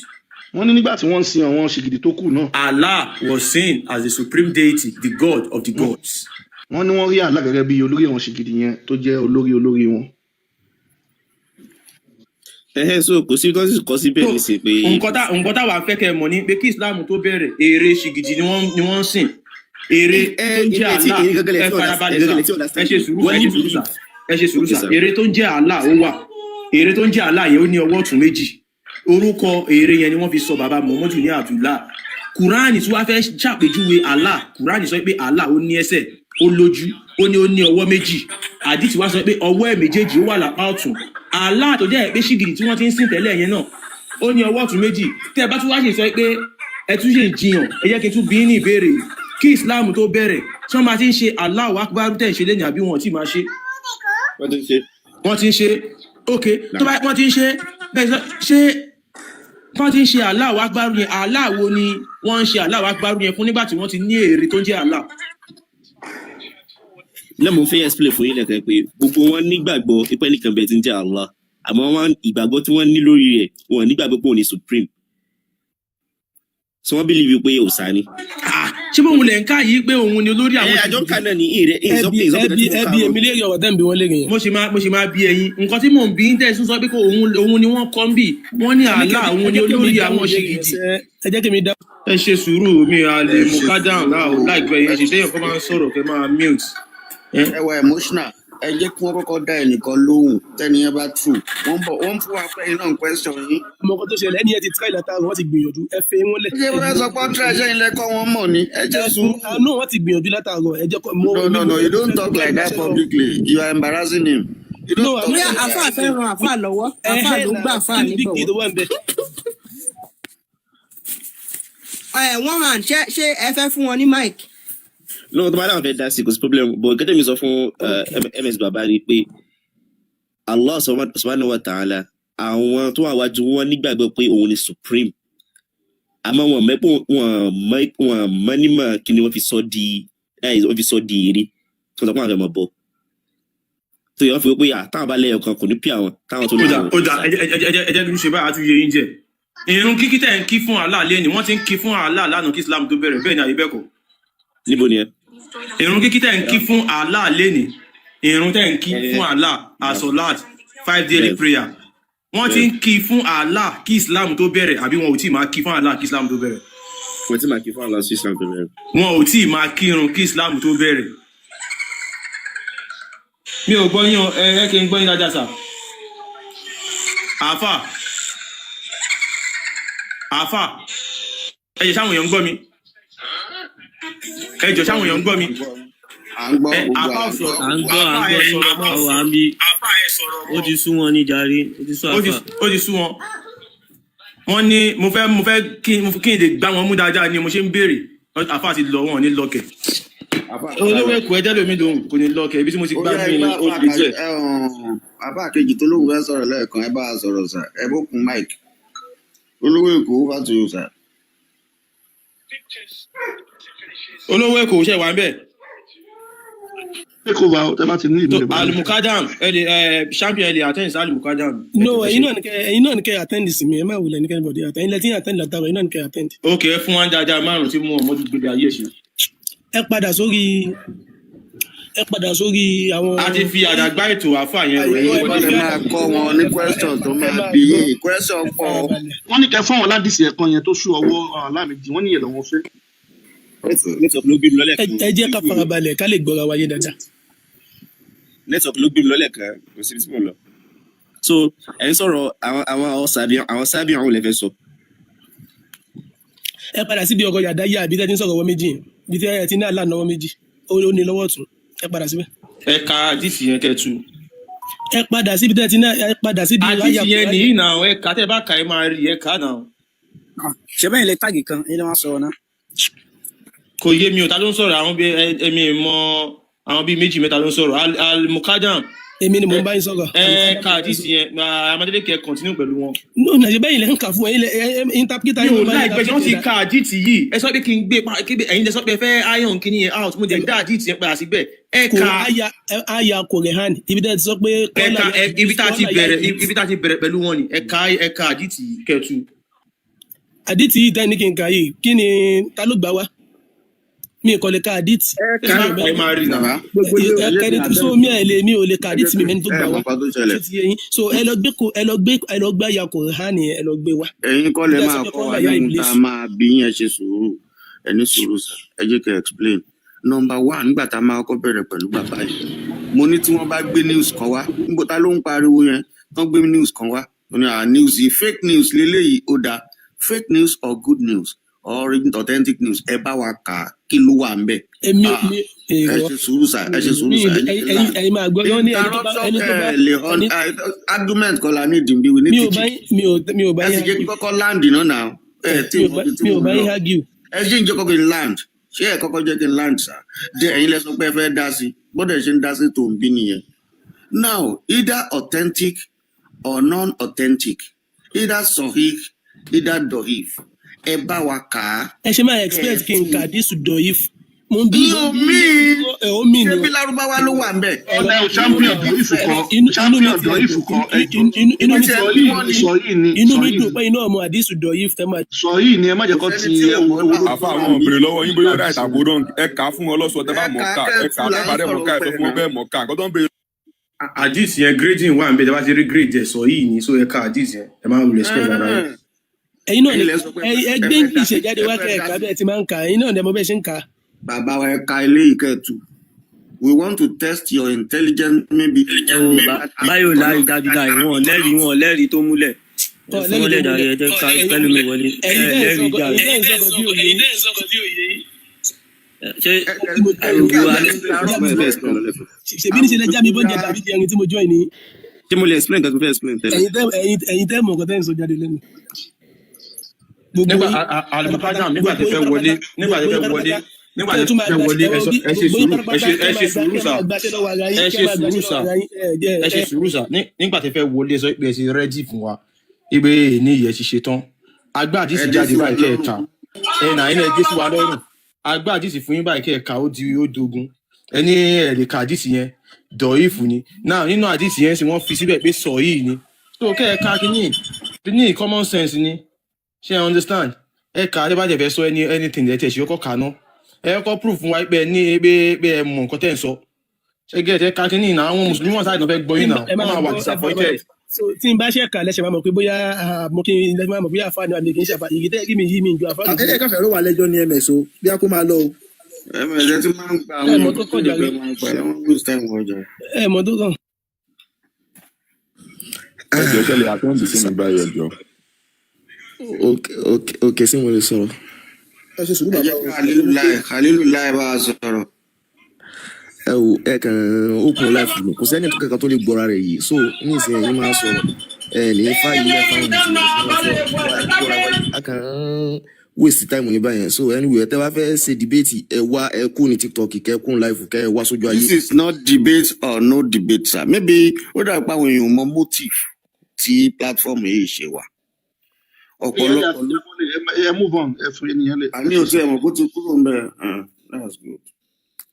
F: Wọ́n ní nígbà tí wọ́n ń sin àwọn ṣìgìdì tó kù náà,
K: Allah was seen as the supreme deity, the god of the gods.
F: Wọ́n ní wọ́n rí Allah gẹ́gẹ́ bí olórí àwọn ṣìgìdì yẹn tó jẹ́ olórí olórí wọn.
H: Ẹhẹ́, so kò sí tó sì kọ́ síbẹ̀
K: So
H: nísìnyí pé
K: nǹkan táwa fẹ́ kẹ́ ẹ mọ̀ ni pé kí Islam tó bẹ̀rẹ̀, ère ṣìgìdì ni wọ́n ń sìn. Ère
H: ẹ
K: tó ń jẹ́
H: ẹ tí
K: Allah,
H: èyí gẹ́gẹ́ lẹ
K: ẹ
H: tí
K: farabalẹ̀
H: ẹ̀yin
K: sà,
H: gẹ́gẹ́ lẹ tí
K: ẹ
H: understand.
K: ṣe sùúrù,
H: Wọ́n
K: ẹ
H: ní
K: ṣe sùúrù sà,
H: belief.
K: ẹ ṣe sùúrù
H: Okay
K: sà.
H: sir.
K: Ère tó ń jẹ́ Allah ó wà. Ère tó ń jẹ́ Allah yẹn, ó ní ọwọ́ ọ̀tún méjì. Orúkọ ère yẹn ni wọ́n fi sọ bàbá Muhammadu ní Abdullah. Kùránì tí wàá fẹ́ ṣàpèjúwe Allah, Kùránì sọ pé Allah ó ní ẹsẹ̀, ó lójú, ó ní ọwọ́ méjì. Àdìtì wá sọ pé ọwọ́ ẹ̀ méjèèjì ó wà lápá ọ̀tún. Allah tó jẹ́ pé ṣìgìdì tí wọ́n ti ń sìn tẹ́lẹ̀ yẹn náà, ó ní ọwọ́ ọ̀tún méjì. Tẹ́ ẹ bá tún wá ṣe sọ pé ẹ tún ṣe ń jiyàn, ẹ jẹ́ kí n tún bí ní ìbéèrè: kí Islam tó bẹ̀rẹ̀, tí wọ́n máa ti ń ṣe Allahu Akbar tẹ̀ ń ṣe lẹ́yìn, àbí wọn ò tí ì máa ṣe?
H: Wọ́n ti ń ṣe.
K: Wọ́n ti ń ṣe. Ok, tó bá wọ́n ti ń ṣe bẹ́ẹ̀ ṣé wọ́n ti ń ṣe Allahu Akbar yẹn, Allah wo ni wọ́n ń ṣe Allahu Akbar yẹn fún nígbà tí wọ́n ti ní ère tó ń jẹ́ Allah?
H: Náà mo fẹ́ explain fún yín lẹ́ẹ̀kan pé gbogbo wọn nígbàgbọ́ pé nìkan bẹ́ẹ̀ ti ń jẹ́ Allah, àmọ́ wọn ìgbàgbọ́ tí wọ́n ní lórí rẹ̀, wọn nígbàgbọ́ pé òun ni supreme, so wọ́n believe pé òòṣà ni.
K: Ah, ṣé bóun lẹ̀ ń ká yìí pé òun ni olórí
H: Ẹ
K: àwọn
H: àjọ ń
K: ṣìgìdì?
H: kà náà ní ìrẹ
L: Ẹbí
H: ìsọpé
L: ẹbí
H: tí mo kà
L: ẹbí
H: wọn.
L: èmi léèrè ọ̀rọ̀ tẹ́ ń bi wọ́n léèrè yẹn.
K: Mo ṣe máa bí ẹ̀yin nǹkan tí mò ń bí ń tẹ̀sùn sọ pé kó òun ni wọ́n kọ́ ń bì wọ́n ní
L: Ẹ ní
K: Allah
L: kí
K: òun
L: ẹ
K: ni
L: jẹ́ kí mi
K: olórí
L: dáhùn
K: àwọn
L: ìbéèrè yẹn
K: ṣìgìdì.
L: sẹ́, ẹ jẹ́ kí mi dáhùn.
K: Ẹ ṣe sùúrù, mi à lè
D: Ẹ
K: mú
D: ṣe
K: ká dáhùn
D: sùúrù.
K: láìpẹ́ yẹn ṣe téèyàn kan máa ń sọ̀rọ̀ kẹ́ máa mute. Ẹ
D: Ẹ wà emotional. Ẹ jẹ́ kí wọ́n kọ́kọ́ dá ẹnìkan lóhùn. Tẹ́ni yẹn bá tù wọ́n bọ̀, wọ́n fún wa pé iná question yín.
L: Ọmọ kan tó ṣẹlẹ̀, ẹni yẹn ti try látara, wọ́n ti gbìyànjú, ẹ fẹ́ wọn lẹ̀.
D: Ṣé
L: Ẹ
D: wọ́n sọ pé wọ́n try, ṣẹ́yìn lẹ́kọ́ wọn mọ̀ ni? Ẹ jẹ́
L: ẹ
D: sùúrù.
L: Àánú, wọ́n ti gbìyànjú látàárọ̀, ẹ jẹ́ kó mo
D: No,
L: èmi
D: no,
L: mo
D: no,
L: fẹ́
D: you
L: mo
D: don't
L: fẹ́
D: talk
L: mo fẹ́
D: like that
L: gbaṣẹ́ lọ.
D: publicly. You are embarrassing him. You
L: No,
D: don't
L: I'm
D: talk
B: Bóyá
L: not
D: like
B: àáfàá
D: that.
B: fẹ́ ran àáfàá lọ́wọ́, àáfàá
L: Ẹhẹ́
B: ló
L: na
B: gbà àáfàá
L: kí ni big deal
B: nígbọ̀wọ́.
L: tó wà ń bẹ̀?
B: Ẹ wọ́n hàn, ṣé ẹ fẹ́ fún wọn ní mic?
H: No, tó bá dáhùn fẹ́ dá sí, kò sí problem, but gẹ́gẹ́ mi sọ fún
B: Ok.
H: Ms baba ni pé Allah subhanahu wa ta'ala, àwọn tó wà wájú wọn nígbàgbọ́ pé òun ni supreme, àmọ́ wọn mẹ́pọ̀ wọn mọ́ nímọ̀ kí ni wọ́n fi sọ di wọ́n fi sọ di ère tí wọ́n sọ pé àwọn fẹ́ mọ̀ bọ́ tó yẹ wọ́n fi wọ́n pé táwọn bá lẹ́yọ̀ kan kò ní pí àwọn táwọn tó
K: Ó
H: ní
K: dà,
H: àwọn
K: ó dà, ẹ jẹ́ kí n ṣe báyìí, àtúnyẹ yín jẹ. Irun kíkí tẹ̀ ń kí fún Allah lẹ́ni, wọ́n ti ń kí fún Allah lánàá kí Islam tó bẹ̀rẹ̀, bẹ́ẹ̀ ni àyè bẹ́ẹ̀ kọ́?
H: Níbo ni ẹ?
K: Irun kíkí tẹ̀ ń kí fún Allah lẹ́ni, irun tẹ̀ ń kí fún Allah asolat, five daily prayer, wọ́n ti ń kí fún Allah kí Islam tó bẹ̀rẹ̀, àbí wọn ò tí ì máa kí fún Allah kí Islam tó bẹ̀rẹ̀?
H: Wọ́n ti máa kí fún Allah sí Islam tó bẹ̀rẹ̀.
K: Wọn ò tí ì máa kírun kí Islam tó bẹ̀rẹ̀. Mi ò gbọ́ yín o, ẹ kí n gbọ́ yín dáadáa sà. Àáfà, àáfà, ẹ jẹ́ sáwọn èèyàn ń gbọ́ mi, ẹ jọ sáwọn èèyàn ń gbọ́ mi.
D: À ń gbọ́
K: Ẹ
D: gbogbo
K: àáfà
D: àlà
K: ò
D: ń
K: sọ̀rọ̀.
D: gbọ́.
M: À ń gbọ́, à ń
K: Àáfà,
M: gbọ́
K: ẹ
M: yín.
K: sọ̀rọ̀ mọ́.
M: Ọwọ́ à ń bí. Ó ti sú wọn ní jàre, ó ti sú àáfà.
K: Ó ti sú wọn. Wọ́n ní mo fẹ́ kí n lè gbá wọn mú dáadáa ni mo ṣe ń béèrè. Àáfà ti lọ, wọn ò ní lọkẹ.
D: Àfà
K: Olówó Èkó, ẹjẹ lómi lòun kò ní lọkẹ ibi tí mo ti
D: Ó
K: gbá
D: yá,
K: mi
D: ẹ bá
K: ó
D: àfà
K: lè jẹ.
D: Àfà kejì tó lóun fẹ́ sọ̀rọ̀ lẹ́ẹ̀kan, ẹ bá a sọ̀rọ̀ sà, ẹ bó kun mic. Olówó Èkó, over to you, sir.
K: Olówó Èkó, ṣe wà ń bẹ?
F: Take over tẹ bá ti ní
K: Tó
F: ìbéèrè bá mi.
K: Alimukadam, ẹ lè champion, ẹ lè attend sí alimukadam. Ẹ
L: No,
K: jọ ẹ
L: ẹ̀yin
K: ṣe.
L: náà ní kẹ́ ẹ̀yin náà ní kẹ́ attend sí mi, ẹ má wulẹ̀ ní kẹ́ anybody attend, ẹ̀yin lẹ́tí attend látàrọ̀, ẹ̀yin náà ní kẹ́ attend.
K: Ok, ẹ fún wa dáadáa márùn tí mú ọmọdé gbélé ayé ṣe.
L: Ẹ padà sórí Ẹ padà sórí àwọn.
K: A ti fi àdàgbà ètò àáfà yẹn rò
D: Ẹ̀yin
K: yín
D: kọ́
K: wọlé.
D: lẹ máa kọ́ wọn ní question tó
L: Ẹ
D: máa
L: máa
D: bí
L: gbọ́,
D: yín, question
L: ẹ
D: pọ̀.
L: farabalẹ̀.
F: Wọ́n ní kẹ́ fún àwọn ládìsí ẹ̀kan yẹn tó sú ọwọ́ aláàmìjì, wọ́n níyẹn lọ́wọ́ fẹ́.
E: Network ló gbé mi lọ́lẹ̀
L: Ẹ
E: kan.
L: ẹ jẹ́ ká farabalẹ̀ ká lè gbọ́ra wáyé dáadáa.
E: Network ló gbé mi lọ́lẹ̀ kan, kò síbi tí mo lọ. So ẹ̀ ń sọ̀rọ̀ àwọn sábì àwọn olè fẹ́ sọ.
L: Ẹ padà síbi ọ̀rọ̀ yàdá yá àbí tẹ́ ti ń sọ̀rọ̀ ọwọ́ méjì yẹn, bí tẹ́ ẹ ti ní àlá náwó méjì, ó ní lọ́wọ́ ọ̀tún. Ẹ padà síbẹ̀.
K: Ẹ ka àdìsí yẹn kẹtù.
L: Ẹ padà síbi tẹ́ ti ní, ẹ padà síbi àyà
K: Àdìsí yẹn
L: Kùránì.
K: nìyí náà, ẹ kà, tẹ́ bá kà ẹ máa rí, ẹ kà náà.
N: Ṣe bẹ́ẹ̀ lè tag kan ẹni wọ́n sọ̀rọ̀ náà.
K: Kò yé mi ò, ta ló ń sọ̀rọ̀? Àwọn bíi ẹ̀mí mọ àwọn bíi méjì mẹ́ta ló ń sọ̀rọ̀. Al-Mukadam.
L: Èmi ni mò ń bá yín sọ̀rọ̀.
K: Ẹ
L: Al-Mukadam
K: ka
L: ló ń
K: àdìsí
L: sọ̀rọ̀.
K: yẹn, Amadélèké, ẹ continue pẹ̀lú wọn.
L: No, nà ṣe bẹ́yìn lẹ́ ń kà fún ẹ̀yin lẹ interpreter
K: Mi
L: yín
K: ò
L: ló bá yín
K: láì pẹ́ ṣé wọ́n ti
L: interpret
K: ka àdìsí yìí. Ẹ sọ pé kí n gbé pa kí ẹ̀yin lẹ sọ pé ẹ fẹ́ iron kíní yẹn out, mo dẹ̀ dá àdìsí yẹn padà síbẹ̀. Ẹ
L: kò
K: ka
L: àyà àyà Kùránì ibi tẹ́ ti sọ pé
K: ẹ
L: kọ́lá
K: ka
L: ya
K: ẹ ibi tá a ti
L: kọ́lá ya
K: bẹ̀rẹ̀
L: Iblis.
K: Ibi tá a ti bẹ̀rẹ̀ pẹ̀lú wọn ni ẹ ka àdìsí yìí kẹtù.
L: Àdìtì yìí tẹ́ ní kí n kà yìí, kí ni, ta ló gbà wá? Mi kò lè ka àdìtì
D: Ẹ
L: tí
D: kà
L: mi
D: á.
L: ò
K: Ẹ
L: mẹ́ni
K: máa rí
D: Bàbá,
N: Gbogbo ilé
D: ẹ jẹ́
L: kẹni
D: kí n
L: so mi ẹ lè mi ò lè ka
D: ẹ jẹ́
L: àdìtì mi
D: kí
L: mẹ́ni tó
D: ẹ
L: gbà
D: mọ
L: wá.
D: nǹkan tó
L: Ṣé
D: ṣẹlẹ̀.
L: ti yé yín? So ẹ lọ gbé àyà Kùránì yẹn, ẹ lọ gbé wá
D: Ẹ̀yin kọ́
L: ibi
D: lẹ
L: tẹ́ sọ
D: máa
L: pé
D: kọ́
L: kọ́lá
D: wa
L: ya
D: ní ohun tá
L: Iblis.
D: a máa bí yín. Ẹ ṣe sùúrù, ẹ ní sùúrù sà, ẹ jẹ́ kẹ́ explain. Number one, nígbà tá a máa kọ́kọ́ bẹ̀rẹ̀ pẹ̀lú bàbá yìí, mo ní tí wọ́n bá gbé news kan wá, níbo ta ló ń pariwo yẹn tán gbé news kan wá, mo ní à news yìí fake news leléyìí, ó dáa, fake news or good news or authentic news, ẹ bá wa kà á, kí ló wà ń bẹ̀?
L: Èmi
D: Ah,
L: mi
D: ẹ
L: èrò
D: ṣe sùúrù sà, ẹ ṣe sùúrù
L: mi
D: sà, ẹ jẹ́ kí n
L: ẹ̀yin
D: land.
L: ẹ̀yin máa gbọ́, wọ́n ní ẹni tó bá
D: Interruption
L: ẹni tó bá
D: ẹ lè
L: ẹni
D: argument kọ́ la ní ìdí we need
L: mi ò bá
D: teaching.
L: yín mi ò bá
D: Ẹ
L: yín
D: sì jẹ́ kí
L: argue.
D: kọ́kọ́ land náà náà ẹ tí
L: Mi ò
D: mo
L: bá
D: fi tí
L: mi
D: mo
L: ò bá
D: lọ.
L: yín argue.
D: Ẹ ṣì ń jẹ́ kọ́kọ́ kí n land, ṣé ẹ kọ́kọ́ jẹ́ kí n land sà? Jẹ́ ẹ̀yin lẹ sọ pé ẹ fẹ́ dá sí, gbọ́dọ̀ ṣe ń dá sí tó ń bí nìyẹn. Now, either authentic or non-authentic, either sahih, either dohif, ẹ bá wa kà á.
L: Ẹ ṣe máa
D: Ẹ
L: expect kí n
D: tú.
L: kà dísù dọ̀yìf, mo ń bí
D: Mi
L: mo
D: ò
L: ń bí
D: mí
L: ẹ ó mì
D: ṣé
L: ní o.
D: bí lárúbáwá ló wà ń bẹ̀.
F: Ọ̀nà
L: Ọ̀rọ̀
F: champion dọ̀ífù kọ́,
L: inú mi
F: champion
L: ti ẹ̀
F: dọ̀ífù
L: dùn
F: kọ́, ẹ jọ.
L: inú
D: Ibi
L: mi
D: tí
L: ti
D: ẹ
L: ẹ̀
D: bí
L: dùn
D: wọ́n ní.
F: Sọ yìí ni
L: inú
F: sọ
L: mi
F: yìí
L: dùn
F: ni
L: pé inú ọmọ àdísù dọ̀yìf tẹ́ máa.
F: Sọ yìí ni, ẹ má jẹ́
D: Kò
F: kó
D: sẹ́ni
F: ti
D: tí ò
F: ẹwọ
D: mọ̀
F: ẹwọ
D: náà
F: ló
I: Àfa,
D: tó wà
I: àwọn
D: ń bí.
I: béèrè lọ́wọ́ yín bóyá ó right àbò wrong. Ẹ kà á fún wọn lọ́sọ̀ tẹ́
D: Ẹ
I: bá mọ̀
D: kà á
I: ká,
D: kẹ́
I: ẹ
D: tú
I: kà á
D: là
I: tẹ́
D: ń
I: bá dẹ̀ mọ̀
D: sọ̀rọ̀
I: ká, ẹ sọ
D: pẹ̀
I: fún wọn
D: náà.
I: bẹ́ẹ̀ mọ̀ ká nǹkan tó ń béèrè.
K: Àdìsí yẹn, grading wà ń bẹ, tẹ́ bá ti rí grade ẹ sọ yìí ni, so ẹ ka àdìsí yẹn, ẹ máa wulẹ̀ stress ara yín.
L: Ẹ̀yin náà
D: Ẹ̀yin
L: lè
D: lẹ sọ pé
L: ẹ
D: ẹ
L: gbé
D: fẹ́ dá
L: English
D: sí,
L: ẹ̀ jáde
D: ẹ
L: wá
D: fẹ́
L: kẹ́ ẹ̀
D: dá
L: kà
D: sí.
L: bẹ́ẹ̀ ti máa ń kà, ẹ̀yin náà lẹ mọ bẹ́ẹ̀ ṣe ń kà á.
D: Bàbá wa, ẹ ka eléyìí kẹ́ ẹ tú. We want to test your intelligence maybe.
M: Ẹ wo báyò láì dájú láì wọn lẹ́rìí tó múlẹ̀. Ẹ
L: Ọ̀
M: fún
L: lẹ́rìí
M: wọn
L: tó
M: lẹ́dàá
L: múlẹ̀.
M: ẹ jẹ́ ká kẹ́lómi wọlé ẹ
L: Ẹ̀yin tẹ́ ẹ̀
M: lẹ́rìí
L: sọ̀kọ̀
M: jàre.
L: ẹ̀yin tẹ́ ẹ̀ sọ̀kọ̀ bí òye yín.
M: Ṣé
L: Tí mo
D: Ẹ
M: gbogbo wa
D: jẹ́ interrupt lẹ́ẹ̀kan.
L: Ṣèbí níṣẹ́ lẹ já mi bọ́ǹjẹ̀ tàbí di ẹrin tí mo join ní.
E: Ṣé mo lè explain nǹkan tó fẹ́ explain tẹ́lẹ̀?
L: Ẹ̀yin tẹ́ mọ̀ nǹkan tẹ́ ń sọ jáde lẹ́nu. Gbogbo
K: Nígbà
L: yín
K: Al-Mukadam,
L: pátápátá,
K: nígbà
L: gbogbo
K: tẹ́
L: yín
K: fẹ́ wọlé
L: pátápátá,
K: nígbà
L: gbogbo
K: tẹ́
L: yín
K: fẹ́ wọlé
L: pátápátá
K: nígbà
L: kẹ́ ẹ
K: tẹ́
L: tún máa
K: fẹ́
L: gbaṣẹ́
K: wọlé,
L: ẹ
K: ẹ
L: wo
K: sọ
L: bí
K: ẹ ṣe
L: gbogbo yín
K: sùúrù, ẹ
L: pátápátá
K: ṣe
L: kẹ́
K: ẹ
L: ẹ
K: ṣe
L: máa gba
K: sùúrù
L: kẹ́ ẹ
K: sà
L: máa gbaṣẹ́ lọ́wọ́ ara yín
K: ẹ
L: kẹ́
K: ṣe
L: ẹ máa
K: sùúrù
L: gbaṣẹ́
K: sà
L: lọ́wọ́ ara yín ẹ jẹ́
K: ẹ ṣe
L: ẹ
K: sùúrù sà. Nígbà tẹ́ fẹ́ wọlé, ẹ sọ pé ẹ ti ready fún wa ibi ní ìyẹn ti ṣe tán, agbá
D: Ẹ
K: àdìsí
D: dé
K: jáde
D: sí wa
K: báyìí kẹ́ ẹ
D: lọ́rùn.
K: kà, ẹ nà ilẹ̀ dé sí wa lọ́rùn, agbá àdìsí fún yín báyìí kẹ́ ẹ kà, ó di ó dogun, ẹ ní ẹ lè ka àdìsí yẹn, dọ̀ífù ni. Now, nínú àdìsí yẹn sì wọ́n fi síbẹ̀ pé sọ yìí ni, so kẹ́ ẹ ka kíní, common sense ni, ṣé ẹ understand? Ẹ kà á, tẹ́ bá jẹ́ fẹ́ sọ anything, ẹ tiẹ̀ ṣe kọ́kọ́ kà ná, ẹ kọ́kọ́ proof fún wa pé ẹ ní pé ẹ mọ̀ nǹkan tẹ́ ẹ ń sọ. Ṣé gẹ́gẹ́ ẹ ka kíní náà, àwọn mùsùlùmí wọn sáà fẹ́ gbọ́
L: tí
K: yín
L: n bá
K: náà,
L: ẹ
K: wọ́n
L: máa
K: máa wà
L: gbọ́, ẹ
K: disappointed.
L: farabalẹ̀. So tí n bá ṣe kà lẹ́sẹ̀ máa mọ̀ pé bóyá ah, mo kí n lẹ́sẹ̀ máa mọ̀ bóyá àfa ni àmì kì í ṣe àfa ìyí tẹ́ kí mi yí mi ju àfa lójú.
O: Ẹ káfíń ló wà lẹ́jọ́ ní ms o, bí a kó máa lọ o.
D: Ẹ mọ̀ ẹ ti máa ń gba
L: Ẹ
D: àwọn
L: mọ̀ tó
D: èèyàn
L: kàn
D: tó
L: jàre.
D: fẹ́ máa ń pa ẹ wọ́n waste time ọjà.
L: Ẹ mọ̀ tó kàn.
I: Ẹ jọ, ṣẹlẹ̀ attend sí mi báyìí, ẹ jọ.
O: Ok, ṣé mo lè sọ̀rọ̀? Ẹ ṣe sùúrù
D: Ẹ
O: bàbá
D: jẹ́
O: o.
D: kí Khalilullah Khalilullah bá a sọ̀rọ̀.
O: Ẹ wò, ẹ kàn open life mi, kò sẹ́ni kankan tó lè gbọ́ra rẹ̀ yìí, so ní ìsìn ẹ̀yin máa sọ̀rọ̀, ẹ ní fàyè ilẹ̀ fáwọn mùsùlùmí tí wọ́n fẹ́ gbọ́ra wáyé, a kàn ń waste time ní báyẹn. So anyway, tẹ́ bá fẹ́ ṣe debate, ẹ wá, ẹ kú ní TikTok, kẹ kún live, kẹ wá sójú ayé.
D: This is not debate or no debate, sir. Maybe ó dàbí pé àwọn èèyàn mọ motive tí platform yìí ṣe wà. Ọ̀pọ̀lọpọ̀ ló
F: Ẹ move on, ẹ fún ènìyàn lè.
D: Àní ò tí ẹ mọ̀ kó ti kúrò ń bẹ̀. That's good.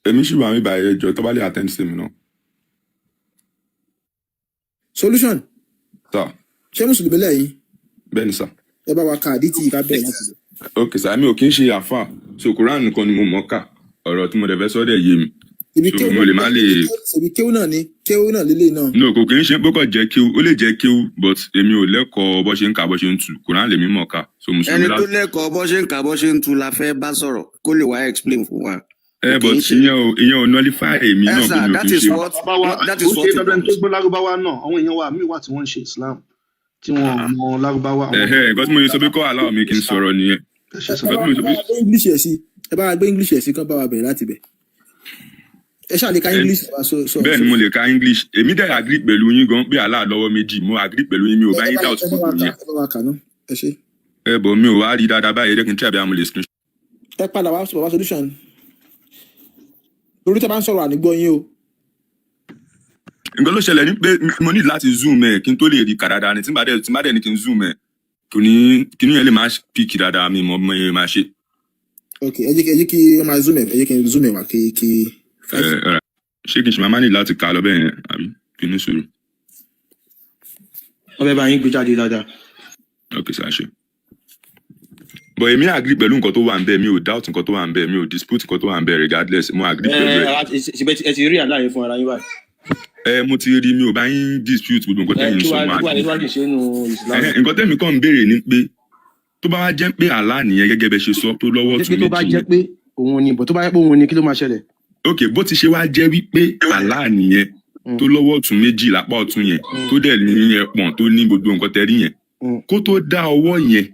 I: Èmi sì wà mí báyìí, ẹ jọ, tó bá lè attend sí mi náà.
O: Solution.
I: Sir.
O: Ṣé mùsùlùmí lẹ́yìn?
I: Bẹ́ẹ̀ ni sir.
O: Ẹ bá wa ka àdìtì yìí ká bẹ̀rẹ̀ láti bẹ̀.
I: Ok sir, mi ò kí ń ṣe àfà, so Quran nìkan ni mo mọ̀ ká, ọ̀rọ̀ tí mo dẹ̀ fẹ́ sọ dẹ̀ yé mi.
P: Ibi
I: So
P: kéwú
I: mo lè má lè.
P: Ṣèbí kéwú náà ni, kéwú náà lélẹ̀ náà.
I: No, kò kì í ṣe pé kò jẹ́ kéwú, ó lè jẹ́ kéwú, but èmi ò lẹ́kọ̀ọ́ bó ṣe ń kà, bó ṣe ń tù. Quran lèmi mọ̀ ká, so mùsùlùmí
D: Ẹni tó
I: láti.
D: lẹ́kọ̀ọ́ bó ṣe ń kà, bó ṣe ń tu la fẹ́ bá sọ̀rọ̀ kó lè wá explain fún wa.
I: Ẹ
D: Kò kì
I: but
D: í ṣe.
I: ìyẹn ò nullify èmi
D: Ẹ
I: náà pé
D: sà,
I: mi ò
D: that
I: kì í
D: is
I: ṣe.
D: what
F: Bàbá wa,
D: that
F: ó
D: is
F: ṣe
D: what we
F: dandan
D: want.
F: tó gbọ́ lárúbáwá náà. Àwọn èèyàn wa míì wà tí wọ́n ń ṣe Islam tí wọ́n ò mọ lárúbáwá, àwọn
I: Ẹ̀hẹ́, nǹkan tí mo ṣe sọ pé kọ́ aláwọ̀ mi kì í sọ̀rọ̀ nìyẹn.
F: Ẹ ṣe sọ.
I: Nǹkan
P: Ẹ
I: tí mo ṣe
P: bá
I: pé
P: wa gbé English ẹ̀ sí, ẹ bá wa gbé English ẹ̀ sí, kán bá wa bẹ̀rẹ̀ láti bẹ̀. Ẹ ṣáà lè ka
I: ẹ
P: English wa so so
I: bẹ́ẹ̀
P: so.
I: ni, mo lè ka English. Èmi dẹ̀ agree pẹ̀lú yín gan pé Allah lọ́wọ́ méjì. Mo agree pẹ̀lú yín, mi ò
P: Ẹ
I: bá
P: ẹ
I: yín
P: bá
I: doubt
P: ẹ bá wa
I: gbogbo
P: kà
I: yẹn.
P: Ẹ bá wa kà náà, ẹ ṣe.
I: Ẹ bọ̀, mi ò wá rí dáadáa báyìí. Ẹ jẹ́ kí n try bí mo lè screen.
P: Ẹ padà wá, bàbá solution, lórí tẹ bá ń sọ̀rọ̀ ànígbọ́ yín o.
I: Nǹkan tó ṣẹlẹ̀ ni pé mo ní láti zoom ẹ̀ kí n tó lè rí kà dáadáa ni. Tí n bá dẹ̀ ní kí n zoom ẹ̀, kò ní kí ní yẹn lè má pick dáadáa. Mi mọ̀ mo máa ṣe.
P: Ok, ẹ jẹ́ kí ọ máa zoom ẹ, ẹ jẹ́ kí n zoom ẹ wá kí
I: Ẹ
P: five.
I: Ẹ ṣé kí n ṣe máa ní láti kà á lọ bẹ́ẹ̀ yẹn àbí kí n ní sùúrù?
K: Wọ́n fẹ́ bá yín gbé jáde dáadáa.
I: Ok sir, ṣe. But èmi agree pẹ̀lú nǹkan tó wà ń bẹ̀. Mi ò doubt nǹkan tó wà ń bẹ̀, mi ò dispute nǹkan tó wà ń bẹ̀. Regardless, mo agree
K: Ẹ
I: pẹ̀lú ẹ̀.
K: Ṣe ẹ ti rí àlàyé fún ara yín báyìí?
I: Ẹ mo ti rí, mi ò bá yín dispute gbogbo nǹkan
K: Ẹ
I: tẹ́yìn
K: kí
I: sọ.
K: wàá
I: Mo
K: kí wàá
I: agree.
K: ní wàá kì í ṣe nínú Islam.
I: Ẹhẹ́n, nǹkan tẹ́mi kàn ń béèrè ni pé tó bá wá jẹ́ pé Allah nìyẹn gẹ́gẹ́ bẹ́ ṣe sọ, tó lọ́wọ́
K: Ṣé
I: ọ̀tún
K: pé tó bá
I: méjì
K: jẹ́
I: yẹn.
K: pé òun ni bọ̀, tó bá jẹ́ pé òun ni, kí ló máa ṣẹlẹ̀?
I: Ok, bó ti ṣe wá jẹ́ wípé Allah nìyẹn tó lọ́wọ́ ọ̀tún méjì lápá ọ̀tún yẹn, tó dẹ̀ ní ẹpọ̀n, tó ní gbogbo nǹkan tẹ́ rí yẹn, kó tó dá ọwọ́ yẹn,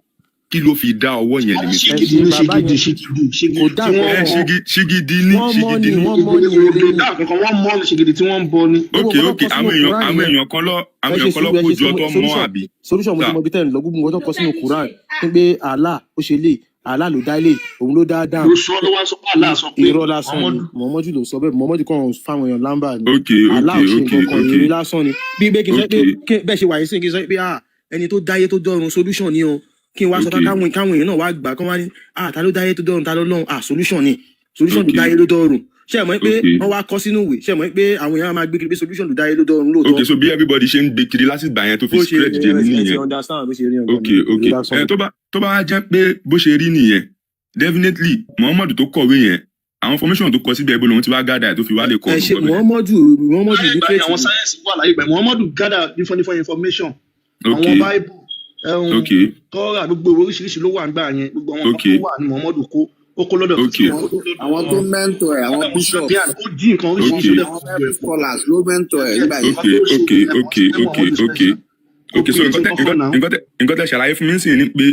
I: kí ló fi dá ọwọ́ yẹn lèmi
K: Ẹ
I: fẹ́
F: Ṣígìdì
K: ṣe
F: ní
K: bàbá
F: ṣígìdì
K: yẹn
F: ṣígìdì
K: kò
F: ṣígìdì
K: dá
F: tí wọ́n
I: ẹ
K: nǹkan
F: bọ.
I: ṣígìdì ní
K: Wọ́n mọ́
I: ṣígìdì
K: ni
I: ní
K: wọ́n mọ́ ní
F: Ṣígìdì
K: èrè
F: odò
K: ni.
F: dá kankan, wọ́n mọ́ ní ṣígìdì tí wọ́n ń bọ ni.
K: Gbogbo
I: Ok
K: nǹkan tó
I: ok
K: kọ sínú
I: àwọn èèyàn
K: Quran
I: àwọn
K: yẹn
I: èèyàn kan lọ
K: ẹ
I: àwọn
K: ṣe
I: èèyàn kan lọ
K: sùúrù, ẹ
I: kó
K: ṣe
I: jọ tó mọ́
K: solution
I: àbí
K: solution. Mo
I: sà.
K: ti mọ ibi tẹ́ ń lọ. Gbogbo nǹkan tó kọ sínú Quran ní pé Allah ó ṣe lè, Allah ló dá ilé, òun ló dá Adam.
F: Ló sọ, ló wá sọ pé Allah sọ pé
K: Irọ́ lásán ni.
F: Muhammadu.
K: Muhammadu ló sọ bẹ́ẹ̀. Muhammadu kàn fáwọn èèyàn lámbà ni.
I: Ok
K: Allah
I: ok
K: ò ṣe
I: ok
K: nǹkan kan,
I: ok
K: èrè lásán ni. Bí pé kí n sọ
I: ok
K: pé bẹ́ẹ̀ ṣe wà yín sí, kí n sọ pé ah, ẹni tó dáyé tó dọ́run, solution ni o, kí n wá sọ
I: ok
K: káwọn èèyàn náà wá gbà kán wá ní ah, ta ló dáyé tó dọ́run, ta ló lọ́run? Ah, solution ni, solution ló
I: ok
K: dáyé ló dọ́run. Ṣé ẹ mọ̀ pé
I: ok
K: wọ́n wá kọ sínú ìwé? Ṣé ẹ mọ̀ pé àwọn èèyàn máa gbé kiri pé solution ló dáyé ló dọ́run lóòótọ́?
I: Ok, so bí everybody ṣe ń gbé kiri láti ìgbà yẹn tó fi
K: Bó ṣe
I: spread dé
K: ẹ ti
I: nìyẹn.
K: understand bó ṣe rí ọ̀gá
I: Ok
K: mi,
I: ok
K: èrè lásán
I: Ẹ
K: ni.
I: tó bá wá jẹ́ pé bó ṣe rí nìyẹn, definitely Muhammadu tó kọ̀wé yẹn, àwọn information tó kọ síbẹ̀, ibo lòun ti wá gádà ẹ̀ tó fi wá lè kọ
K: Ẹ ṣe
I: orúkọ bẹ́ẹ̀?
K: Muhammadu
F: Láyé ìgbà yẹn
K: literate
F: àwọn
K: ni.
F: sáyẹ́nsì wà láyé ìgbà yẹn. Muhammadu gather different different information.
I: Ok
F: Àwọn Bible, ẹ̀hún, Tọ́ra, gbogbo oríṣiríṣi ló wà nígbà yẹn. Gbogbo àwọn nǹkan tó wà ní Muhammadu kó, ó kó lọ́dọ̀
I: ok
F: Christian, ó kó lọ́dọ̀
D: Àwọn tó mentor ẹ̀, àwọn
F: lọ́dọ̀ àwọn
D: bishops,
F: Sabian, ó jí nǹkan
I: ok
F: oríṣiríṣi, ó dẹ̀
D: àwọn
F: kó gbogbo
D: bible
F: ẹ̀ pọ̀.
D: scholars ló mentor ẹ̀ nígbà yẹn.
F: Nǹkan
I: ok
F: tó ṣe
I: ok
F: nìyẹn,
I: ok
F: wọ́n sọ pé
I: ok
F: Muhammadu
I: ok
F: special. Kò
I: Ok, so
F: create
I: nǹkan tẹ
F: nǹkan
I: nǹkan
F: kan náà.
I: nǹkan tẹ ṣàlàyé fún mi sí ni pé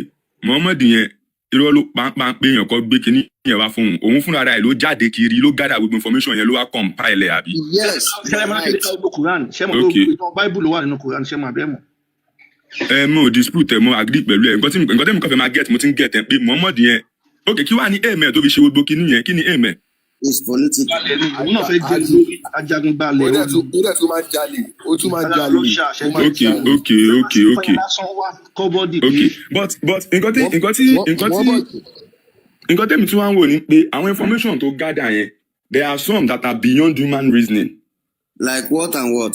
I: Muhammad yẹn, irọ́ ló pàápàá pé èèyàn kan gbé kinní yẹn wá fún òun, òun fúnra rẹ̀ ló jáde kiri, ló gather gbogbo information yẹn, ló wá compile ẹ̀, àbí?
D: Yes,
F: Ṣé
D: you
F: ẹ
D: are
F: máa kéde
D: right.
F: ká gbogbo Quran? Ṣé mọ̀ pé
I: Ok.
F: gbogbo ìtàn Bible ló wà nínú Quran? Ṣé mọ̀ àbẹ́ mọ̀?
I: Ẹ mo ò dispute ẹ, mo agree pẹ̀lú ẹ. Nǹkan tí mi kàn fẹ́ máa get, mo ti ń get ẹ pé Muhammad yẹn, ok, kí wàá ní aim ẹ̀ tó fi ṣe gbogbo kinní yẹn? Kí ni aim ẹ̀?
D: It's political.
F: Gbalẹ̀ ni òun náà fẹ́ jẹ́
P: Àdì
F: olórí ajagun gbalẹ̀
P: ó dẹ̀
F: òun
P: tún ó dẹ̀ tún máa ń jalè, ó tún máa ń
F: alára
P: jalè,
F: ló ṣe
P: ó
F: àṣẹ
P: máa ń
I: Ok
P: jalè.
I: ok
F: fún
I: ok
F: yẹn lásán wá kọ́bọ́dì pé
I: Ok, but nǹkan tí
P: Wọ́n
I: nǹkan tí
P: wọ́n
I: nǹkan
P: wọ́n
I: tí
P: bọ̀
I: nǹkan tẹ́mi tí wọ́n ń wò ni pé àwọn information tó gather yẹn, there are some that are beyond human reasoning.
D: Like what and what?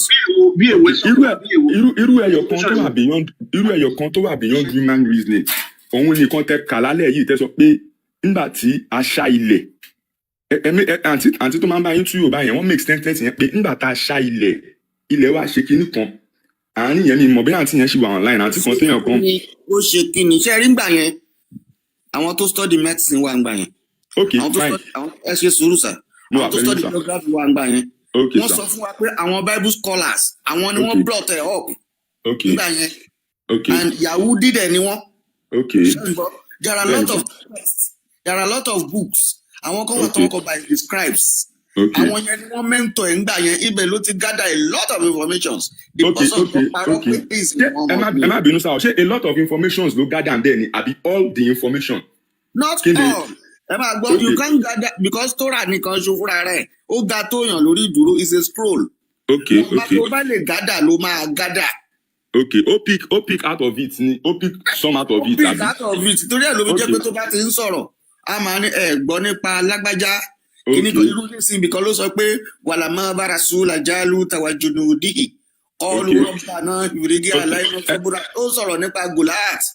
F: Bí èwo?
I: Ok,
F: Ẹ sọ
I: irú
F: fún
I: ẹ
F: wa bí èwo
I: irú ẹyọ kan tó
F: information
I: wà
F: yẹn.
I: beyond, irú ẹyọ kan tó wà beyond human reasoning, òun nìkan tẹ kà lálẹ́ yìí, tẹ sọ pé nígbà tí a ṣá ilẹ̀, àǹtí tó máa ń bá yín tú Yorùbá yẹn, wọ́n make sentence yẹn pé nígbà tá a ṣá ilẹ̀, ilẹ̀ wa ṣe kinní kan àárín yẹn. Mi mọ̀ bí àǹtí yẹn ṣì wà online, àǹtí
D: Ó
I: kan
D: ṣe
I: téèyàn kan.
D: kíni? Ó ṣe kíni? Ṣé ẹ rí ngbà yẹn, àwọn tó study medicine wà ngbà yẹn.
I: Ok,
D: Àwọn tó
I: fine.
D: study àwọn, ẹ ṣe sùúrù sà.
I: Mo wà
D: Àwọn tó
I: pẹ̀lú yín
D: study
I: sà.
D: geography wà ngbà yẹn.
I: Ok
D: Wọ́n
I: sà.
D: sọ fún wa pé àwọn Bible scholars, àwọn ni wọ́n brought ẹ̀ up nígbà yẹn. And Yahudi dẹ̀ ni wọ́n. Ṣé ń gbọ́? There are a
I: Bẹ́ẹ̀ni
D: lot
I: sà.
D: of texts. There are a lot of books. Àwọn kan wà tó wọ́n kọ by the scribes. Àwọn yẹn ni wọ́n mentor ẹ̀ ńgbà yẹn. Ibẹ̀ ló ti gather a lot of informations. The person tó parọ́ pé this
I: Ṣé ẹ má
D: Muhammad
I: ẹ má bínú sáà, ṣé a lot of informations ló gather there ni àbí all the information?
D: Not
I: Kí ni?
D: all. Ẹ máa gbọ́, you can't gather because Torah nìkan ṣo fúnra rẹ̀. Ó ga tó yàn lórí ìdúró, is a scroll. Ìwọ̀nba tó bá lè gather ló máa gather.
I: Ok, ó pick out of it ni, ó pick some out
D: Ó
I: of it,
D: pick
I: àbí?
D: out of it. Torí ẹ̀ ló fi jẹ́ pé tó bá ti ń sọ̀rọ̀, a máa ní ẹ gbọ́ nípa lágbájá. Kíní kan irú nísìnyí kan ló sọ pé wàlámà bára sùúlà jálù tàwájúdù dìhì. Kọlu rọ́bà náà ìrìgì aláìní sọ́búrà. Ó sọ̀rọ̀ nípa Goliath.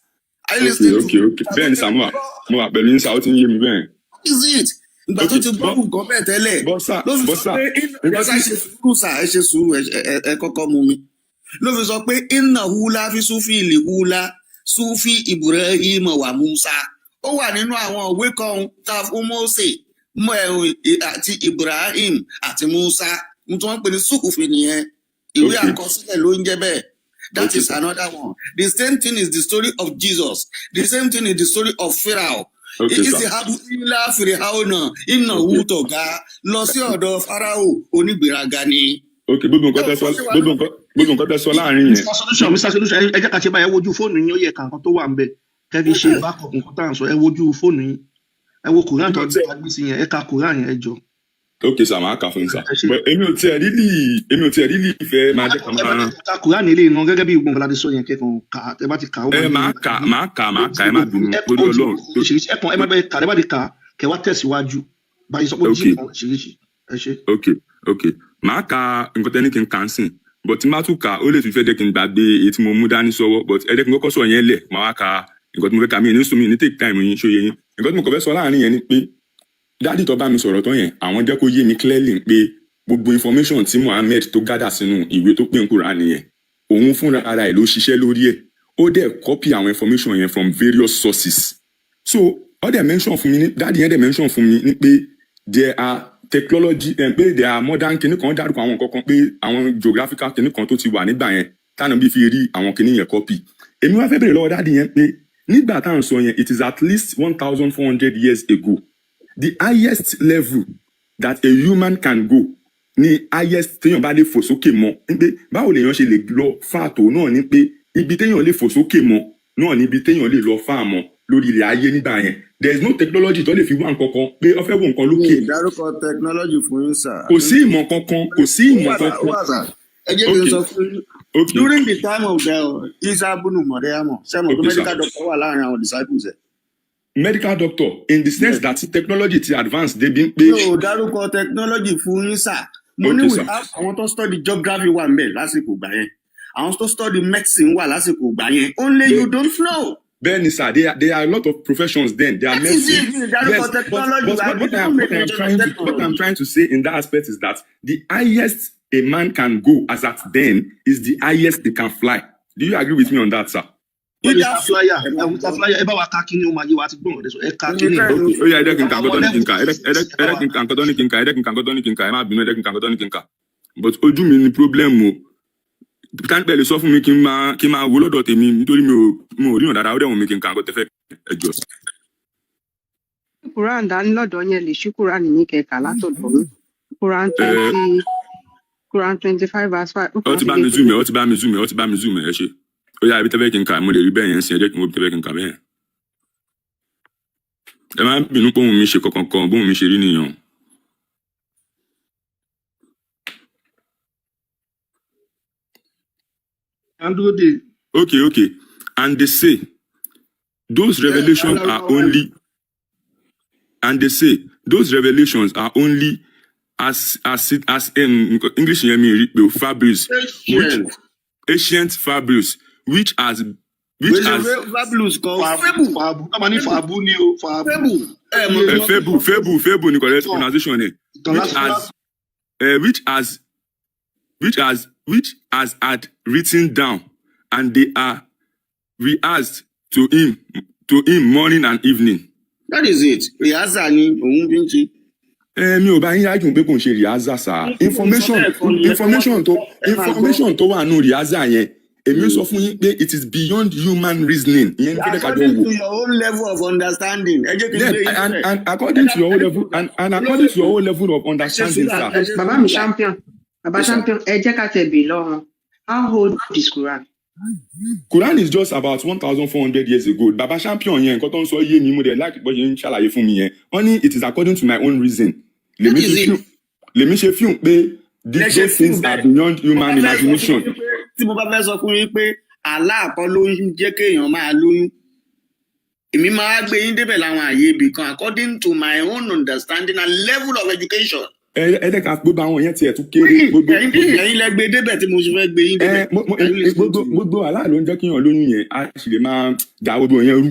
D: Are you listening to
I: Ok, bẹ́ẹ̀ ni sà, mo wà pẹ̀lú yín sà, ó ti ń yé mi bẹ́ẹ̀.
D: What is it? Ìgbà
I: Ok,
D: tó ti
I: bọ́
D: gbọ́ nǹkan bẹ́ẹ̀ tẹ́lẹ̀
I: bọ́ sà,
D: ló fi
I: bọ́
D: sọ
I: sà,
D: pé
I: nǹkan
D: ẹ
I: tí
D: ṣe sùúrù sà, ẹ ṣe sùúrù, ẹ kọ́kọ́ mú mi. Ló fi sọ pé inna hula fi sufi ìlì hula sufi Ibrahim wa Musa. Ó wà nínú àwọn òwe kan tá a fún Mósè mọ àti Ibrahim àti Musa. N tí wọ́n ń pè ní sufi nìyẹn. Ìwé
I: Ok.
D: àkọsílẹ̀ ló ń jẹ́ bẹ́ẹ̀. That
I: Ok
D: is
I: sir.
D: another one. The same thing is the story of Jesus. The same thing is the story of Pharaoh.
I: Ok sir.
D: Ìsìhábù ilá fìrìhàwọnà iná
I: Ok.
D: wútọ̀gá lọ sí ọ̀dọ̀ Fáráò onígbèraga ni.
I: Ok, gbogbo nǹkan
D: Ẹ
I: tẹ́
D: ò
I: sọ
D: bó ṣe wà
I: gbogbo
D: náà.
I: nǹkan tẹ́ sọ láàrin yẹn.
F: Mr Solution, Mr Solution, ẹ jẹ́ ká ṣe báyìí. Ẹ wojú fóònù yín, ó yẹ kàǹkan tó wà ń bẹ̀ kẹ́ fi ṣe backup nǹkan tá à ń sọ. Ẹ wojú fóònù yín, ẹ wo Quran
I: Èmi
F: tó
I: ò tiẹ̀
F: gbé sí yẹn, ẹ ka Quran yẹn, ẹ jọ.
I: Ok sir, màá kà fún yín sir.
F: Ẹ ṣe.
I: But èmi ò tiẹ̀ really fẹ́ máa jẹ́ ká
F: Ẹ bá
I: máa
F: ti ka Quran ilé iná gẹ́gẹ́ bí gbogbo nǹkan láti sọ yẹn, kẹ́kàn kà. Ẹ bá ti kà ó
I: ẹ
F: máa yé
I: màá
F: yín.
I: kà màá kà màá kà, ẹ má bínú
F: Ẹ
I: lórí
F: ó ti
I: Ọlọ́run.
F: oríṣiríṣi, ẹ kàn ẹ má bẹ kà, ẹ bá ti kà kẹ wá tẹ̀síwájú báyìí sọ pé ó
I: Ok
F: jí nǹkan oríṣiríṣi. Ẹ ṣe.
I: Ok, màá ka nǹkan tẹ́ ní kí n kà ń sìn, but tí n bá tún kà ó lè tún fẹ́ jẹ́ kí n gbàgbé èyí tí mo mú dání sọ́wọ́, but ẹ jẹ́ kí n kọ́kọ́ sọ yẹn lẹ̀, màá wá ka nǹkan tí mo fẹ́ kà. Mí ní sùn, mi ní take time yín, ṣóye yín. Nǹkan tí mo kàn fẹ́ sọ láàrin yẹn ni pé daddy tó bá mi sọ̀rọ̀ tán yẹn, àwọn jẹ́ kó yé mi clearly pé gbogbo information tí Muhammed tó gádà sínú ìwé tó pè ń Kùránì nìyẹn, òun fúnra ara ẹ̀ ló ṣiṣẹ́ lórí ẹ̀, ó dẹ̀ copy àwọn information yẹn from various sources. So ó dẹ̀ mention fún mi ní, daddy yẹn dẹ̀ mention fún mi ní pé there are technology ẹ̀, pé there are modern kinní kan, dárúkọ àwọn nǹkan kan, pé àwọn geographical kinní kan tó ti wà nígbà yẹn táwọn bí fi rí àwọn kinní yẹn copy. Èmi wá fẹ́ bèrè lọ́wọ́ daddy yẹn pé nígbà tá à ń sọ yẹn, it is at least 1,400 years ago. The highest level that a human can go ní highest téèyàn bá lè fò sókè mọ́ ní pé báwo lèèyàn ṣe lè lọ fà tó náà, ní pé ibi téèyàn lè fò sókè mọ́ náà níbi téèyàn lè lọ fà mọ́ lórí ilẹ̀ ayé nígbà yẹn. There is no technology tó lè fi wá nǹkan kan pé ó fẹ́ wo nǹkan
D: Mi
I: lókè.
D: ì dárúkọ technology fún yín sà.
I: Kò sí ìmọ̀ kankan, kò sí
D: Ó
I: ìmọ̀
D: wà sà, ó
I: kankan.
D: wà sà. Ẹ jẹ́ kí n
I: Ok.
D: sọ fún yín.
I: Ok.
D: During the time of the Isa bunu Mọ̀rẹ́àmọ̀, ṣé mo pé
I: Ok sir.
D: medical doctor wà láàrin àwọn disciples ẹ̀?
I: Medical doctor in the sense
D: Yes.
I: that technology ti advance débi pé
D: Mi ò dárúkọ technology fún yín sà. Mo ní
I: Ok
D: we
I: sir.
D: have àwọn tó study geography wà ńbẹ̀ lásìkò ìgbà yẹn. Àwọn tó study medicine wà lásìkò ìgbà yẹn. Only you don't know.
I: Bẹ́ẹ̀ni sir, there are a lot of professions then. There are
D: That is
I: medicine.
D: it. Mi ò dárúkọ
I: Yes, but
D: technology.
I: but
D: I
I: what, what
D: did
I: I
D: not
I: am
D: make
I: what I am
D: mention of
I: trying to what I'm
D: technology.
I: trying to say in that aspect is that the highest a man can go as at then is the highest they can fly. Do you agree with me on that, sir?
F: Mr.
D: Either
F: Flyer,
D: ẹ máa
F: Mr.
D: gbọ́.
F: Flyer, ẹ bá wa ka kíní, ó máa yé wa, ti gbọ́n ọ̀rẹ́ sọ, ẹ ka
D: Mi
F: kíní.
D: fẹ́
I: Ok, ó yá, ẹ jẹ́ kí n ka
F: Àwọn
I: nǹkan tó ní kí n
F: level
I: kà. Ẹ jẹ́
F: ẹ bá
I: ẹ jẹ́
F: wa
I: kí n
F: ka.
I: ka nǹkan tó ní kí n kà. Ẹ jẹ́ kí n ka nǹkan tó ní kí n kà. Ẹ má bínú, ẹ jẹ́ kí n ka nǹkan tó ní kí n kà. But ojú mi ni problem o. Káńpẹ́ lè sọ fún mi kí n máa wo lọ́dọ̀ tèmi nítorí mi ò ríran dáadáa, ó dẹ̀ wù mí kí n ka nǹkan tẹ́fẹ́, ẹ jọ̀ọ́.
B: Quran dání lọ́dọ̀ yẹn, lè ṣí Quran yín kẹkà látọ̀dọ̀ yín. Quran
I: Ẹ
B: 20, Quran 25 verse 5.
I: Ó ti bá mi zoom ẹ, ó ti bá mi zoom ẹ, ó ti bá mi zoom ẹ, ẹ ṣe. Ó yá, ibi tẹ́fẹ́ kí n kà, mo lè rí bẹ́ẹ̀ yẹn sí. Ẹ jẹ́ kí n wo ibi tẹ́fẹ́ kí n kà bẹ́ẹ̀ yẹn. Ẹ má bínú pé òun mi ṣe kankan kan, bóun mi ṣe rí nìyẹn.
F: À ń dúró dè.
I: Okay. And they say those
D: Ẹ
I: revelations are
D: dárúkọ
I: only and they say those revelations are only as English yẹn mi rí pé o, fables which
D: ancient.
I: ancient fables which has which
D: Gbèsè
I: has
D: fabulous kan
F: Fàbù
D: fable
F: fàbù náà máa ní
D: fable
F: fàbù ni o, fàbù.
D: fable ẹ mọ̀
F: Iye
D: tí wọ́n
I: fable ni correct
F: ìtàn
I: pronunciation ẹ,
F: ìtàn
I: which
F: lásán.
I: has which has which has which has had written down, and they are rehearsed to him morning and evening.
D: That is it. Rìhásà ni òun fi ń ṣe.
I: Ẹ mi ò bá yín ájú pé kò ń ṣe rìhásà sá.
D: Mo sọ
I: Information
D: bẹ́ẹ̀ kọ́ nìyẹn pé wọ́n
I: information tó
D: ẹ máa gbọ́.
I: information tó wà nù rìhásà yẹn, èmi sọ fún yín pé it is beyond human reasoning. Ìyẹn ní fẹ́lẹ́ kájọ
D: According
I: wò.
D: to your own level of understanding, ẹ jẹ́ kí n
I: Then
D: gbé yín
I: and
D: débẹ̀.
I: and
D: Ẹ
I: according
D: dá
I: to your own level and according to your own level of
D: ẹ ṣe
I: understanding,
D: sùúrù,
I: sir.
D: ẹ ṣe
B: Bàbá
D: sùúrù
B: mi
D: sà.
B: champion, bàbá
I: Yes, sir.
B: champion, ẹ jẹ́ ká tẹ̀ bèè lọ́wọ́ wọn. How old is Quran?
I: Quran is just about 1,400 years ago. Baba champion yẹn, nǹkan tó ń sọ yé mi, mo dẹ̀ like bó ṣe ń ṣàlàyé fún mi yẹn. Wọ́n ní it is according to my own reason.
D: That
I: Lèmi
D: is
I: ṣe
D: it.
I: feel lèmi ṣe feel pé
D: Lẹ ṣe
I: those
D: feel
I: things are
D: bẹ́ẹ̀.
I: beyond
D: Mo bá
I: human
D: fẹ́ sọ fún
I: imagination.
D: yín pé tí mo bá fẹ́ sọ fún yín pé Allah kọ́ ló ń jẹ́ kéèyàn máa lóyún, èmi máa gbé yín débẹ̀ láwọn àyè ibì kan according to my own understanding and level of education.
I: Ẹ jẹ́ ká gbogbo àwọn yẹn tiẹ̀ tún kéré gbogbo
D: Ẹ̀yin
I: gbogbo
D: ẹ̀yin lẹ gbé débẹ̀ tí mo ṣe fẹ́ gbé yín
I: ẹ
D: débẹ̀.
I: mo mo
D: Can you
I: ẹ
D: listen
I: gbogbo
D: to me?
I: gbogbo Allah ló ń jẹ́ kéèyàn lóyún yẹn, a sì lè máa da gbogbo yẹn rú.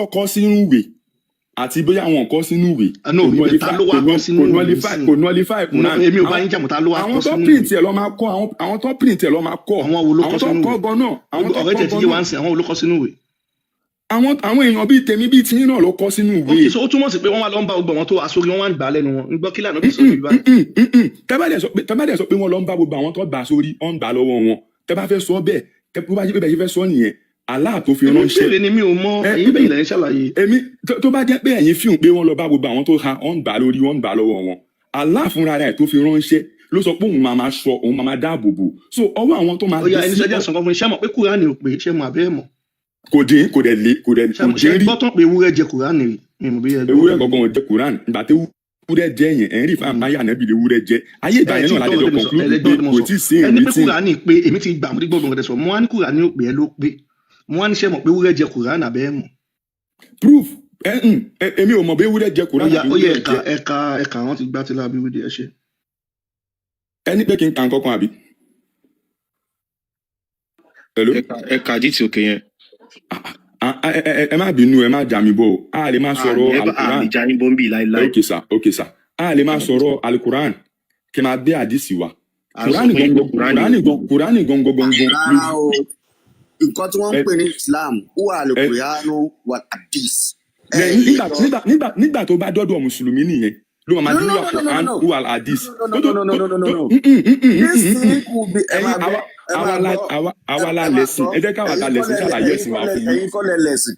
I: Àwọn tó kọ sínú ìwé àti bóyá àwọn kọ sínú ìwé,
F: Ah, no,
I: kò
F: ibẹ̀
I: nullify,
F: ta ló wá
I: kò
F: kọ
I: null-
F: sínú
I: kò
F: ìwé
I: nullify,
F: nísìn?
I: kò nullify
F: No,
I: Quran.
F: èmi ò bá
I: Àwọn
F: yín jà mọ́, ta ló wá
I: àwọn
F: kọ
I: tó
F: sínú
I: print
F: ìwé?
I: ẹ̀ lọ́ máa kọ́, àwọn tó print ẹ̀ lọ́ máa kọ́.
F: Àwọn wo ló
I: Àwọn
F: kọ
I: tó
F: sínú
I: kọ́
F: ìwé?
I: gan náà, àwọn tó
F: Ọ̀rẹ́
I: kọ́
F: tẹ̀ ti
I: gan
F: yé wa
I: náà.
F: ń sìn, àwọn wo ló kọ sínú ìwé?
I: Àwọn èèyàn bíi tèmi bíi tiyín náà ló kọ sínú ìwé.
F: Ok, so ó túmọ̀ sí pé wọ́n wá lọ ń bá gbogbo àwọn tó wà sórí, wọ́n wá ń gbà á lẹ́nu wọn. Ń gbọ́ kí lànà bí sọ níbi báyìí.
I: Tẹ́ bá dẹ̀ sọ pé wọ́n lọ ń bá gbogbo àwọn tó gbà sórí, wọ́n ń gbà lọ́wọ́ wọn, tẹ́ bá fẹ́ sọ bẹ́ẹ̀, tẹ́ bá jẹ́ pé bẹ́ẹ̀ ṣe fẹ́ sọ nìyẹn, Allah tó fi
F: Èmi ń
I: ránṣẹ́.
F: béèrè ni, mi ò mọ.
I: Ẹ
F: Ẹ̀yin bẹ́ẹ̀ lẹ́yìn ṣàlàyé.
I: Èmi tó bá jẹ́ pé ẹ̀yin fíhùn pé wọ́n lọ bá gbogbo àwọn tó ha, wọ́n ń gbà lórí, wọ́n ń gbà lọ́wọ́ wọn, Allah fúnra rẹ̀ tó fi ránṣẹ́ ló sọ pé òun máa máa sọ, òun máa máa dáàbò bò, so ọwọ́ àwọn tó máa
F: Ó yá,
I: dé
F: ẹni
I: sí
F: sẹ́jà sàn kan fún mi. Ṣé mọ̀ pé Kùránì ò pé? Ṣé mọ̀ àbẹ́ ẹ̀ mọ̀?
I: Kò dín, kò dẹ̀ lé, kò dẹ̀
F: Ṣé
I: kò
F: mọ̀ ṣé
I: dín rí.
F: gbọ́ tán pé ewúrẹ́ jẹ Kùránì rí? Mi ò mọ̀ bí ẹ gbọ́.
I: Ewúrẹ́ gangan ò jẹ Quran. Ìgbà tí ewúrẹ́ jẹ yẹn, ẹ̀ ń rí fún àmàyà nẹ́bí lè ewúrẹ́ jẹ ayé ìgbà
F: Ẹ
I: yẹn
F: tí
I: náà
F: gbọ́
I: ládẹjọ́
F: ọ̀rọ̀ tẹ́mi sọ,
I: conclude
F: ẹ
I: pé
F: gbọ́ tí mo
I: kò
F: sọ.
I: tí ì sí
F: Ẹni pé
I: written.
F: Kùránì pé, èmi ti gbà, mo ti gbọ́ ọ̀rọ̀ tẹ́ sọ. Mo wá ní Kùránì ò pé, ẹ ló pé. Mo wá ní ṣé mọ̀ pé ewúrẹ́ jẹ Kùránì àbẹ́ ẹ̀ mọ̀?
I: Proof ẹ ń ẹ èmi ò mọ̀ bí ewúrẹ́ jẹ
F: Ó
I: Quran
F: yá,
I: àbí
F: ó yá,
I: ewúrẹ́
F: ẹ̀ka
I: jẹ.
F: ẹ̀ka ẹ̀ka, àwọn ti gbá tí lábí wíde, ẹ ṣe.
I: Ẹni pé kí n ka nǹkan kan àbí? Hello?
C: Ẹka àdìtì òkè yẹn.
I: Ah, ah, ẹ má bínú, ẹ má jà mí bò ó, a lè máa sọ̀rọ̀
C: Àní ẹ bá
I: alukuran.
C: àmì já yín bọ́m̀bì láéláé.
I: Ok sir, ok sir, a lè máa sọ̀rọ̀ alukuran kí n máa gbé àdìsí wa.
C: À ń sọ
I: Kurani
C: fún yín pé
I: gangan
C: Kùránì
I: Kurani gan, Kurani gangan gangan
J: Rárá o, nǹkan tí wọ́n ń
I: ẹ
J: pè ní Islam wà
I: ẹ
J: lùkùránù wà hadith, ẹ lè
I: nígbà
J: yọ.
I: nígbà tó bá dọ́dọ̀ mùsùlùmí nìyẹn ló máa
J: No,
I: di
J: no,
I: wà
J: no, no, no,
I: Quran
J: no,
I: wà hadith.
J: no, no,
I: tó
J: no, no, no, no, no,
I: tó
J: no. This thing will be, ẹ
I: ẹ̀yin
J: máa gbọ́,
I: àwa
J: ẹ
I: àwa
J: máa
I: la
J: gbọ́,
I: àwa
J: ẹ
I: àwa la
J: ẹ máa
I: lẹ̀sìn.
J: gbọ́.
I: Ẹ jẹ́ káwa ta
J: Ẹ̀yin kọ́
I: lẹ̀sìn
J: lẹ
I: ṣàlàyé
J: ẹ̀yin
I: ẹ̀sìn
J: kọ́
I: wa
J: lẹ
I: fún yín.
J: Ẹ̀yin kọ́ lẹ lẹ̀sìn.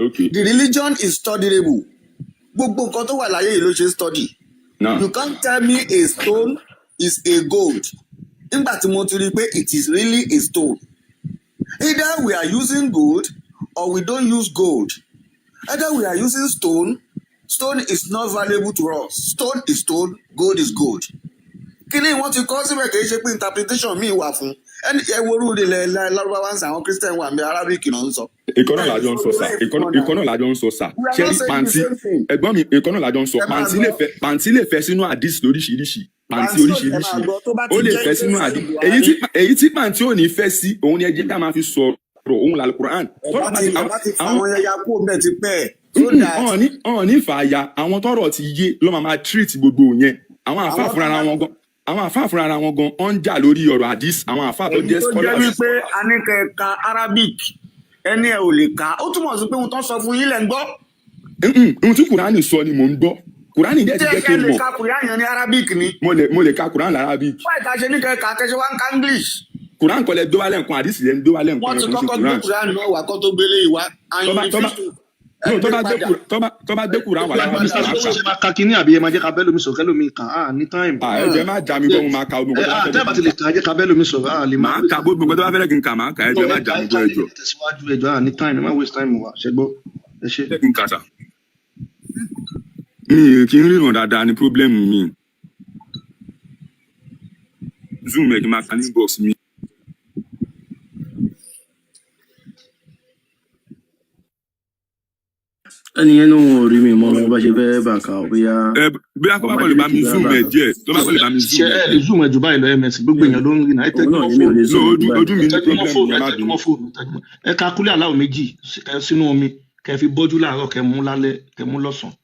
I: Ok.
J: The religion is studyable. Gbogbo nǹkan tó wà láyé yìí ló ṣe é study.
I: Now
J: You can't tell me a stone is a gold nígbà tí mo ti rí i pé it is really a stone. Either we are using gold or we don't use gold. Either we are using stone, stone is not valuable to us. Stone is stone, gold is gold. Kíní wọ́n ti kọ́ síbẹ̀, kì í ṣe pé interpretation míì wà fún ẹni. Ẹ wo orú ilẹ̀ Lárúbáwá ń sọ, àwọn Christian wà ní Arabic náà ń sọ.
I: Ìkan náà lájọ ń sọ sà, ìkan náà lájọ ń sọ sà.
J: We are
I: Ṣé
J: not
I: rí
J: saying the
I: pàǹtí
J: same thing.
I: Ẹ̀gbọ́n mi, ìkan náà lájọ ń sọ.
J: Ẹ máa
I: Pàǹtí lè
J: gbọ́.
I: fẹ́, pàǹtí lè fẹ́ sínú àdìs lóríṣiríṣi, pàǹtí
J: Pàǹtí ò ẹ máa
I: oríṣiríṣi
J: gbọ́, tó bá
I: ó
J: ti
I: lè
J: jẹ́
I: fẹ́ sínú
J: Jésù
I: àdìs. Èyí
J: Buhari
I: tí èyí tí pàǹtí ò ní fẹ́ sí, òun ni ẹ jẹ́ ká máa fi sọ̀rọ̀, òun làlùkùránì
J: ẹ
I: tọ́rọ̀
J: bá
I: bá
J: ti
I: ti
J: ẹ
I: àwọn
J: bá ti fa
I: àwọn
J: àwọn yẹya kúrò ńbẹ̀ ti pẹ́ ẹ̀ so that
I: ọ̀n ní fàáya. Àwọn tọ́rọ̀ ti yé ló máa máa treat gbogbo yẹn. Àwọn àfáà
J: àwọn tó
I: fúnra
J: bá
I: wọn gan, àwọn àfáà fúnra wọn gan ọ̀ ń jà lórí ọ̀rọ̀ àdìs, àwọn àfáà tó
J: Èyí
I: jẹ́
J: tó jẹ́
I: scholars.
J: wípé a ní kẹ́ ẹ ka Arabic, ẹni ẹ ò lè kà á, ó túmọ̀ sí pé ohun tó ń sọ fún yín lẹ̀ ń gbọ́.
I: Ohun tí Kùránì sọ ni mò ń gbọ́. Kùránì dẹ̀ ti
J: Tí ẹ
I: jẹ́ kí
J: kẹ́
I: n
J: lè
I: mọ̀.
J: ka Kùránì yẹn ní Arabic ni.
I: Mo lè ka Kùránì l'Arabic.
J: Wáyé tá a ṣe ní kẹ́ ẹ kà á, kẹ́ ṣe wá ń ka English?
I: Kùránì kọ́ lẹ gbé wálẹ̀ nǹkan, àdìs lẹ ń gbé wálẹ̀ nǹkan
J: Wọ́n
I: yẹn,
J: ti
I: kò ń ṣe
J: kọ́kọ́ gbé
I: Kùránì.
J: Kùránì náà wá kó tó gbélé ìwá and
I: Tó
J: you
I: bá tó bá
J: refuse to ẹ
I: no, tó
J: gbé
I: bá gbé
J: padà.
I: Tó bá gbé Kùránì wà
J: Ẹ gbé
I: l'Arabic,
J: padà.
F: Mr
I: màá
F: Sowore,
I: kà.
F: ṣe máa ka kínní àbí ẹ máa jẹ́ ká bẹ́ẹ̀ lómi sọ̀rọ̀ kẹ́lómi kà á ní time?
I: À, ẹ jẹ́ má já mi gbọ́, mo máa ka gbogbo
F: Ẹ
I: nǹkan tó bá
F: ah
I: fẹ́
F: tẹ́ ẹ
I: kí
F: bá
I: n
F: ti lè
I: kà.
F: kà á, jẹ́ ká bẹ́ẹ̀ lómi sọ̀rọ̀, á lè máa
I: Màá ka gbogbo nǹkan tó bá fẹ́ kí n kà, màá kà. Ẹ jẹ́ má
F: ẹ
I: já
F: kà
I: mi
F: ẹ
I: gbọ́,
F: ká
I: ẹ
F: lè
I: jọ̀ọ́.
F: tẹ̀síwájú. Ẹ jọ̀ọ́, à ní time, ẹ má waste time wa, ṣẹ gbọ́, ẹ ṣe.
I: Jẹ́ kí n kà sà. Mi kì í ríran dáadáa ni problem mi. Zoom ẹ kí n máa ka ní inbox mi.
P: Ẹni yẹn ní òun ò rí mi mọ bá ṣe fẹ́ bà ká ọ bóyá
I: Ẹ bóyá kó bá
P: ọba
I: kọ́ lè bá
P: Adélékè
I: mi
P: bá
I: zoom
P: bà
I: ẹ
P: ká.
I: díẹ̀, tó bá kọ́ lè bá mi
F: Ṣe
I: zoom ẹ
F: ẹ lè
I: díẹ̀.
F: zoom ẹ jù báyìí lọ, ms gbogbo èèyàn ló ń rí náà. Ẹ
P: Òun
F: tẹ́jú
P: náà
F: mọ́
P: ni mi ò
F: fóònù.
P: lè
I: No,
P: zoom ẹ jù
I: ojú
P: báyìí
I: ojú
F: Ẹ
I: mi ní
F: tẹ́jú mọ́
I: problem
F: fóònù,
I: yẹn,
F: ẹ
I: má
F: tẹ́jú
I: bínú.
F: mọ́ fóònù, ẹ tẹ́jú mọ́. Ẹ ka kúlẹ̀ aláwọ̀ méjì kẹ sínú omi, kẹ fi bọ́jú láàárọ̀, kẹ mú lálẹ́, kẹ mú lọ́sàn-án,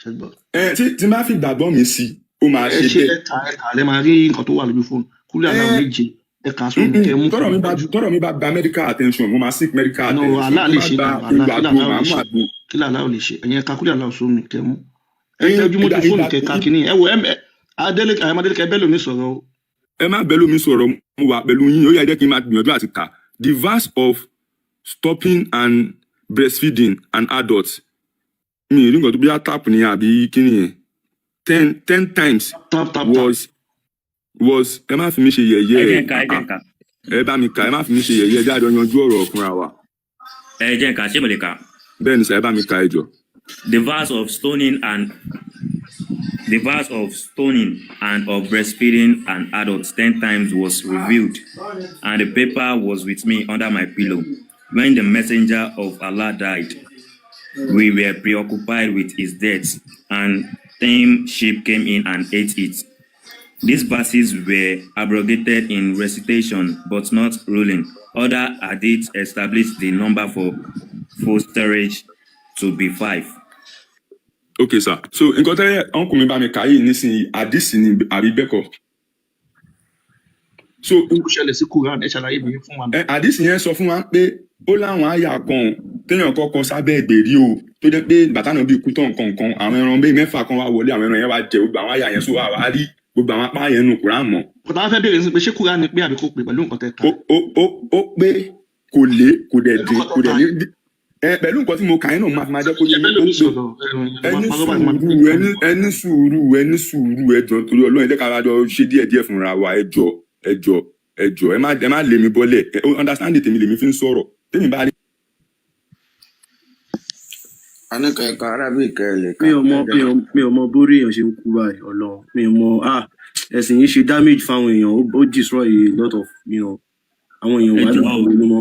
F: ṣẹ gbọ́.
I: Ẹ tí n bá fi gbàgbọ́ mi sí, ó máa
F: Ẹ
I: ṣe
F: ṣe
I: bẹ́ẹ̀.
F: ẹ kà lẹ máa rí nǹkan tó wà lójú fóònù. Kúlẹ̀
I: Ẹ
F: aláwọ̀ méje, ẹ kà sómi, kẹ mú, kẹ
I: tọ́rọ̀
F: fi
I: mi bá
F: bọ́jú.
I: Tọ́rọ̀ mi bá gba medical attention, mo máa seek medical
F: No,
I: attention.
F: Allah
I: Tó
F: lè
I: bá
F: ṣe
I: gba
F: náà, Allah
I: egbò
F: kí
I: àgbo,
F: làlá ò
I: màá
F: lè
I: mú
F: ṣe?
I: àgbo.
F: Kí làlá ò lè ṣe? Ẹ̀yin ẹ ka kúlẹ̀ aláwọ̀ sómi, kẹ mú. Ẹ
I: Ẹyin
F: tẹ́jú
I: ìgbà
F: mójú fóònù,
I: ìgbà
F: kẹ ka kínní. Ẹ wo Adélékè, Adélékè, ẹ bẹ́ẹ̀ lómi sọ̀rọ̀ o.
I: Ẹ má bẹ́ẹ̀ lómi sọ̀rọ̀, mo wà pẹ̀lú yín. Ó yá, ẹ jẹ́ kí n máa gbìyànjú àti kà. The verse of stopping and breastfeeding an adult, mi ì rí nǹkan tó bí tap ni àbí kí nìyẹn, 10 times
F: Tap tap tap.
I: was ẹ má fi mí ṣe
H: Ẹ
I: yẹ̀yẹ́.
H: jẹ́ n kà, ẹ jẹ́ n kà.
I: Ẹ bá mi kà, ẹ má fi mí ṣe yẹ̀yẹ́, jáde yanjú ọ̀rọ̀ fúnra wa.
H: Ẹ jẹ́ n kà, ṣé mo lè kà?
I: Bẹ́ẹ̀ ni sà, ẹ bá mi kà, ẹ jọ̀ọ́.
H: The verse of stoning and of breastfeeding an adult 10 times was revealed, and the paper was with me under my pillow. When the messenger of Allah died, we were preoccupied with his death, and tame sheep came in and ate it. These verses were abrogated in recitation but not ruling. Other hadiths established the number for fosterage to be five.
I: Ok sir, so nǹkan tẹ́lẹ̀ uncle mi bá mi kà yìí nísìnyí, àdìsí ni àbí bẹ́ẹ̀ kọ́? So
F: Ó ṣẹlẹ̀ sí Quran, ẹ ṣàlàyé mi fún wa.
I: Ẹ àdìsí yẹn sọ fún wa pé Ó láwọn àyà kan téèyàn kọ́kọ́ sábẹ́ ìgbèrí o, tó jẹ́ pé bàtà náà bí ikú tán nǹkan kan, àwọn ẹran bíi mẹ́fà kan wá wọlé, àwọn ẹran yẹn wá jẹ gbogbo àwọn àyà yẹn, sọ wá rí gbogbo àwọn apá yẹn nù Kùránì mọ́.
F: Kò tá a fẹ́ béèrè sí pé ṣé Kùránì pé àbí kò pé pẹ̀lú nǹkan tẹ́ ka?
I: Ó pé, kò lé, kò dẹ̀
F: Pẹ̀lú
I: dín,
F: nǹkan
I: kò
F: tẹ́
I: dẹ̀
F: ka.
I: ní ẹ. Pẹ̀lú nǹkan tí mo kà yín náà, máa fi máa jẹ́ kó yé
F: Ẹ
I: mi
F: fẹ́
I: ó
F: lómi
I: pé.
F: sọ̀rọ̀ ẹ
I: Ẹni
F: máa parọ́ báyìí máa
I: sùúrù, ẹni sùúrù, ẹni sùúrù. Ẹ jọ̀ọ́, torí Ọlọ́run, ẹ jẹ́ ká jọ ṣe díẹ̀ díẹ̀ fúnra wa. Ẹ jọ̀ọ́, ẹ jọ̀ọ́, ẹ jọ̀ọ́, ẹ má lé mi bọ́lẹ̀. Ẹ understand, tèmi lèmi fi ń sọ̀rọ̀ tèmi bá rí.
D: Aníkan ẹ̀ka Arabic ẹ lè kà.
M: Mi ò mọ, mi ò mọ bórí èèyàn ṣe ń kú báyìí. Ọlọ́run, mi ò mọ. Ah, ẹ̀sìn yìí ṣe damage fáwọn èèyàn, ó destroy a lot of àwọn èèyàn
H: Ẹ
M: wà
H: jọ̀ọ́
M: lóko ló mọ.